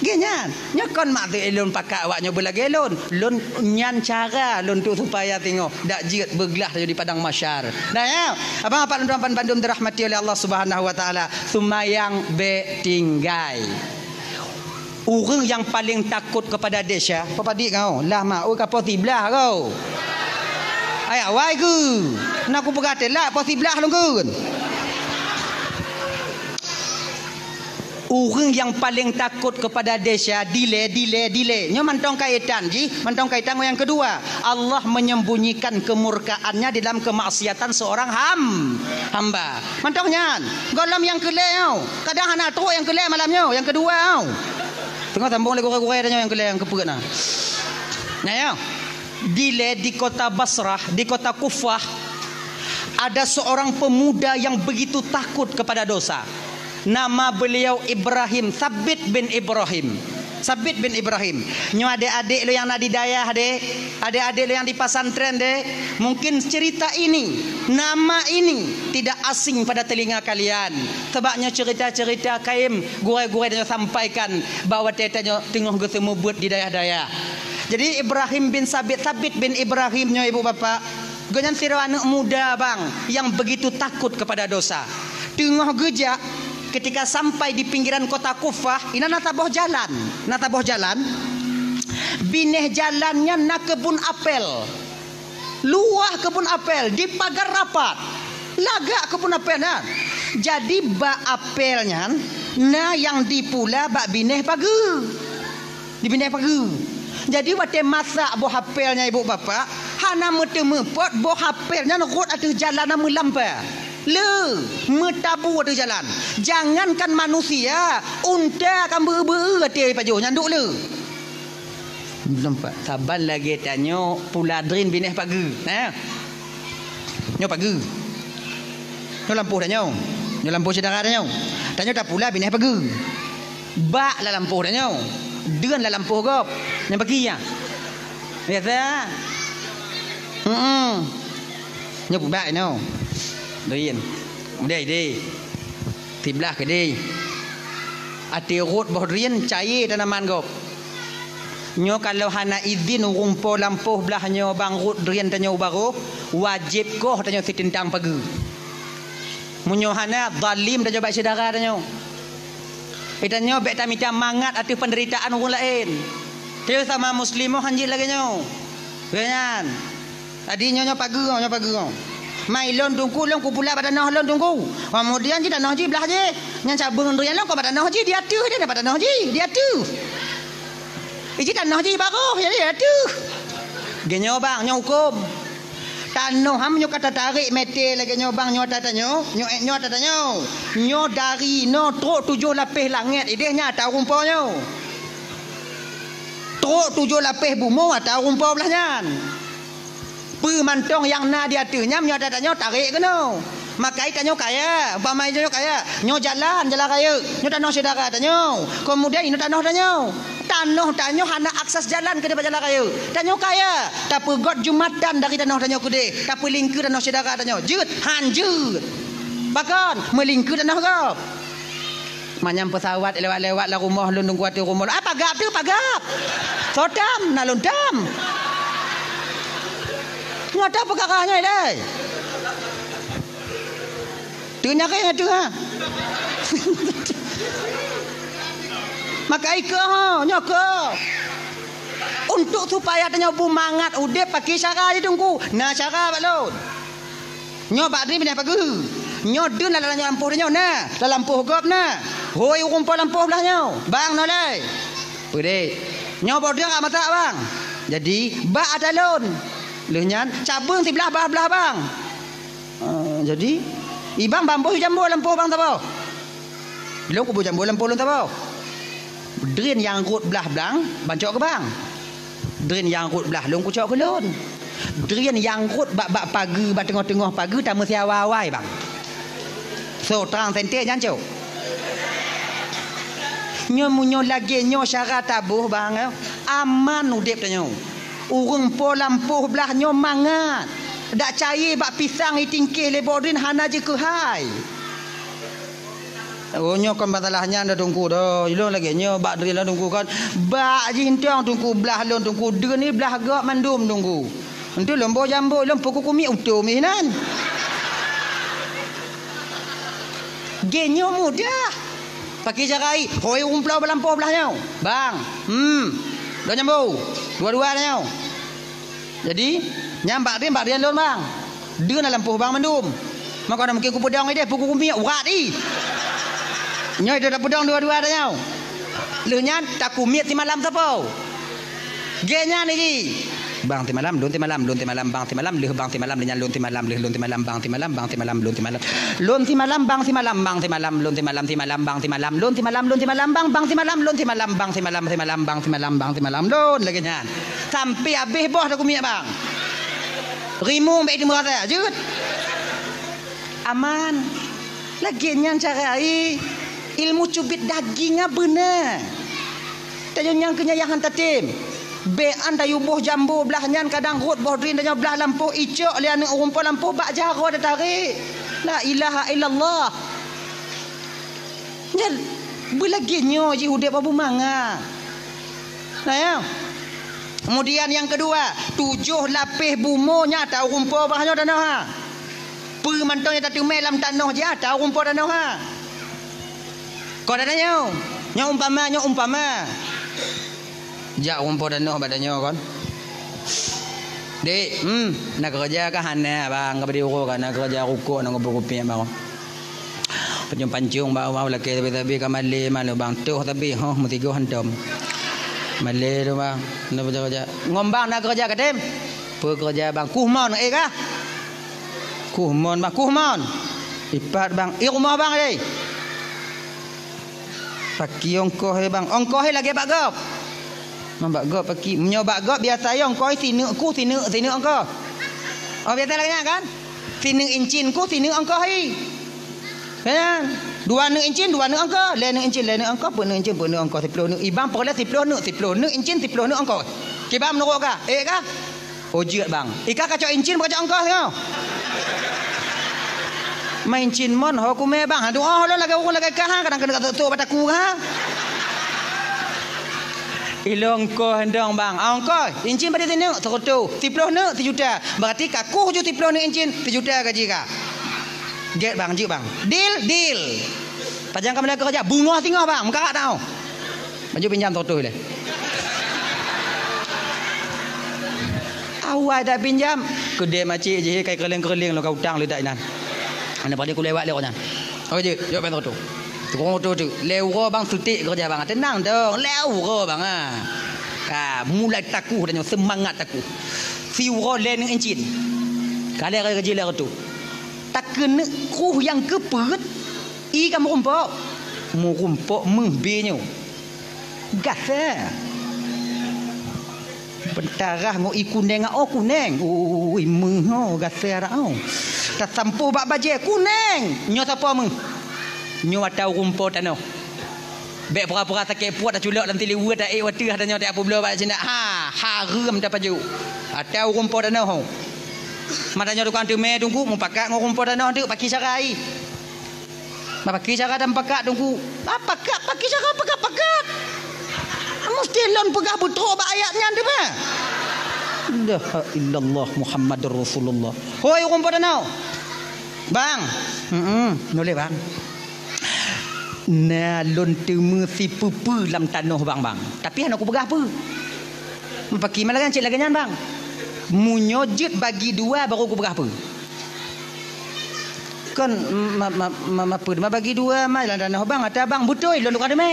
Geuhnyan, nyoe kon maksud lôn pakat awak nyoe beulagèe lôn. Lôn nyan cara lôn tu supaya singoh dak jeuet beuglah tanyoe di padang mahsyar. Nah, ya, abang apak lôn tuan bandum dirahmati oleh Allah Subhanahu wa Taala. Seumayang bèk tinggai. Ureuëng nyang paleng takot keupada desya, peue padit kau? Lah ma, oi ka poh siblaih kau. Ayah wai keu. Na kupeugah teulat poh siblaih lôn kheun. Ureuëng nyang paleng takot keupada desya, dilée, dilée, dilée. Nyoe mantong kaitan jih, mantong kaitan ngon nyang keudua. Allah menyembunyikan kemurkaan-Nya di dalam kemaksiatan seorang ham-, hamba. Mantong nyan, gohlom nyang keulhèe nyoe. Kadang hana trok nyang keulhèe malam nyoe, nyang keudua nyoe. Teungoh sambong lé gurèe-gurèe tanyoe nyang keulhèe nyang keupeuet na. Nah, ya. Dilée di kota Basrah, di kota Kufah, ada seorang pemuda yang begitu takut kepada dosa. Nama beliau Ibrahim, Sabit bin Ibrahim. Sabit bin Ibrahim. Nyoe adék-adék lôn nyang na di dayah, deh. Adék-adék lôn nyang di pesantren, deh. Mungkin cerita ini, nama ini tidak asing pada telinga kalian. Sebab nyoe cerita-cerita kayém gurèe-gurèe tanyoe sampaikan bahwa watèe tanyoe teungoh geuseumeubeuet di dayah-dayah. Jadi, Ibrahim bin Sabit, Sabit bin Ibrahim nyoe, ibu bapak, gobnyan sidroe aneuk muda, bang, yang begitu takut kepada dosa. Teungoh geujak, ketika sampai di pinggiran kota Kufah, inan na saboh jalan. Na saboh jalan. Binéh jalan nyan na keubun apel. Luwah keubun apel, dipagar rapat. Lagak keubun apel nyan. Jadi, bak apel nyan, na nyang dipula bak binéh pageue. Di binéh pageue. Jadi, watèe masak boh apel nyan, ibu bapak, hana meuteumeupot boh apel nyan rhot ateueh jalan na meulampa. Le, meutabu ateueh jalan. Jangankan manusia, unta ka beu-beu ateueh pajoh nyan duek le. Nampak? Saban lagèe tanyoe pula drien binéh pageue. Nah. Nyoe pageue. Nyoe lampôh tanyoe. Nyoe lampôh syedara tanyoe. Tanyoe tapula binéh pageue. Bak lam lampôh tanyoe. Deuen lam lampôh gob. Nyang bagi nyan. Biasa. Heeh. Nyoe peubak nyoe. Drien. Udeh, deh. Siblaih keudeh. Ateueh rhot boh drien, cayé tanaman gob. Nyoe kalau hana idhin ureuëng po lampôh blaih nyoe bang rhot drien tanyoe u barôh, wajéb koh tanyoe sitintang pageue. Meunyoe hana, zalim tanyoe bak syedara tanyoe. Tanyoe bèk tamita mangat ateueh peunderitaan ureuëng laén. Tanyoe sama muslim han jeuet lagèe nyoe. Lagèe nyan. Tadi nyoe, nyoe pageue, nyoe pageue. Mai lôn Teungku, lôn kupula bak tanoh lôn Teungku. Keumudian jih tanoh jih blaih jih. Nyan cabeueng drien lôn keu bak tanoh jih, di ateueh jih, bak tanoh jih, di ateueh. Iji tanoh jih barôh, jadi di ateueh. Geuh nyoe bang, nyoe huköm. Tanoh ham nyoe ka tatarek mete lagée nyoe bang, nyoe ata tanyoe, nyoe, nyoe ata tanyoe. Nyoe dari noe trok tujoh lapéh langét ideh nyan ata ureuëng po nyoe. Trok tujoh lapéh bumoe ata ureuëng po blah nyan. Peue mantong nyang na di ateueh nyan, nyoe ata tanyoe tarek keunoe. Makai tanyoe kaya, umpama tanyoe kaya, nyoe jalan, jalan rayeuk, nyoe tanoh syedara tanyoe. Kemudian inoe tanoh tanyoe. Tanoh tanyoe hana akses jalan keu bak jalan rayeuk. Tanyoe kaya, tapeugot jumatan dari tanoh tanyoe keudeh, tapeulingkeu tanoh syedara tanyoe. Jeuet, han jeuet. Pakon, meulingkeu tanoh gob. Manyang peusawat lewat-lewat lam rumoh lôn tunggu ateueh rumoh. Ah, pagab tu, pagab. Sotam, na lôn tam. Nyoe ata peukara nyoe ilée. Teunyakét nyan teuh, ha. Maka ikeu, ha, nyoe keu. Untuk supaya tanyoe beumangat udeb pakai cara jih teungku. Na cara bak lôn. Nyoe bak drin pinah pageue. Nyoe drin lam lampôh tanyoe na, lam lampôh gob na. Hôi ureuëng po lampôh blah nyoe. Bang nolai. Peudeh. Nyoe boh drin ka masak bang. Jadi bak ata lôn. Lheueh nyan cabeueng siblah bah blah bang. Ah, jadi, ibang bamboh jambo lampôh bang saboh. Lôn kubu jambo lampôh lôn saboh. Drin nyang rhot blah blang, bancok keu bang. Drin nyang rhot blah lôn kucok keu lôn. Drin nyang rhot bak, bak pageue, bak teungoh-teungoh pageue tameusiawa awai bang. So, trang sente nyan cok. Nyoe meunyoe lagée nyoe syara taboh bang, eh, aman udeb tanyoe. Ureuëng po lampôh blah nyoe mangat. Dak cayée bak pisang itingkeh lé boh drin hana jikeuhai. Oh, nyoe kon masalah nyan dah teungku dah. Ilôn lagée nyoe bak drin lôn teungku kan. Bak jih entong teungku blah lôn teungku drin ni blah gob mandum teungku. Entu lôn boh jambo lôn pukuk kumiek utom inan. Geuh nyoe mudah. Pakai cara ai, hôi ureuëng po lampôh blah nyoe. Bang, hmm, dua jambo, dua-dua nyoe. Jadi, nyang bak drin, bak drin lôn bang. Drin lam lampôh bang mandum. Maka na mungkin kupeudong ideh, pukuk kumiek urat di. Nyoe ideh tapeudong dua-dua tanyoe. Lheueh nyan takumiet simalam sapo. Geuh nyan jih. Bang simalam, lôn simalam, lôn simalam, bang simalam, lheueh bang simalam, lheueh nyan lôn simalam, lheueh lôn simalam, bang simalam, bang simalam, lôn simalam. Lôn simalam, bang simalam, bang simalam, lôn simalam, bang simalam, lôn simalam, lôn simalam, bang, bang simalam, lôn simalam, bang simalam, simalam, bang simalam, bang simalam, lôn lagée nyan. Sampai habéh boh takumiet bang. Rimueng bék teumeu rasa, jeuet. Aman. Lagée nyan cara ai. Ilmu cubit daging nyan beuna. Tanyoe nyang keu nyan nyang han tatem. Bék an tayue boh jambo blah nyan kadang rhot boh drin tanyoe blah lampôh icok lé aneuëk ureuëng po lampôh bak jaroe tatarek. La ilaha illallah. Nyan beulagée nyoe jih udeb beumangat. Nah, ya. Kemudian nyang keudua, tujoh lapéh bumoe nyan ata ureuëng po blah nyoe tanoh ha. Peue mantong nyang tateumé lam tanoh jih ata ureuëng po tanoh ha. Kon ata nyoe, nyoe umpama, nyoe umpama. Jak ureuëng po tanoh bak tanyoe kon. Dek, hmm, na keureuja kah? Hana bang, ka bri uroe ka na keureuja rukok na kupi-kupi bang. Pancong-pancong bak awak lakée sabe-sabe ka malée malu bang. Toh sabe, hoh meusigoe hantom. Malée tu bang, na keureuja. Ngon bang na keureuja katem? Peue keureuja bang? Kuh mon, eh kah? Kuh mon bang, kuh mon. Ipat bang, i rumoh bang deh. Paki ongkoh he bang. Ongkoh he lagée bak gob. Bak gob paki. Meunyoe bak gob biasa he ongkoh he sineuk kuh sineuk, sineuk ongkoh. Oh, biasa lagée nyan kan? Sineuk incin kuh sineuk ongkoh he. Kan? Dua neuk incin, dua neuk ongkoh. Lhée neuk incin, lhée neuk ongkoh. Peuet neuk incin, peuet neuk ongkoh. Siploh neuk. Ibang peureulée siploh neuk, siploh neuk incin, siploh neuk ongkoh. Kiban meunurot kah? Eh kah? Oh, jeuet bang. Ika kacok incin, kacok ongkoh nyoe. Ma incin mon ho kumé bang. Aduh, oh, lôn lagée ureuëng lagée kah, kadang keuneuk sok-sok bak taku ha. Ilôn ongkoh ndong bang. Ah, ongkoh, incin padum sineuk? Seureutôh. Siploh neuk? Sijuta. Berarti ka kuh ju siploh neuk incin, sijuta gaji ka. Gét bang, jeuet bang. Deal, deal. Pajan ka meulakée keureuja, beungoh singoh bang, meukarat tau. Maju pinjam seratus ilée. Awai dak pinjam, keudeh macik jih kai keureuling-keureuling lôn ka utang leudak inan. Aneuk padé kulewat lé awak nyan. Oke jeuet, jok pinjam seratus. Tukang oto tu, lhée uroe bang sutik keureuja bang. Teunang dong, lhée uroe bang ah. Ka mulai takuh dan nyoe seumangat takuh. Siuroe lhèe neuk incin. Ka lhèe rajin lhèe reutôh. Takeuneuk kruh nyang keu peuet, ie ka meurumpok. Meurumpok meuh bée nyoe. Gasa. Beutarah ngon ie kuneng, oh, kuneng. Ui, meuh, oh, gasa dak, oh. Tasampôh bak bajèe, kuneng. Nyoe sapo meuh? Nyoe ata ureueng po tanoh. Bèk pura-pura sakét pruet, taculok lam siliweue, taék u ateueh, tanyoe tajak peubloe bak sinan. Ha, hareuem tapajoh. Ata ureueng po tanoh. Mata nyoe tukang teumè, Teungku, mupakat ngon ureueng po tanoh teuk, pakri cara ie. Pakri cara tamupakat, Teungku. Ah, pakat, pakri cara pakat-pakat. Musti lôn peugah beutôi bak ayat nyan teuma. La ilaha illallah Muhammadur Rasulullah. Hoi, ureueng po tanoh. Bang. Heeh, nyoe lé, Bang. Na lôn teumé sipeue-peue lam tanoh bang, bang. Tapi hana kupeugah peue. Pakri ma lagèe nyan, cit lagèe nyan, bang. Meunyoe jeuet bagi dua, baru kupeugah peue. Kon ma, ma, ma, ma peue, ma bagi dua, ma lam tanoh bang, ata bang, beutôi, lôn tukang teumè.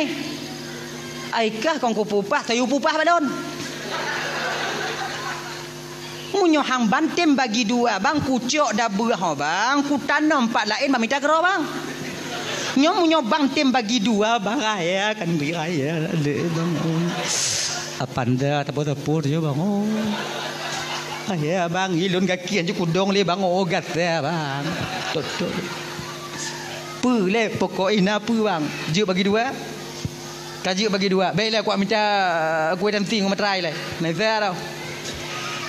Ai kah kon kupeupah, tayue peupah bak lôn. Meunyoe hang ban tem bagi dua, bang, kucok dabeuh ho, bang, kutanom pat laén, bang, mita keudroe, bang. Nyoe meunyoe bang tem bagi dua, bang, raya kan bri raya, dek, bang. Oh. Apanda, tapo-tapo nyoe, bang. Oh. Raya, bang, ilôn gaki anju kudong lé, bang. Oh, gata, bang. Totok. Peue lé pokok ina peue, bang? Jeuet bagi dua? Ka jeuet bagi dua. Bèk lé, kuat mita kueh tamti ngon materai lé. Naiza tau.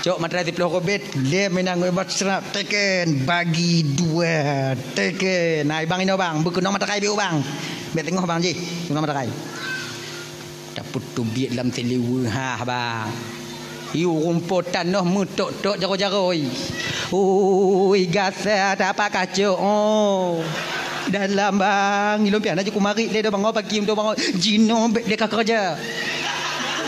Cok materai siplôh kobet, lé meunan ngon ubat seurap, teken, bagi dua, teken. Hai bang inoe bang, beukeunong materai beu bang. Bèk teungoh bang jih, keunong materai. Tapeuteubiet lam siliweue hah bang. Ie ureueng po tanoh meutok-tok jaroe-jaroe. Ui, gasa tapak kacok, oh. Dalam bang, ilôn pian aju kumarit lé do bang, oh, pagi untuk bang, oh. Jinoe bèk lé ka keureuja.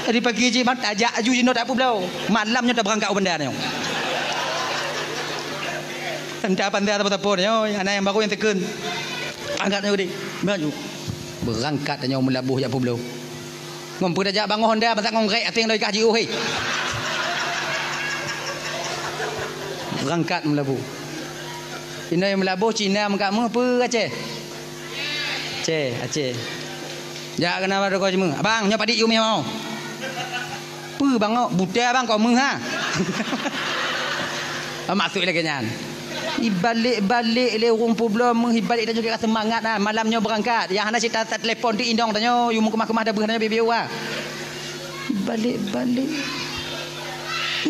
Tadi pagi jih mat tajak aju jinoe tak peubloe. Malam nyoe tabeurangkat u banda nyoe. Entah pandai apa-apa nyoe, anak nyang baru nyang teukeun. Angkat nyoe deh. Maju. Beurangkat nyoe meulaboh jak peubloe. Ngon peue tajak bangoh honda, masa ngon grék até ngon ikah jiôh, hé. Beurangkat meulaboh. Inoe meulaboh Cina meukat meuh peue Aceh? Aceh, Aceh. Jak keunan bak toko ceumeue. Abang, nyoe padit yue meuh. Peue bang, oh, buta bang, kok meuh ha? Maksud lagèe nyan. Ibalek-balek lé ureueng peubloe meuh, ibalek tanyoe ka seumangat na. Malam nyoe beurangkat. Nyang hana cit ta-, tatelepon teuk inong tanyoe, yue meukeumah-keumah dabeuh tanyoe bibi wa. Ibalek-balek.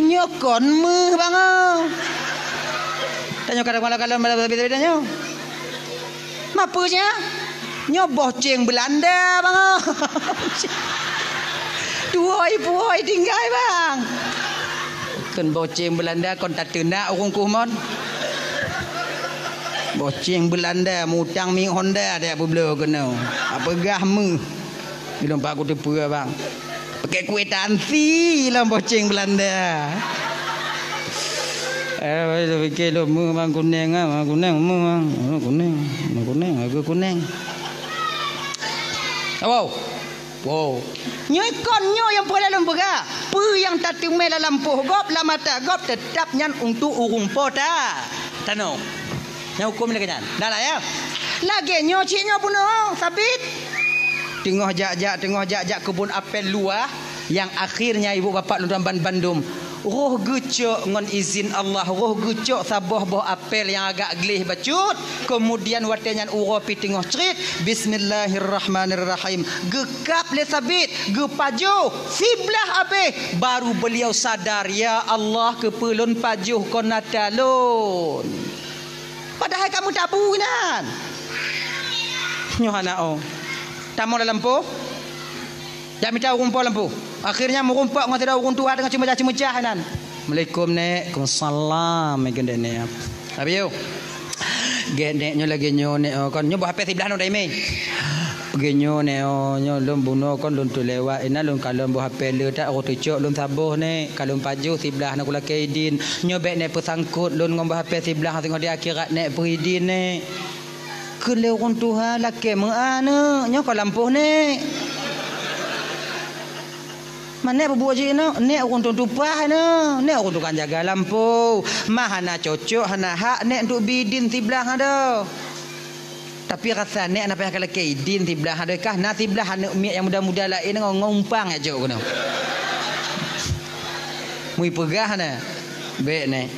Nyoe kon meuh bang, oh. Tanyoe kadang malam-malam malam beda-beda nyoe. Mapeue nya? Nyoe boh ceng Beulanda, bang. Tuwoi-puwoi tinggai, bang. Kon boh ceng Beulanda, kon tateunak ureueng kuh mon. Boh ceng Beulanda, mutang minyeuk Honda, dak peubloe keunoe. Apeugah meuh. Ilôn pat kuteupeue, bang. Pakai kue tansi lam boh ceng Beulanda. Eh, saya fikir lôn meuh bang kuneng ah, bang kuneng meuh bang. Oh, kuneng, bang kuneng, aku kuneng. Wow. Wow. Nyoe kon nyoe nyang peureulèe lôn peugah. Peue nyang tateumé lam lampôh gob, lam mata gob, teutab nyan untuk ureueng po ta-, tanoh. Nyang huköm lagèe nyan. Dah lah ya. Lagèe nyoe cit nyoe bunoe, sabit. Teungoh jak-jak, teungoh jak-jak keubon apel luwah, nyang akhirnya ibu bapak lôn tuan ban-, bandum. Roh geucok ngon izin Allah, roh geucok saboh boh apel nyang agak gleh bacut. Kemudian watèe nyan uroe pih teungoh crit, bismillahirrahmanirrahim. Geukab lé sabit, geupajoh, siblah abéh, baru beliau sadar, "Ya Allah, keupeue lôn pajoh kon ata lôn?" Padahai ka meutabu inan. Nyoe hana oh. Tamong lam lampôh. Jak mita ureueng po lam lampôh. Akhirnya meurumpok ngon sidroe ureueng tuha teungoh ceumeucah-ceumeucah inan. "Assalamualaikum, Nèk." "Waalaikumsalam," meukeun deh Nèk. Abi yo. "Gèt Nèk nyoe lagèe nyoe Nèk, oh, kon nyoe boh hapé siblah nyoe daimé." "Lagèe nyoe Nèk, oh, nyoe lôn bunoe kon lôn teulewat inan lôn kalon boh hapé le that roh teucok lôn saboh Nèk, ka lôn pajoh siblah na kulakèe idin. Nyoe bèk Nèk peusangkot lôn ngon boh hapé siblah singoh di akhirat Nèk peuidin Nèk." Kheun lé ureueng tuha, "Lakèe meu'ah neuk, nyoe kon lampôh Nèk." Man nèk peubuet jih nyoe, nèk ureueng tueng tupaih nyoe, nèk ureueng tukang jaga lampôh. Man hana cocok, hana hak nèk untuk bie idin siblah nyan. Tapi rasa nèk na payah ka lakèe idin siblah nyan, kah na siblah aneuk miet nyang muda-muda laén ngon, ngon umpang jak jok keunoe. Mui peugah na. Bèk nèk.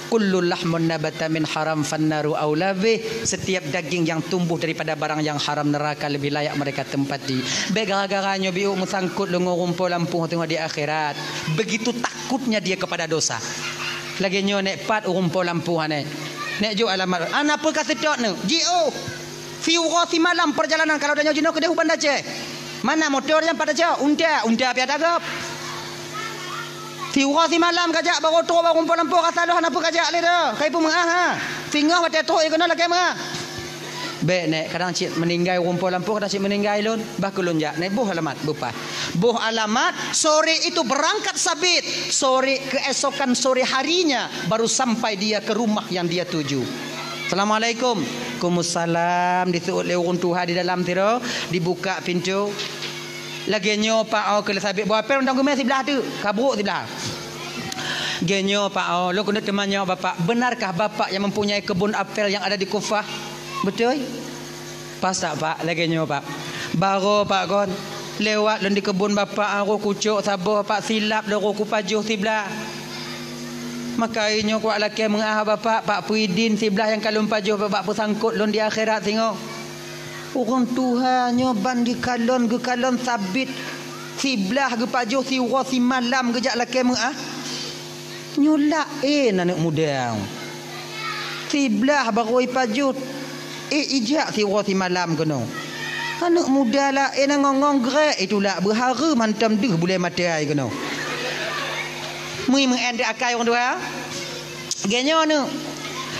Kullu lahmun nabata min haram fannaru aula bih. Setiap daging yang tumbuh daripada barang yang haram, neraka lebih layak mereka tempati. Bèk gara-gara nyoe biôk meusangkot lôn ngon rumpok lampôh teungoh di akhirat. Begitu takutnya dia kepada dosa. Lagèe nyoe nèk, pat rumpok lampôh nyan. Nèk jok alamat. Hana peue ka seutôt nyoe. Jiôh. Siuroe simalam perjalanan, kalau tanyoe jinoe keudéh u Banda Aceh. Mana motor nyan pat tacok? Unta, unta piah tagap. Siuroe simalam kajak, baru trôk, baru rumpok lampôh, rasa lôn hana peue kajak lé dah. Kai peumeu'ah, ha. Singoh watèe trôk keunoe lakèe meu'ah. Bèk nèk, kadang cit meuninggai rumpok lampôh, kadang cit meuninggai lôn. Bah keu lôn jak, nèk boh alamat, beupaih. Boh alamat, sore itu berangkat Sabit. Sore, keesokan sore harinya, baru sampai dia ke rumah yang dia tuju. Assalamualaikum. Waalaikumsalam. Diseuôt lé ureueng tuha di dalam sidroe, dibuka pintoe. Lagèe nyoe, Pak, oh, keu lé Sabit, boh apel mantong geumè siblah teuk, ka brôk siblah. Lagèe nyoe, Pak, oh, lôn keuneuk teumanyong Bapak, benarkah Bapak yang mempunyai kebun apel yang ada di Kufah? Beutôi? Pas that, Pak, lagèe nyoe, Pak. Baroe, Pak, kon, lewat lôn di keubon Bapak, roh kucok saboh, Pak, silap lôn roh kupajoh siblah. Maka nyoe kuwat lakèe meu'ah Bapak, Pak, peuidin siblah nyang ka lôn pajoh, Bapak, peusangkot lôn di akhirat singoh. Ureueng tuha nyoe ban geukalon, geukalon Sabit siblah geupajoh siuroe simalam geujak lakèe meu'ah. Nyoe laén aneuk muda. Siblah barô ipajoh, éh, ijak siuroe simalam keunoe. Aneuk muda laén ngon-ngon grek itulak beuhareuem hantom deuh bulèe maté ai keunoe. Mui meu'en di akai ureueng tuha. Lagèe nyoe neuk.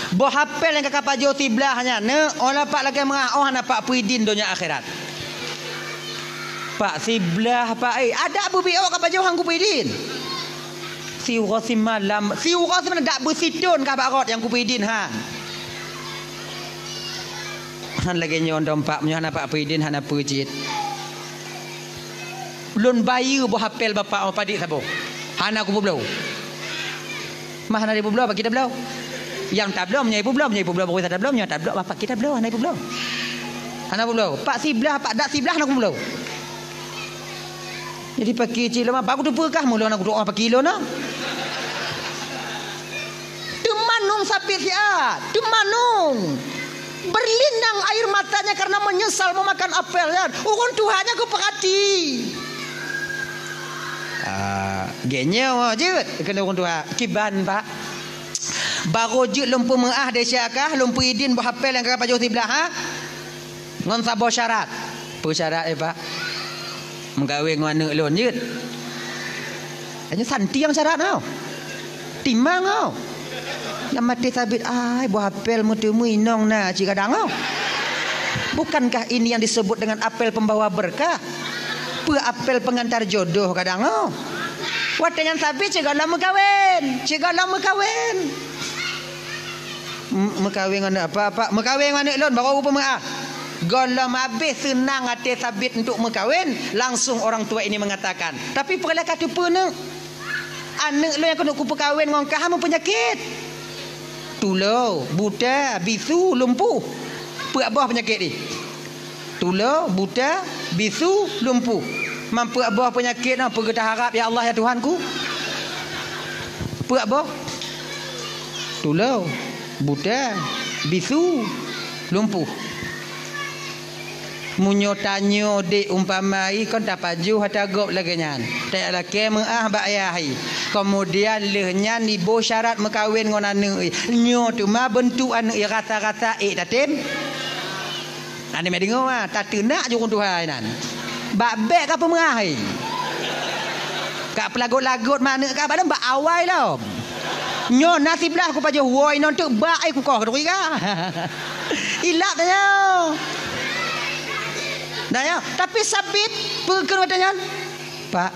Boh apel nyang ka kapajoh siblah nyan neuk, oh Pak lakèe meu'ah, oh hana Pak peuidin donya akhirat. Pak siblah Pak, éh, adak beubiôh kapajoh han kupeuidin. Siuroe simalam, siuroe simalam dak beusithon kah bak rot nyang kupeuidin han. Han lagèe nyoe dong Pak, meunyoe hana Pak peuidin hana peue cit. Lôn bayeue boh apel Bapak, oh, padit saboh. Hana kupeubloe. Mah hana ipeubloe, Pak, kita bloe. Nyang tabloe meunyoe ipeubloe, meunyoe ipeubloe baru tabloe, meunyoe tabloe Bapak kita bloe, hana ipeubloe. Hana peubloe. Pak siblah, Pak dak siblah hana kupeubloe. Jadi paki cit lôn, baku teupeue kah mulôn aku doa paki lôn, nah. Teumanong Sabit siat, teumanong. Berlinang air matanya karena menyesal memakan apel nyan. Ureueng tuha nyan geupeurati. Ah, lagèe nyoe jeuet keuneuk ureueng tuha. Kiban, Pak. Baru jeuet lôn peumeu'ah desya kah, lôn peuidin boh apel nyang ka pajoh siblah, ha? Ngon saboh syarat. Peue syarat, éh, Pak? Meukawen ngon aneuk lôn jeuet. Hanya santiang syarat nyoe. Timang nyoe. Lam até Sabit, ai, boh apel meuteumui inong na cit kadang nyoe. Bukankah ini yang disebut dengan apel pembawa berkah? Peue apel pengantar jodoh kadang nyoe. Watèe nyan Sabit cit gohlom meukawen, cit gohlom meukawen. M-, meukawen ngon aneuk apa, Pak? Meukawen ngon aneuk lôn, baru peumeu'ah. Gohlom habéh seunang até Sabit untuk meukawen, langsung orang tua ini mengatakan, "Tapi peue lé ka teupeue neuk? Aneuk lôn nyang keuneuk kupeukawen ngon kah meupeunyakét. Tulo, buta, bisu, lumpuh. Peuet boh peunyakét jih." Tulo, buta, bisu, lumpuh. Man peuet boh peunyakét nyoe peue geuta harab, ya Allah, ya Tuhanku? Peuet boh. Tulo, buta, bisu, lumpuh. Meunyoe tanyoe dék umpama i kon tapajoh ata gob lagèe nyan. Tajak lakèe meu'ah bak ayah i. Keumudian lheueh nyan iboh syarat meukawen ngon aneuk i. Nyoe teuma beuntuk aneuk i rasa-rasa ék tatem. Aneuk meudeungoe, ah, tateunak jurông tuha inan. Bak bèk ka peumeu'ah, hai. Ka peulagot-lagot ma aneuk ka, padahai bak awai lom. Nyoe na siblah kupajoh woe inong teuk bak ai kukoh keuduri ka. Ilap tanyoe. Nah, ya, tapi Sabit peue kheun watèe nyan? Pak,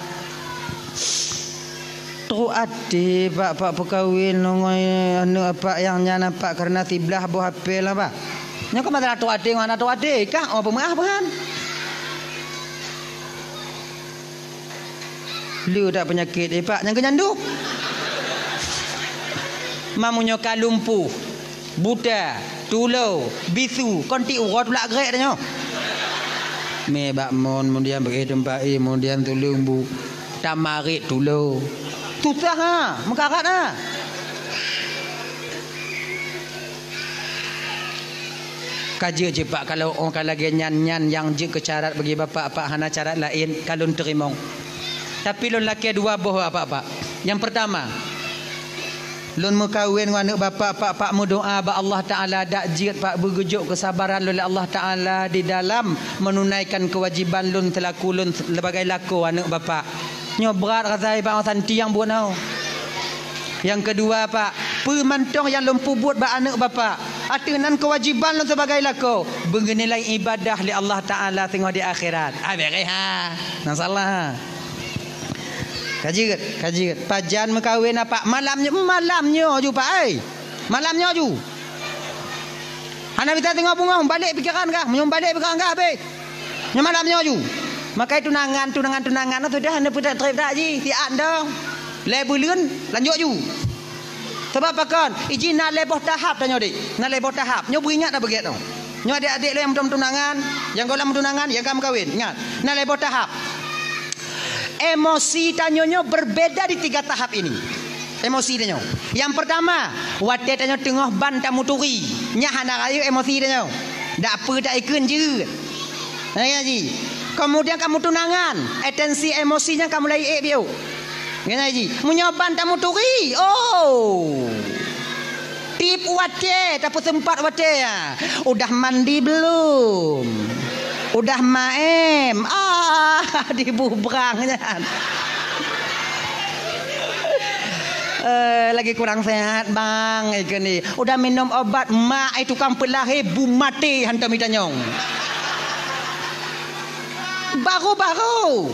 trok até, Pak, Pak peukawen ngon aneuk Apak nyang nyan, Pak, kareuna siblah boh apel, Pak. Nyoe kon masalah trok até ngon hana trok até, kah, oh, peumeu'ah, Pak. Le that peunyakét, eh, Pak, nyang keu nyan duek. Meunyoe ka lumpuh, buta, tulo, bisu, kon tiep uroe tulak grek tanyoe. Mé bak mon, kemudian beuéh teumpat, eh, kemudian tuleueng bu, tamarit tulo. Susah, ha, meukarat, ha. Ka jeuet cit, Pak, kalau ôh ka lagèe nyan, nyan nyang jeuet keu syarat bagi Bapak, Pak, hana syarat laén, ka lôn teurimong. Tapi lôn lakèe dua boh, Bapak, Pak. Nyang peurtama, lôn meukawen ngon aneuk Bapak, Pak, Pak meudoa bak Allah Taala, dak jeuet, Pak, beugeujok keusabaran lôn lé Allah Taala di dalam meununaikan keuwajiban lôn seulaku lôn sebagai lakoe aneuk Bapak. Nyoe brat rasa, Pak, santi nyang buet nyoe. Nyang keudua, Pak, peue mantong nyang lôn peubuet bak aneuk Bapak, ateueh nan keuwajiban lôn sibagai lakoe, beunilai ibadah lé Allah Taala singoh di akhirat. Ah, beres, ha. Nah, salah. Ka jeuet, ka jeuet. Pajan meukawen, Pak? Malam nyoe, malam nyoe ju, Pak, ai. Malam nyoe ju. Hana bisa teungoh beungoh, balek pikeran kah? Meunyoe balek pikeran kah, habéh. Nyoe malam nyoe ju. Makai tunangan, tunangan, tunangan, sudah hana peutrép-trép dak jih, siat dong. Lhèe buleuen, lanjut ju. Sabab pakon? Iji na lhèe boh tahap tanyoe, Dek. Na lhèe boh tahap. Nyoe beuingat dah beugét nyoe. Nyoe adék-adék lôn nyang meutunangan, nyang gohlom meutunangan, nyang ka meukawen. Ingat, na lhèe boh tahap. Emosi tanyoe nyoe berbeda di tiga tahap ini. Emosi tanyoe. Nyang peurtama, watèe tanyoe teungoh ban tamuturi, nyan hana rayeuk emosi tanyoe. Dak peue taikheun jeuet. Nah, ya ji. Kemudian ka meutunangan, atensi emosi nyan ka mulai ék biôh. Nyan ji. Meunyoe ban tamuturi, oh. Tiep watèe, tapeuseumpat watèe, ya. Udah mandi belum? Udah maem? Ah, dibubrang nyan. Eh, lagi kurang sehat, Bang, ikheun ni. Udah minum obat, mak, eh, tukang peulahé bu maté hantom itanyong. Baru-baru.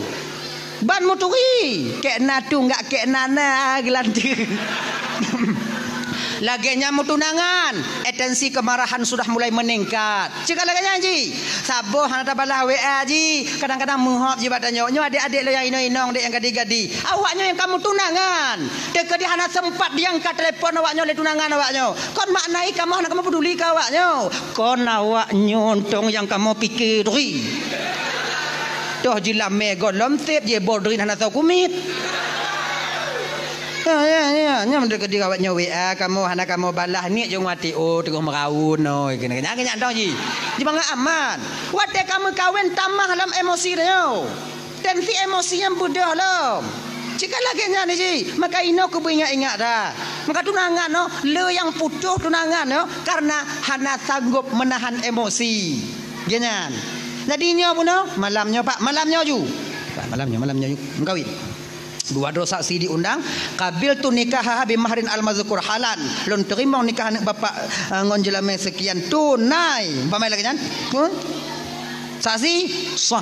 Ban muturi, kek na tu enggak kek na na geulanteue. Lagèe nyan meutunangan, atensi kemarahan sudah mulai meningkat. Cit ka lagèe nyan ji, saboh hana tabalah W A ji, kadang-kadang meuhop ji bak tanyoe. Nyoe adék-adék lôn nyang inong-inong dek nyang gadi-gadi. Awaknyoe nyang ka meutunangan, teukeudi hana sempat diangkat telepon awaknyoe lé tunangan awaknyoe. Kon makna i kamoe hana kamoe peduli keu awaknyoe. Kon awaknyoe untông nyang kamoe pike turi. Toh jilamé gohlom sép jibodrin hana soe kumiet. Ya, ya, ya, nyan meunurot keu diri awaknyoe W A kamoe hana kamoe balah, niet jong wati, oh, teungoh meuraun, oh, keunan, keunan, keunan dong ji. Jibangai aman. Watèe ka meukawen tamah lom emosi tanyoe. Tensi emosi nyan beudôh lom. Cit ka lagèe nyan ji, maka inoe keubeue ingat-ingat dah. Maka tunangan nyoe, le nyang putôh tunangan nyoe karena hana sanggob meunahan emosi. Geuh nyan. Jadi nyoe bunoe, malam nyoe, Pak, malam nyoe ju. Pak, malam nyoe, malam nyoe ju. Meukawen. Dua droe saksi diundang, qabiltu nikahaha bi mahrin al-mazkur halan. Lôn teurimong nikah aneuk bapak, eh, ngon jeulamé seukian tunai. Umpama lagèe nyan. Pun? Saksi? Sah.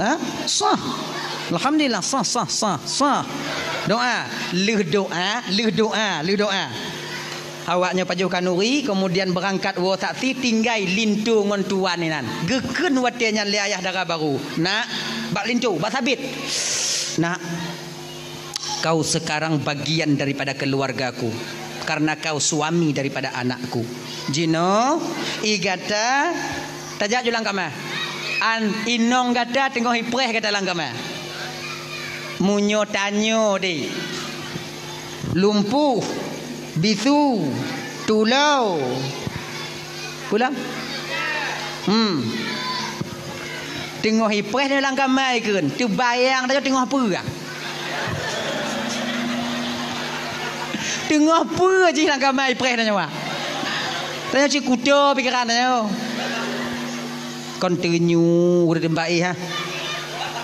Ha? Sah. Alhamdulillah, sah, sah, sah, sah. Doa. Lheueh doa, lheueh doa, lheueh doa. Awaknyoe pajoh khanuri, kemudian beurangkat woe saksi, tinggai linto ngon tuan inan. Geukheun watèe nyan lé ayah dara barô, "Nak, bak linto, bak sabit. Nak, kau sekarang bagian daripada keluargaku, karena kau suami daripada anakku." Jinoe, i gata, tajak ju lam kama. An inong gata teungoh ipreh gata lam kama. Meunyoe tanyoe deh, lumpuh, bisu, tulo. Pulang? Hmm. Teungoh ipreh lam kama ikheun, teubayang tanyoe teungoh peue? Teungoh peue jih lam kama ipreh tanyoe? Tanyoe cit kuto pikeran tanyoe. Kon teunyu ureueng teumpat éh, ha.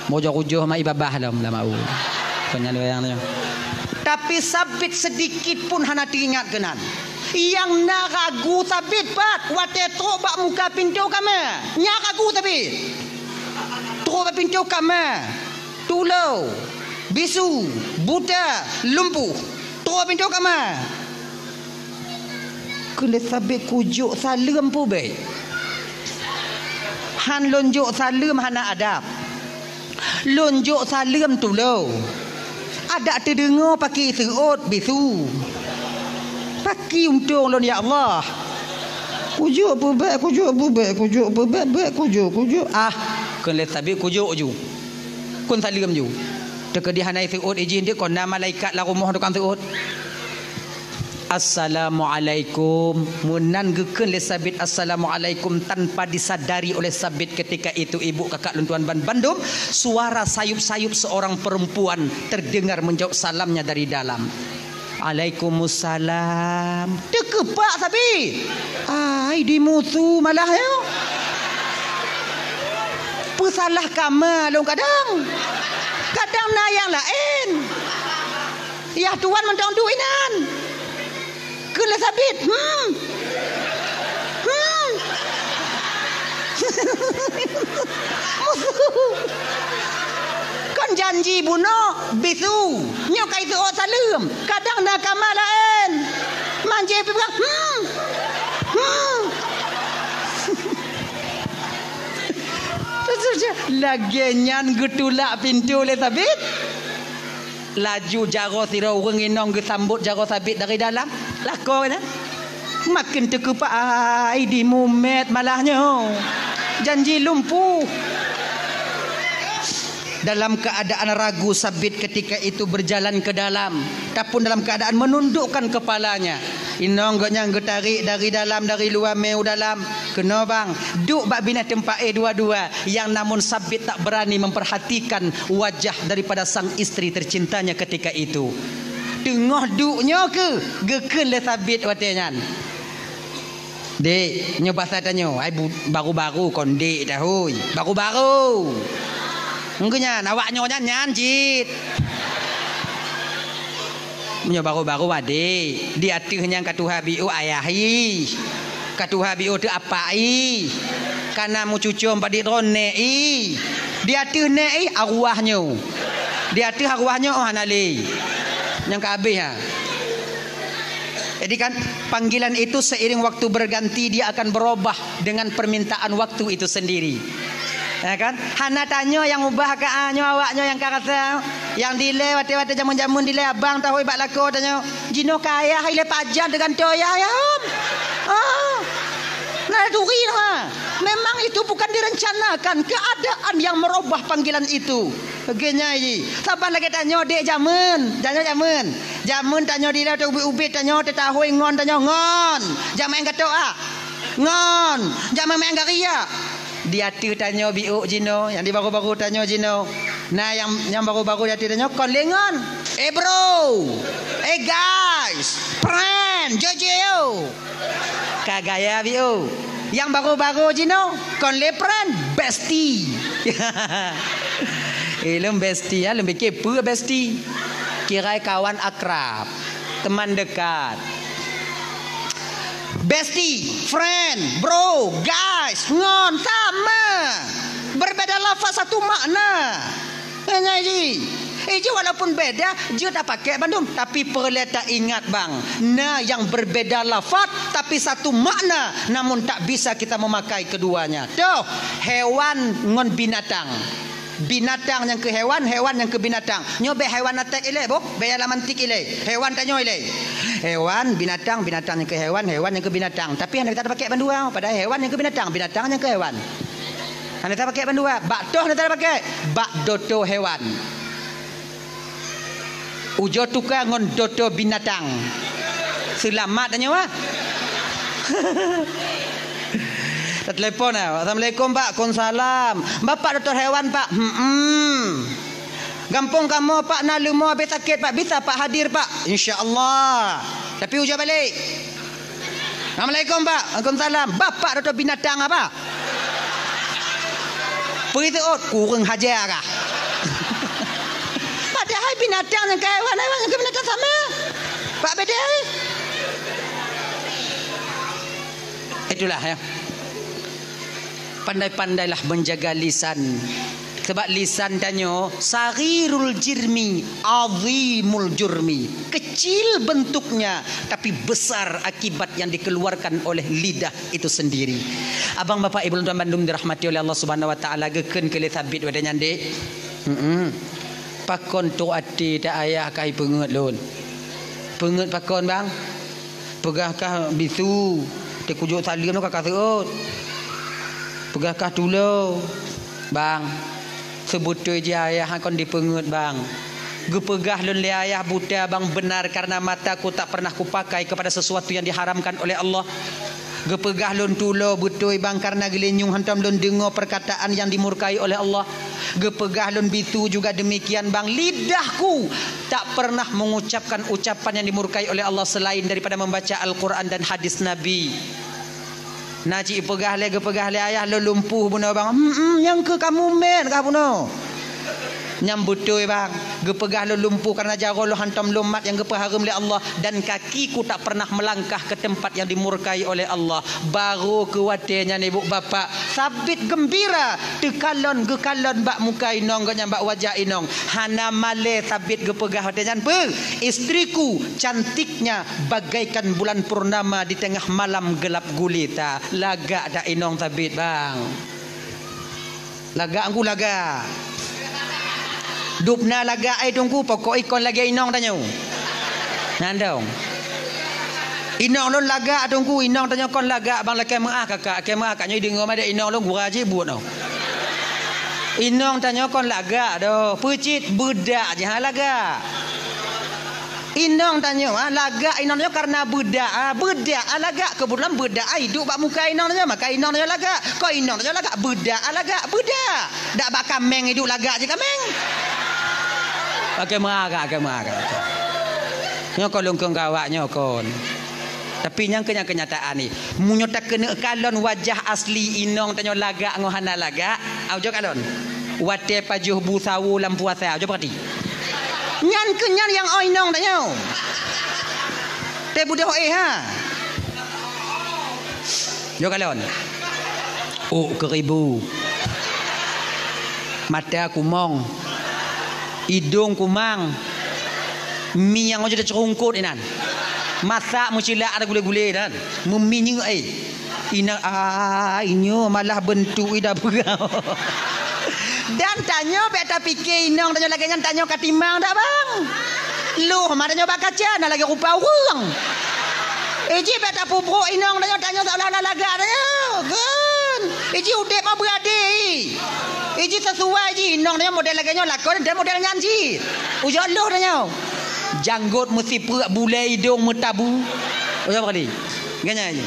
Mojok ujoh ma i babah lom lam au. Kon nyan wayang nyoe. Tapi sabit seudikit pun hana teuingat keunan. Nyang na ragu sabit pat watèe trok bak muka pintoe kama. Nyan ragu sabit. Trok bak pintoe kama. Tulo, bisu, buta, lumpuh. Trok bak pintoe kama. Keuneuk sabé kujok saleuem pubék. Han lôn jok saleuem hana adab. Lôn jok saleuem tulo. Adak teudeungoe paki seuôt bisu. Paki untông lôn, ya Allah. Kujok peubek, kujok peubek, kujok peubek, bek kujok, kujok. Ah, kheun lé Sabit kujok ju. Kheun saleuem ju. Teukeudi hana seuôt ijin deuh, kon na malaikat lam rumoh tukang seuôt. "Assalamualaikum." Meunan geukheun lé Sabit, "Assalamualaikum," tanpa disadari oleh Sabit ketika itu, ibu kakak lôn tuan ban bandum, suara sayup-sayup seorang perempuan terdengar menjawab salamnya dari dalam. "Alaikumussalam." Teukeupak Sabit. Ai, dimusu malah nyoe. Peusalah kama lôn kadang. Kadang na nyang laén. Yah tuan mantong duek inan. Kheun lé Sabit, "Hmm. Hmm." Musu. Kon janji bunoe bisu. Nyoe ka iseuôt saleuem. Kadang na kama laén. Manjé pih peugah, "Hmm. Hmm." Lagée nyan geutulak pintoe lé Sabit. Laju jaroe sidroe ureuëng inong geusambot jaroe Sabit dari dalam. Lakoe nyan. Maken teukeupak, ai, dimumet malah nyoe. Janji lumpuh. Dalam keadaan ragu, Sabit ketika itu berjalan ke dalam, ataupun dalam keadaan menundukkan kepalanya. Inong gobnyan geutarék dari dalam, dari luwa mé u dalam. "Keunoe bang, duek bak binéh teumpat éh dua-dua." Yang namun Sabit tak berani memperhatikan wajah daripada sang istri tercintanya ketika itu. Teungoh duek nyoe keuh, geukheun lé Sabit watée nyan. "Dek, nyoe basa tanyoe, ai bu-, baru-baru kon dek tahôi. Baru-baru. Engkeu nyan, awak nyoe nyan, nyan cit." Meunyoe baru-baru adek, di ateueh nyan ka tuha biôh ayah ih. Ka tuha biôh teuh apak ih. Ka na meucucom padit droe nèk ih. Di ateueh nèk ih arwah nyoe. Di ateueh arwah nyoe oh hana lé. Nyang ka habéh ha. Jadi kan, panggilan itu seiring waktu berganti, dia akan berubah dengan permintaan waktu itu sendiri. Ya kan? Hana tanyoe nyang ubah ka, ah, nyoe awak nyoe nyang ka rasa. Nyang dilée watée-watée jameun-jameun dilée abang tahôi bak lakoe tanyoe. Jinoe ka ayah ilée pajan teugantoe ayah, ya, hom. Ah. Nah, turi ha. Memang itu bukan direncanakan, keadaan yang merubah panggilan itu. Lagée nyan jih. Saban lagée tanyoe dek jameun, tanyoe jameun. Jameun tanyoe dilée teuh ubit-ubit tanyoe teutahôi ngon tanyoe ngon. Jameun gatok ah. Ngon. Jameun gari ah. Di ateueh tanyoe biôh jinoe, nyang di baru-baru tanyoe jinoe. Nah, nyang, nyang baru-baru di ateueh tanyoe kon lé ngon. Eh bro. Eh guys. Friend, jojo. Ka gaya biôh. Nyang baru-baru jinoe kon lé friend, bestie. Eh, lôn bestie, ya, lôn pikir peue bestie. Kirai kawan akrab, teman dekat. Bestie, friend, bro, guys, ngon sama. Berbeda lafaz satu makna. Nyan jih. Eh, jih walaupun beda, jeuet tapakék bandum. Tapi peureulée taingat bang, na nyang berbeda lafaz, tapi satu makna, namun tak bisa kita memakai keduanya. Toh, hewan ngon binatang. Binatang nyang keu hewan, hewan nyang keu binatang. Nyoe bék hewan atek ilée, boh. Bék nyang lam antik ilée. Hewan tanyoe ilée. Hewan, binatang, binatang nyang keu hewan, hewan nyang keu binatang. Tapi hana kita tapakék bandua, padahai hewan nyang keu binatang, binatang nyang keu hewan. Hana tapakék bandua, bak toh hana tapakék, bak doto hewan. Ujoe tuka ngon doto binatang. Seulamat tanyoe ah. Tatelepon ah. "Assalamualaikum Pak." "Waalaikumsalam." "Bapak dokto hewan Pak?" "Hmm." "Gampông kamoe Pak na leumo habéh sakét Pak, bisa Pak hadir Pak?" "Insya Allah." Tapi ujoe balek. "Assalamualaikum Pak." "Waalaikumsalam." "Bapak dokto binatang apa?" Peue teuôt, kureueng haja kah? Padahai binatang nyang keu hewan, hewan nyang keu binatang sama. Pak bedai. Itulah ya. Pandai-pandailah menjaga lisan. Sebab lisan tanyoe saghirul jirmi, azimul jurmi. Kecil bentuknya, tapi besar akibat yang dikeluarkan oleh lidah itu sendiri. Abang, bapak, ibu, lôn tuan bandum dirahmati oleh Allah Subhanahu wa Taala, geukheun keu lé Sabit watée nyan dek. Mm-mm. Pakon trok até ta ayah ka ipeungeut lôn? Peungeut pakon, bang? Peugah kah bisu, teukujok saleuem ka kaseuôt. Peugah kah tulo, bang. Seubeutôi jih ayah kon dipeungeut, bang. Geupeugah lôn lé ayah buta, bang, benar karena mataku tak pernah kupakai kepada sesuatu yang diharamkan oleh Allah. Geupeugah lôn tulo beutôi, bang, karena geulinyueng hantom lôn deungoe perkataan yang dimurkai oleh Allah. Geupeugah lôn bisu juga demikian, bang, lidahku tak pernah mengucapkan ucapan yang dimurkai oleh Allah selain daripada membaca Al-Quran dan hadis Nabi. Na cit peugah lé, geupeugah lé ayah lôn lumpuh bunoe, bang. Hmm, hmm, nyang keu kamu mét kah bunoe? Nyang beutôi, bang. Geupeugah lôn lumpuh karena jaroe lôn hantom lôn mat nyang geupeuhareuem lé Allah, dan kakiku tak pernah melangkah ke tempat yang dimurkai oleh Allah. Barô keu watée nyan, ibu bapak, Sabit geumbira, teukalon geukalon bak muka inong geuh nyan, bak wajah inong. Hana malée Sabit geupeugah watée nyan, "Beuh, istriku cantiknya bagaikan bulan purnama di tengah malam gelap gulita." Lagak dak inong Sabit, bang? Lagak, Teungku, lagak. Dubna lagak, eh, Teungku, pokok ikon lagée inong tanyoe. Nyan dong. Inong lôn lagak, Teungku, inong tanyoe kon lagak, bang, lakée meuáh kakak, lakée meuáh kakak nyoe deungoe madé inong lôn gura jih buet noh. Inong tanyoe kon lagak doh, peucit beudak jih, ha, lagak. Inong tanyoe, ha, lagak inong tanyoe karena beudak, ha, beudak, ha, lagak. Keubeutulan beudak, ha, iduek bak muka inong tanyoe, maka inong tanyoe lagak. Kon inong tanyoe lagak, beudak, ha, lagak, beudak. Dak bak kaméng iduek lagak jih kaméng. Oke, meuagak, oke, meuagak. Nyoe kon lôn kheun keu awak nyoe kon. Tapi nyang keu-, nyang keunyataan ni, meunyoe takeuneuk kalon wajah asli inong tanyoe lagak ngon hana lagak, au jok kalon. Watée pajoh bu sawo lam puasa, au jok peurati. Nyan keuh nyan nyang oi inong tanyoe. Teubeudôh éh ha. Jok kalon. Ôk keuribu. Mata kumong. Idong kumang. Mieng ojok teuceurungkot inan. Masak meucilak ada gulé-gulé dan meuminyeuk, eh. Inan, ah, inyoe malah beuntuk ida peugah. Dan tanyoe bék tapike inong tanyoe lagée nyan, tanyoe ka timang dak, bang? Loh ma tanyoe bak kaca na lagée rupa ureuëng. Iji bék tapubroe inong tanyoe, tanyoe seolah-olah lagak tanyoe. Kan? Iji udeb ma beurade. Iji sesuai ji inong tanyoe model lagée nyoe lakon dan model nyan ji. Ujoe loh tanyoe. Janggot meusipeuk, bulée idong meutabu. Ujoe kali. Ganya ji.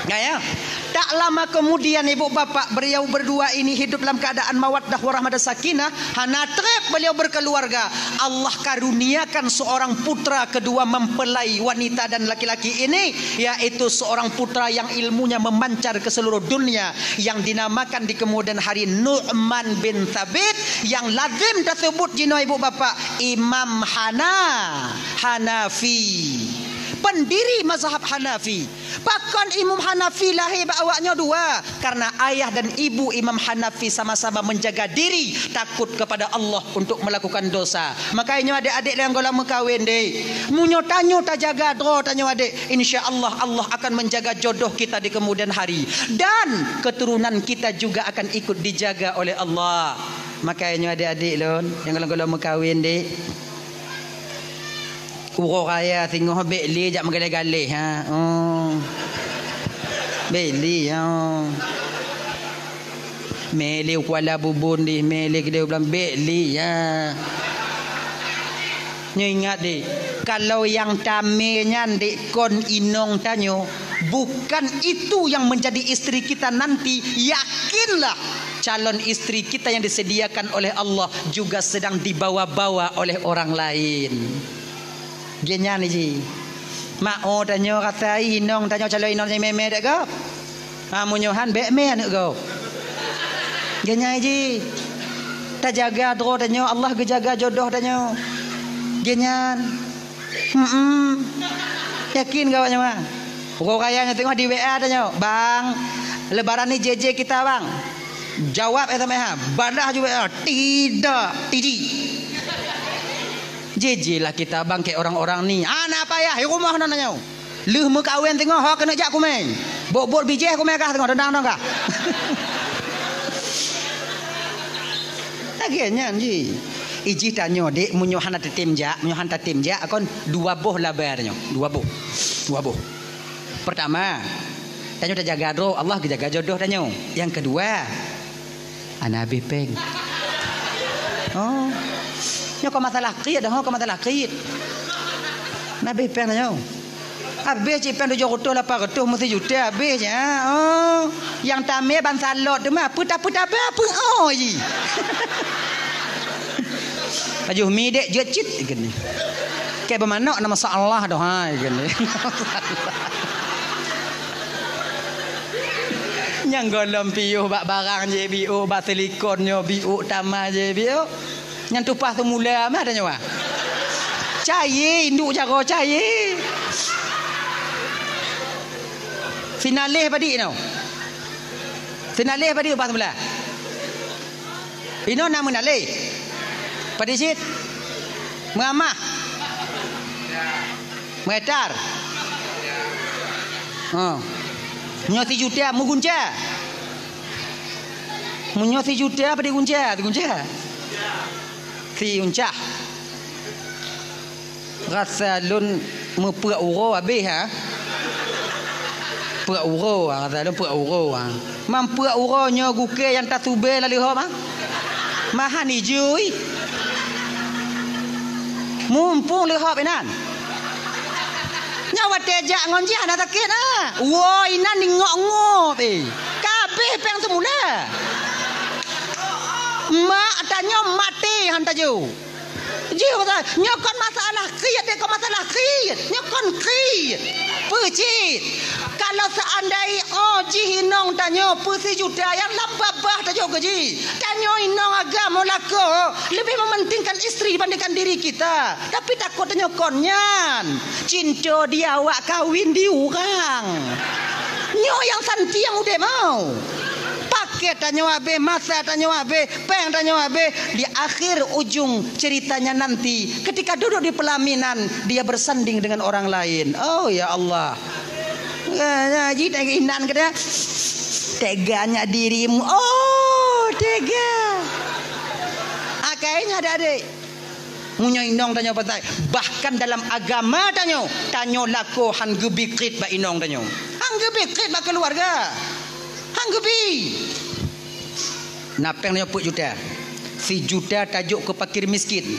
Gaya. Tak lama kemudian ibu bapak beliau berdua ini hidup dalam keadaan mawaddah warahmah dan sakinah. Hana treb beliau berkeluarga. Allah karuniakan seorang putra kedua mempelai wanita dan laki-laki ini, yaitu seorang putra yang ilmunya memancar ke seluruh dunia, yang dinamakan di kemudian hari Nu'man bin Thabit, yang lazim tersebut jinoe ibu bapak Imam Hana, Hanafi, pendiri mazhab Hanafi. Pakon Imam Hanafi lahé bak awak nyoe dua? Karena ayah dan ibu Imam Hanafi sama-sama menjaga diri, takut kepada Allah untuk melakukan dosa. Makanya nyoe adek-adek nyang goh lom meukawen deh. Meunyoe tanyoe tajaga droe tanyoe adek, insya Allah, Allah akan menjaga jodoh kita di kemudian hari. Dan keturunan kita juga akan ikut dijaga oleh Allah. Makanya nyoe adek-adek lôn nyang goh lom meukawen deh. Uroe raya singoh bék lé jak meugaleh-galeh, ha. Oh. Bék lé, ha. Mé lé u Kuala Bubon dih, mé lé keudéh u Blang, bék lé, ha. Nyoe ingat deh, kalau nyang tamé nyan dek kon inong tanyoe, bukan itu yang menjadi istri kita nanti, yakinlah calon istri kita yang disediakan oleh Allah juga sedang dibawa-bawa oleh orang lain. Geuh nyan ji. Mak o tanyoe rasa inong tanyoe calon inong tanyoe mé-mé dek gob. Ha, meunyoe han bék mé aneuk gob. Geuh nyan ji. Tajaga droe tanyoe, Allah geujaga jodoh tanyoe. Geuh nyan. Hmm. Yakin keu awak nyoe, Bang? Uroe raya nyoe teungoh di W A tanyoe, "Bang, lebaran ni J J kita, Bang." Jawab S M S, ha. Balah ju W A, "Tidak, T J." J J lah kita bangke orang-orang ni. Hana payah, di rumoh nan nyoe. Lheueh meukawen teungoh, ho keuneuk jak kumeng. Bot-bot bijéh kumeng kah teungoh, dendang-dendang kah? Lagèe nyan jih. Ijih tanyoe, dek, meunyoe hana tatem jak, meunyoe hana tatem jak, kon dua boh laba tanyoe. Dua boh. Dua boh. Pertama, tanyoe tajaga droe, Allah geujaga jodoh tanyoe. Nyang keudua, hana habéh péng. Oh. Nyoe kon masalah qit dah, kon masalah qit. Hana habéh péng tanyoe. Habéh cit péng tujoh reutôh lapan reutôh meusijuta habéh cit. Ha, oh. Nyang tamé ban salot teuma, peue ta-, peue tabah, peue oh jih. Pajoh mi dek jeuet cit geunih. Kèe beumanok na masalah doh hai geunih. Nyang gohlom piôh bak barang jih biôh, bak silikon nyoe biôh, tamah jih biôh. Nyan tupa seumula mah tanyoe, ah. Cayé, induek jaroe cayé. Sinaleh padit inoe. Sinaleh padit ubah seumula. Inoe na meunaleh. Padit cit. Meuamah. Meuetar. Ha. Nyoe sijuta meugunca. Meunyoe sijuta apa digunca? Digunca. Siuncah. Rasa lôn meupeuek uroe habéh, ha? Peuek uroe, ha, rasa lôn peuek uroe, ha. Mam peuek uroe nyoe gukée nyang tasubée lalu hop, ha? Mahan ijui. Mumpung leuhop inan. Nyoe watée jak ngon jih hana sakét, ha? Woe inan ingok-ngop, eh. Kabéh péng seumula. Mak tanyoe maté han tajok. Jih, nyoe kon masalah kriet, dek, kon masalah kriet. Nyoe kon kriet. Peue cit? Kalau seandai, oh, jih inong tanyoe peusijuta nyang lam babah tajok keu jih. Tanyoe inong agam lakoe lebih mementingkan istri dibandingkan diri kita. Tapi takot tanyoe kon nyan. Cinta di awak kawin di urang. Nyoe nyang santiang udeb mau. Paket tanyoe habéh, masa tanyoe habéh, péng tanyoe habéh, di akhir ujung ceritanya nanti, ketika duduk di pelaminan, dia bersanding dengan orang lain. Oh, ya Allah. Ya, ya, ji tega inan kata, "Teganya dirimu." Oh, tega. Akhirnya ada adik. Meunyoe inong tanyoe patai, bahkan dalam agama tanyoe, tanyoe lakoe han geubi kriet bak inong tanyoe. Han geubi kriet bak keuluwarga. Han geubi. Na péng nyoe peuet juta. Sijuta tajok keu fakir miskin.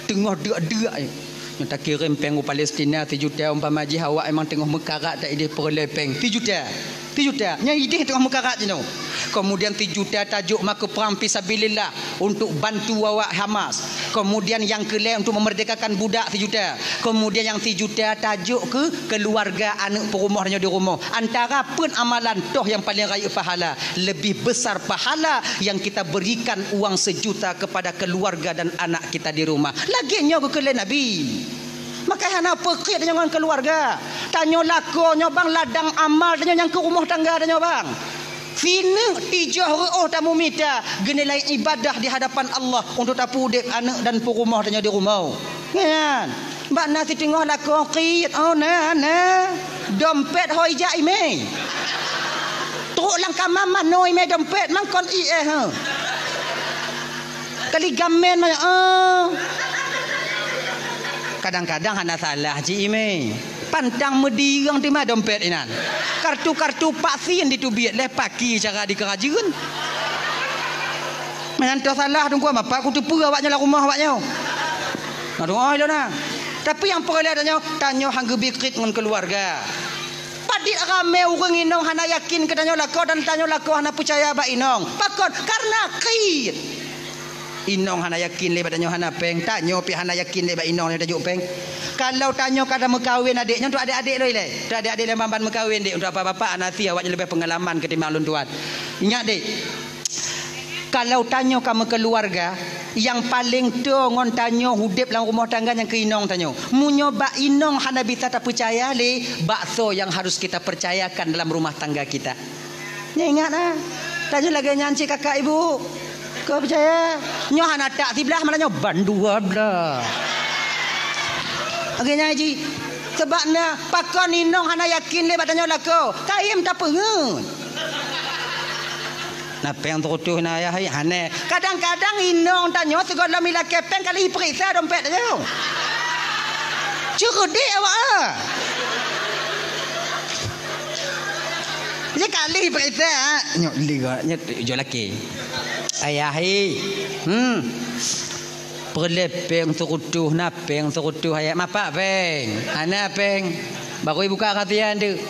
Teungoh deuk-deuk, eh. Nyoe takirém péng u Palestina sijuta, umpama jih awak memang teungoh meukarat, tak idéh peureulée péng. Sijuta. Sijuta. Nyan idéh teungoh meukarat jinoe. Kemudian sijuta tajok ma keu prang fisabilillah untuk bantu awak Hamas. Kemudian nyang keulhée untuk memerdekakan budak sijuta. Kemudian nyang sijuta tajok keu keuluwarga aneuk peurumoh tanyoe di rumoh. Antara peuet amalan toh nyang paleng rayeuk pahala. Lebih besar pahala yang kita berikan uang sejuta kepada keluarga dan anak kita di rumah. Lagée nyoe geukheun lé Nabi. Maka hana peukeuet tanyoe ngon keuluwarga. Tanyoe lakoe nyoe bang ladang amal tanyoe nyang keu rumoh tangga tanyoe bang. Sineuk tijoh reuôh tamumita geunilai ibadah di hadapan Allah untuk tapeudeb aneuk dan peurumoh tanyoe di rumoh. Nyan. Bak na siteungoh lakoe kriet, oh, na, na. Dompet hôi jak imé. Trok lam kama manoe imé dompet, mangkon ié, ha. Kali gamen manoe, oh. Kadang-kadang hana salah cit imé. Pantang meudireung teuma dompet inan. Kartu-kartu vaksin ditubiet lé paki cara dikeurajeuen. Meunan toh salah teungku, mapa kuteupeue awaknyoe lam rumoh awaknyoe. Aduh, oh, ilona. Tapi nyang peureulée tanyoe, tanyoe han geubi kriet ngon keuluwarga. Padit ramé ureuëng inong hana yakin keu tanyoe lakoe dan tanyoe lakoe hana peucaya bak inong. Pakon? Karena kriet. Inong hana yakin lé bak tanyoe hana péng, tanyoe pih hana yakin lé bak inong nyang tajok péng. Kalau tanyoe ka meukawen adék, nyoe untuk adék-adék lôn ilée. Untuk adék-adék lôn ban-ban meukawen, dek, untuk bapak-bapak hana si awaknyoe leubeh peungalaman ketimbang lôn tuan. Ingat, dek. Kalau tanyoe ka meukeuluwarga, nyang paleng toe ngon tanyoe udeb lam rumoh tangga nyang keu inong tanyoe. Meunyoe bak inong hana bisa tapeucaya lé, bak soe nyang harus kita percayakan dalam rumah tangga kita? Nyoe ingat, ah. Tanyoe lagée nyan cit kakak ibu. Kau percaya? Nyoe hana tak siblah, malah nyoe ban dua blah. Lagée nyan cit. Sebab na pakon inong hana yakin lé bak tanyoe lakoe. Kayém tapeungeut. Na péng seureutôh na ayah hai, hana. Kadang-kadang inong tanyoe sigohlom ilakée péng kali ipeuriksa dompet tanyoe. Ceureudik awak, ah. Sekali ipeuriksa, ah. Nyoe li gak, nyoe jok laki. Ayah hai. Hmm. Peureulée péng seureutôh, na péng seureutôh ayah, mapak péng. Hana péng. Baru ibuka kasihan tu.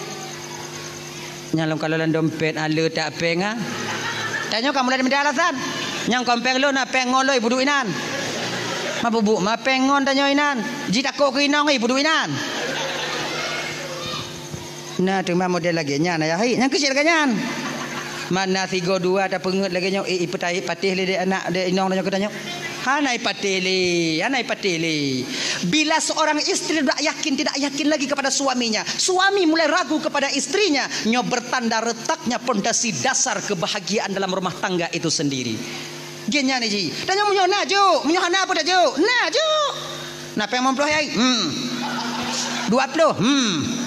Nyang lôn kalon lam dompet, ale tak péng, ah. Tanyoe ka mulai meuda alasan. Nyang kon péng lôn, na péng ngon lôn, ibuduek inan. Ma bubuk, ma péng ngon tanyoe inan. Jitakot keu inong, ibuduek inan. Na teuma model lagée nyan, ayah hai. Nyang keucil lagée nyan. Mana sigo dua tapeungeut lagée nyoe, eh, ipeutai-, patéh lé dek anak, dek inong tanyoe keu tanyoe. Hana ipatéh lé, hana ipatéh lé. Bila seorang istri tidak yakin, tidak yakin lagi kepada suaminya, suami mulai ragu kepada istrinya, nyoe bertanda retaknya pondasi dasar kebahagiaan dalam rumah tangga itu sendiri. Gen nyan ji. Tanyoe meunyoe na jok, meunyoe hana peue tajok. Na jok. Na péng limong ploh hai? Hmm. Dua ploh? Hmm.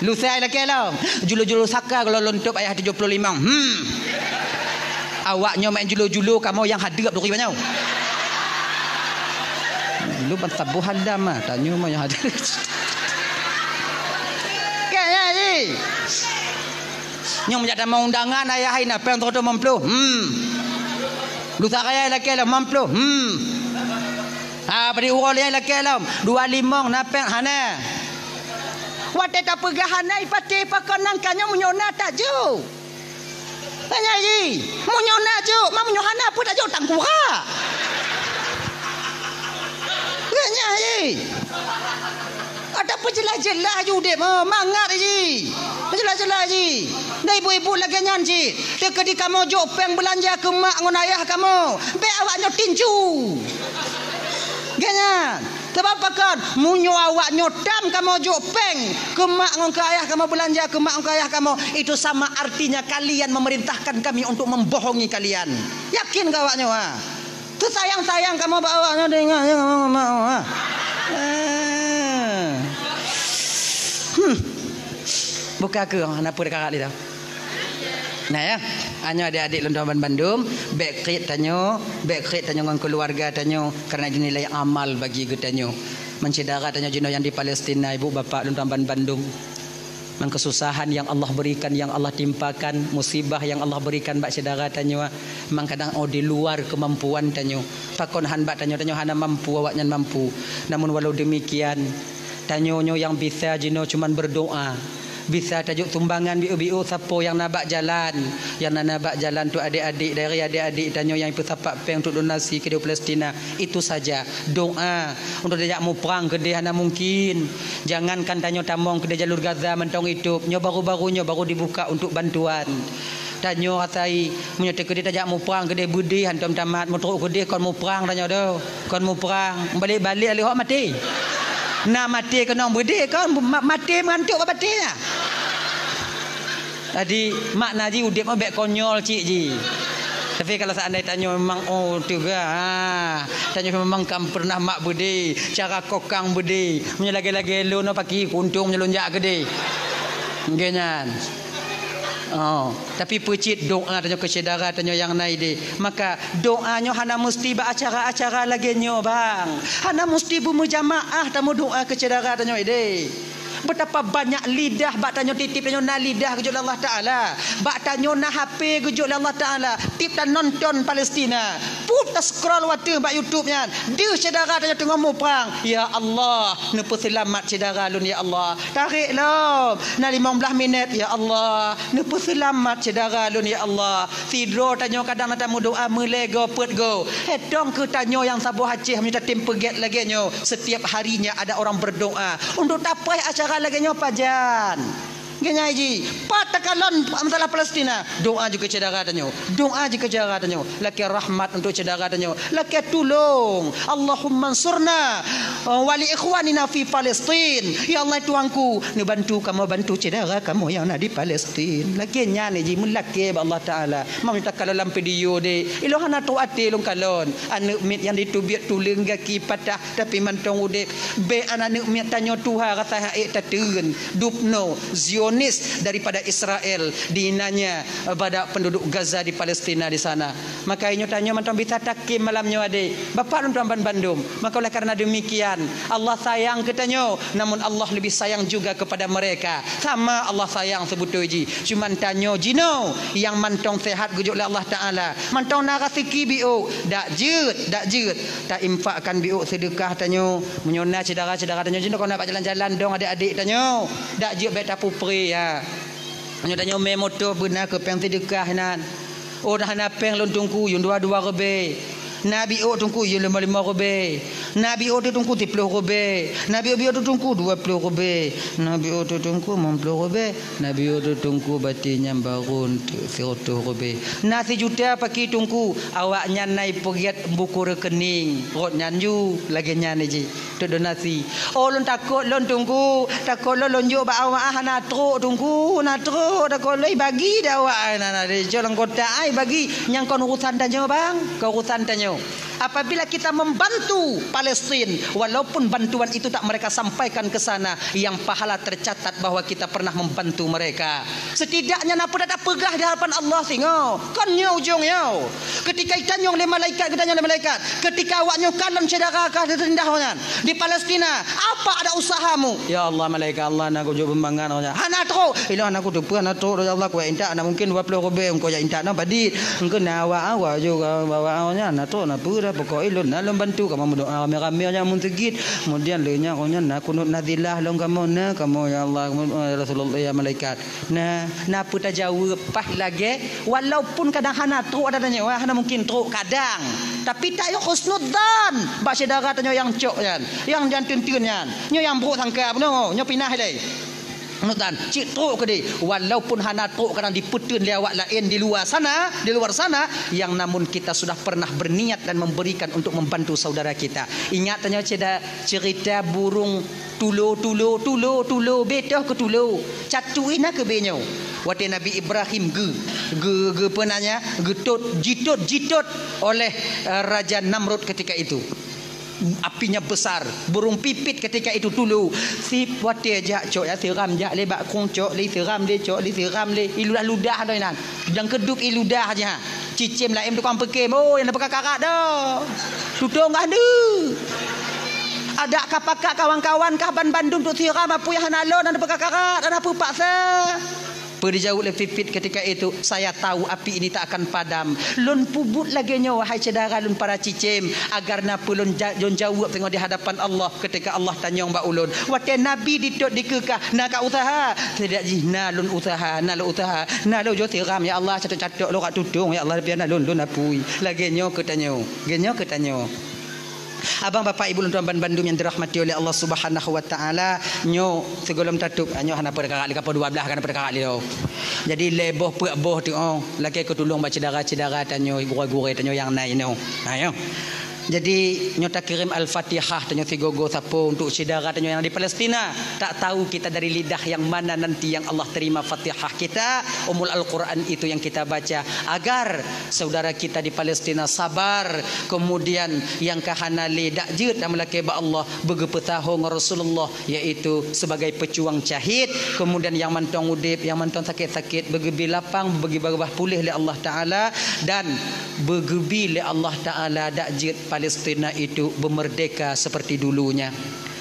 Lusai lakée lom. Julu-julu saka kalau lôn tôb ayah tujoh ploh limong. Hmm. Awak nyoe main julu-julu, kamoe nyang hadeup duri banyoe. Lu ban saboh hadam ah, tanyoe mah nyang hadeup. Kan ya, ji? Nyoe meunjak tamong undangan ayah hai na péng seureutôh limong ploh. Hmm. Lusa raya lakée lom limong ploh. Hmm. Ha, bri uroe lé lakée lom, dua limong na péng hana. Watée tapeugah hana ipatéh pakon nangka nyoe meunyoe na tajok. Tanya ji, meunyoe na jok, ma meunyoe hana peue tajok tangkura. Tanya ji. Ada peujeulaih-jeulaih ju udeb, oh, mangat ji. Peujeulaih-jeulaih ji. Dan ibu-ibu lagée nyan cit. Teukeudi kamoe jok péng beulanja keu mak ngon ayah kamoe, bék awak nyoe tinju. Geuh nyan. Sabab pakon? Meunyoe awak nyoe tam kamoe jok péng keu mak ngon keu ayah kamoe, beulanja keu mak ngon keu ayah kamoe, itu sama artinya kalian memerintahkan kami untuk membohongi kalian. Yakin keu awak nyoe, ha? Teusayang-sayang kamoe bak awak nyoe, teuingat, teuingat, ha? Eh. Hmm. Buka keu, hana peue karat lé dah. Nah ya, anyoe adik-adik lôn tuan bandum, bék kriet tanyoe, bék kriet tanyoe ngon keuluwarga tanyoe, karena itu nilai amal bagi geutanyoe. Meusyedara tanyoe jinoe nyang di Palestina, ibu bapak lôn tuan bandum. Mang kesusahan yang Allah berikan, yang Allah timpakan, musibah yang Allah berikan bak syedara tanyoe, mang kadang oh di luar kemampuan tanyoe. Pakon han bak tanyoe, tanyoe hana mampu, awaknyan mampu. Namun walau demikian, tanyoe nyoe nyang bisa jinoe cuman berdoa. Bisa tajok sumbangan biôh-biôh sapo nyang na bak jalan. Nyang na, na bak jalan tu adik-adik, dari adik-adik tanyoe nyang ipeusapat péng untuk donasi keudéh Palestina. Itu saja. Doa. Untuk tajak muprang keudéh hana mungkin. Jangankan tanyoe tamong keudéh jalur Gaza mantong itôb. Nyoe baru-baru nyoe baru dibuka untuk bantuan. Tanyoe asai, meunyoe teukeudeh tajak muprang keudeh beudeh hantom tamat, meutrok keudeh kon muprang tanyoe doh. Kon muprang, balek-balek lé hok maté. Na maté keunong beudeh kon, ma-, maté meugantok bak batée nyan. Jadi, makna jih udeb nyoe bék konyol cit jih. Tapi kalau seandai tanyoe memang, oh, teuga, ha, tanyoe memang kan pernah mak beudeh, cara kokang beudeh. Meunyoe lagée-lagée lôn, oh, paki kuntung meunyoe lôn jak keudeh. Nggih nyan. Oh, tapi peucit doa tanyoe keu syedara tanyoe nyang na ideh. Maka doa nyoe hana meusti bak acara-acara lagée nyoe, bang. Hana meusti beumeujamaah tameudoa keu syedara tanyoe ideh. Betapa banyak lidah bak tanyoe tieb-tieb tanyoe na lidah geujok lé Allah Taala. Bak tanyoe na H P geujok lé Allah Taala. Tieb tanonton Palestina. Pue ta-scroll watée bak YouTube nyan. Deuh syedara tanyoe teungoh muprang. Ya Allah, neupeuseulamat syedara lôn ya Allah. Tarek lom. Na limong blaih minét, ya Allah. Neupeuseulamat syedara lôn, ya Allah. Sidroe tanyoe kadang na tameudoa meulée goe peuet goe. Hetong keu tanyoe nyang saboh Aceh meunyoe tatem peugét lagée nyoe. Setiap harinya ada orang berdoa. Untuk tapreh acara lagée nyoe pajan. Geunyai jih. Pat takalon masalah Palestina. Doa jih keu syedara tanyoe. Doa jih keu syedara tanyoe. Lakée rahmat untuk syedara tanyoe. Lakée tulông. Allahumma ansurna, eh, wa li ikhwanina fi Palestin. Ya Allah Tuhanku, neubantu kamoe bantu syedara kamoe nyang na di Palestin. Lakée nyan jih meulakée bak Allah Taala. Meunyoe takalon lam video deh, ilôn hana trok até lôn kalon. Aneuëk miet nyang diteubiet tuleueng gaki patah tapi mantong udeb. Bék aneuëk miet tanyoe tuha rasa hak ék tateun. Dubnoe, zio Zionis daripada Israel, dinanya pada penduduk Gaza di Palestina di sana. Maka inyoe tanyoe mantong bisa takhém malam nyoe adé. Bapak lôn tuan ban bandum. Maka oleh karena demikian, Allah sayang keu tanyoe, namun Allah lebih sayang juga kepada mereka. Sama Allah sayang sebetul jih. Cuman tanyoe jinoe nyang mantong sehat geujok lé Allah Taala. Mantong na raseuki biôk, dak jeuet, dak jeuet. Ta infakkan biôk seudeukah tanyoe. Meunyoe na syedara-syedara tanyoe jinoe kon na bak jalan-jalan dong adék-adék tanyoe. Dak jeuet bék tapupré ya. Nyoe tanyoe mé moto beuna keu péng seudeukah inan. Oh, hana péng lôn Teungku, yum dua-dua ribèe. Na biôk Teungku, yum limong-limong ribèe. Na biôk teuh Teungku, siplôh ribèe. Na biôk-biôk teuh Teungku, dua plôh ribèe. Na biôk teuh Teungku, limong plôh ribèe. Na biôk teuh Teungku, bati nyang barô teuh, sireutôh ribèe. Na sijuta paki Teungku, awaknyan na ipeugèt buku rekening. Rot nyan ju, lagèe nyan jih. Teuk donasi. Oh, lôn takot lôn Teungku, takot lôn, lôn jok bak awak ah, hana trôk Teungku, hana trôk, takot lôn ibagi di awak ah, na, na, di cok lam kotak ai bagi. Nyang kon urusan tanyoe bang, kon urusan tanyoe. Apabila kita membantu Palestin, walaupun bantuan itu tak mereka sampaikan ke sana, yang pahala tercatat bahwa kita pernah membantu mereka. Setidaknya na peue tapeugah di hadapan Allah singoh. Kon nyoe ujong nyoe. Ketika itanyong lé malaikat, geutanyong lé malaikat, ketika awak nyoe kalon syedara ka teurindah nyan di Palestina, apa ada usahamu? Ya Allah, malaikat Allah, na kujok beumangan nyan. Hana trôk. Ilôn hana kuteupeue, hana trôk, ya Allah, kuintak na mungkin dua plôh ribèe, engkau jak intak na padit. Engkau na awak-awak juga bawa nyan, hana trôk, na peue dah, pokok ilôn na lôn bantu, kamoe meudoa ramé-ramé nyan mun seugit. Kemudian lé nyan, nyan na kunut nazilah lôn kamoe na, kamoe ya Allah, ya Rasulullah, ya malaikat. Nah, na peue tajaweueb paih lagèe, walaupun kadang hana trôk ata tanyoe, hana mungkin trôk kadang. Tapi tayoe husnudzan bak syedara tanyoe nyang cok nyan, nyang jan teunteun nyan. Nyoe nyang brôk sangka bunoe, nyoe pinah ilèe. Husnudzan, cit trôk keudéh, walaupun hana trôk kadang dipeuteun lé awak laén di luwa sana, di luar sana, yang namun kita sudah pernah berniat dan memberikan untuk membantu saudara kita. Ingat tanyoe ceda-, cerita burung tulo, tulo, tulo, tulo, betoh keu tulo. Catu ina keu benyoe. Watèe Nabi Ibrahim geu, geu, geu peue nan nyan, geutot, jitot, jitot oleh, eh, Raja Namrud ketika itu. Apinya besar, burung pipit ketika itu tulo. Sip watèe jak cok ya siram jak lé bak krueng cok lé siram lé cok lé siram lé. Iludah-ludah doi nan. Nyang keudeup iludah aja. Cicém laén tukang peukem, oh, nyang na peukakarat dah. Tutong kah deuh. Adak ka pakat kawan-kawan kah ban bandum tu siram apui hana lôn, hana peukakarat, hana peue paksa. Peue dijaweueb lé pipit ketika itu, "Saya tahu api ini tak akan padam." Lôn peubuet lagèe nyoe, wahai syedara lôn para cicém, agar na peue lôn ja-, lôn jaweueb teungoh di hadapan Allah. Ketika Allah tanyong bak ulôn, watèe Nabi ditot dikeukah, na ka usaha? Tidak jih na lôn usaha, na lôn usaha, na lôn jok siram, ya Allah, catok-catok lôn rak tutong, ya Allah, biar na lôn, lôn apui. Lagèe nyoe keu tanyoe, lagèe nyoe keu tanyoe. Abang, bapak, ibu, lôn tuan ban bandum nyang dirahmati oleh Allah Subhanahu wa Taala, nyoe sigohlom tatôp, nyoe hana peue karak lé, ka poh dua blah ka hana peue karak lé. Jadi lhèe boh peuet boh teuh, oh, lakèe keu tulông bak syedara-syedara tanyoe, gurèe-gurèe tanyoe nyang na inoe. Ha nyoe. Jadi, nyoe takirém Al-Fatihah tanyoe sigoe-goe sapeue untuk syedara tanyoe nyang di Palestina. Tak tahu kita dari lidah yang mana nanti yang Allah terima Fatihah kita, Ummul Al-Quran itu yang kita baca, agar saudara kita di Palestina sabar, kemudian nyang ka hana lé dak jeuet dan meulakèe bak Allah, beugeupeusaho ngon Rasulullah, yaitu sebagai pejuang syahid, kemudian nyang mantong udép, nyang mantong sakét-sakét, beugeubri lapang, beugeubri babah puléh lé Allah Taala, dan beugeubri lé Allah Taala dak jeuet Palestina itu beumerdeka seperti dulunya.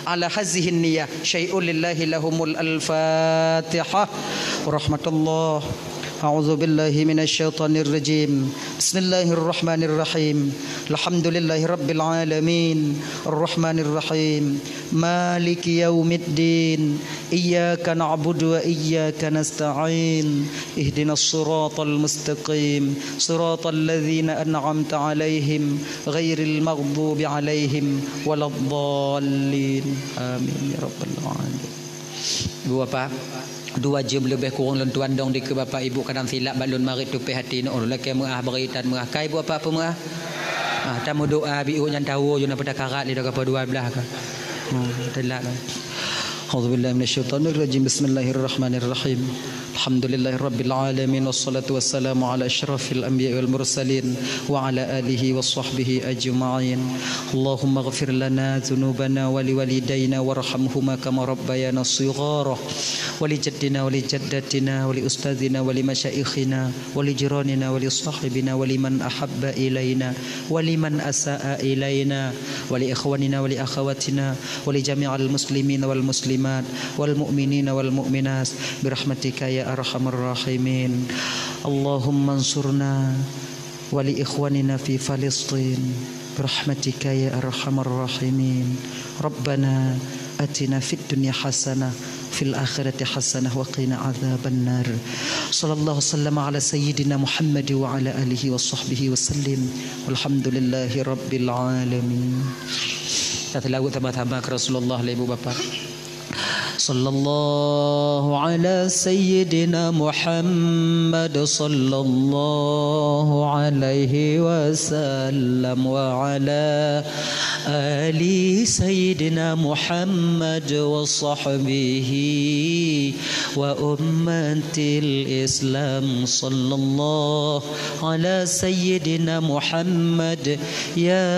Ala hazihin niyah, syai'un lillahi lahumul al-Fatihah. Rahmatullah. A'udzu billahi minasy syaithanir rajim. Bismillahirrahmanirrahim. Alhamdulillahi rabbil alamin. Arrahmanirrahim. Maliki yaumiddin. Iyyaka na'budu wa iyyaka nasta'in. Ihdinas siratal mustaqim. Siratal ladzina an'amta 'alaihim ghairil maghdubi 'alaihim waladdallin. Amin ya rabbal alamin. Ibu bapak, dua jeuem leubeh kureueng lôn tuan dong dikeue bapak ibu kadang silap bak lôn marit tupéh até nyoe, lakèe meu'ah bari tan meu'ah. Ka ibu bapak peumeu'ah? Ah, tameudoa biôh nyan tawoe jeuet na peue takarat lé dak ka poh dua blah ka. Hmm, telat lah. أعوذ بالله من الشيطان الرجيم. بسم الله الرحمن الرحيم. الحمد لله رب العالمين، والصلاة والسلام على أشرف الأنبياء والمرسلين، وعلى آله وصحبه أجمعين. اللهم اغفر لنا ذنوبنا ولوالدينا وارحمهما كما ربيانا صغارا، ولجدنا ولجدتنا ولأستاذنا ولمشايخنا ولجيراننا ولصاحبنا ولمن أحب إلينا ولمن أساء إلينا ولإخواننا ولأخواتنا ولجميع المسلمين والمسلمات والمؤمنين والمؤمنات برحمتك يا أرحم الراحمين. اللهم انصرنا ولإخواننا في فلسطين برحمتك يا أرحم الراحمين. ربنا آتنا في الدنيا حسنة وفي الآخرة حسنة وقنا عذاب النار. صلى الله وسلم على سيدنا محمد وعلى آله وصحبه وسلم. والحمد لله رب العالمين. Kita selawat sama-sama ke Rasulullah, ibu bapa. صلى الله على سيدنا محمد صلى الله عليه وسلم وعلى آل سيدنا محمد وصحبه وأمة الإسلام. صلى الله على سيدنا محمد. يا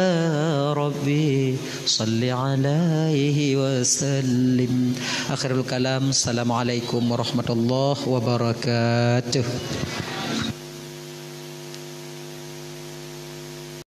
ربي صل عليه وسلم. آخر الكلام، السلام عليكم ورحمة الله وبركاته.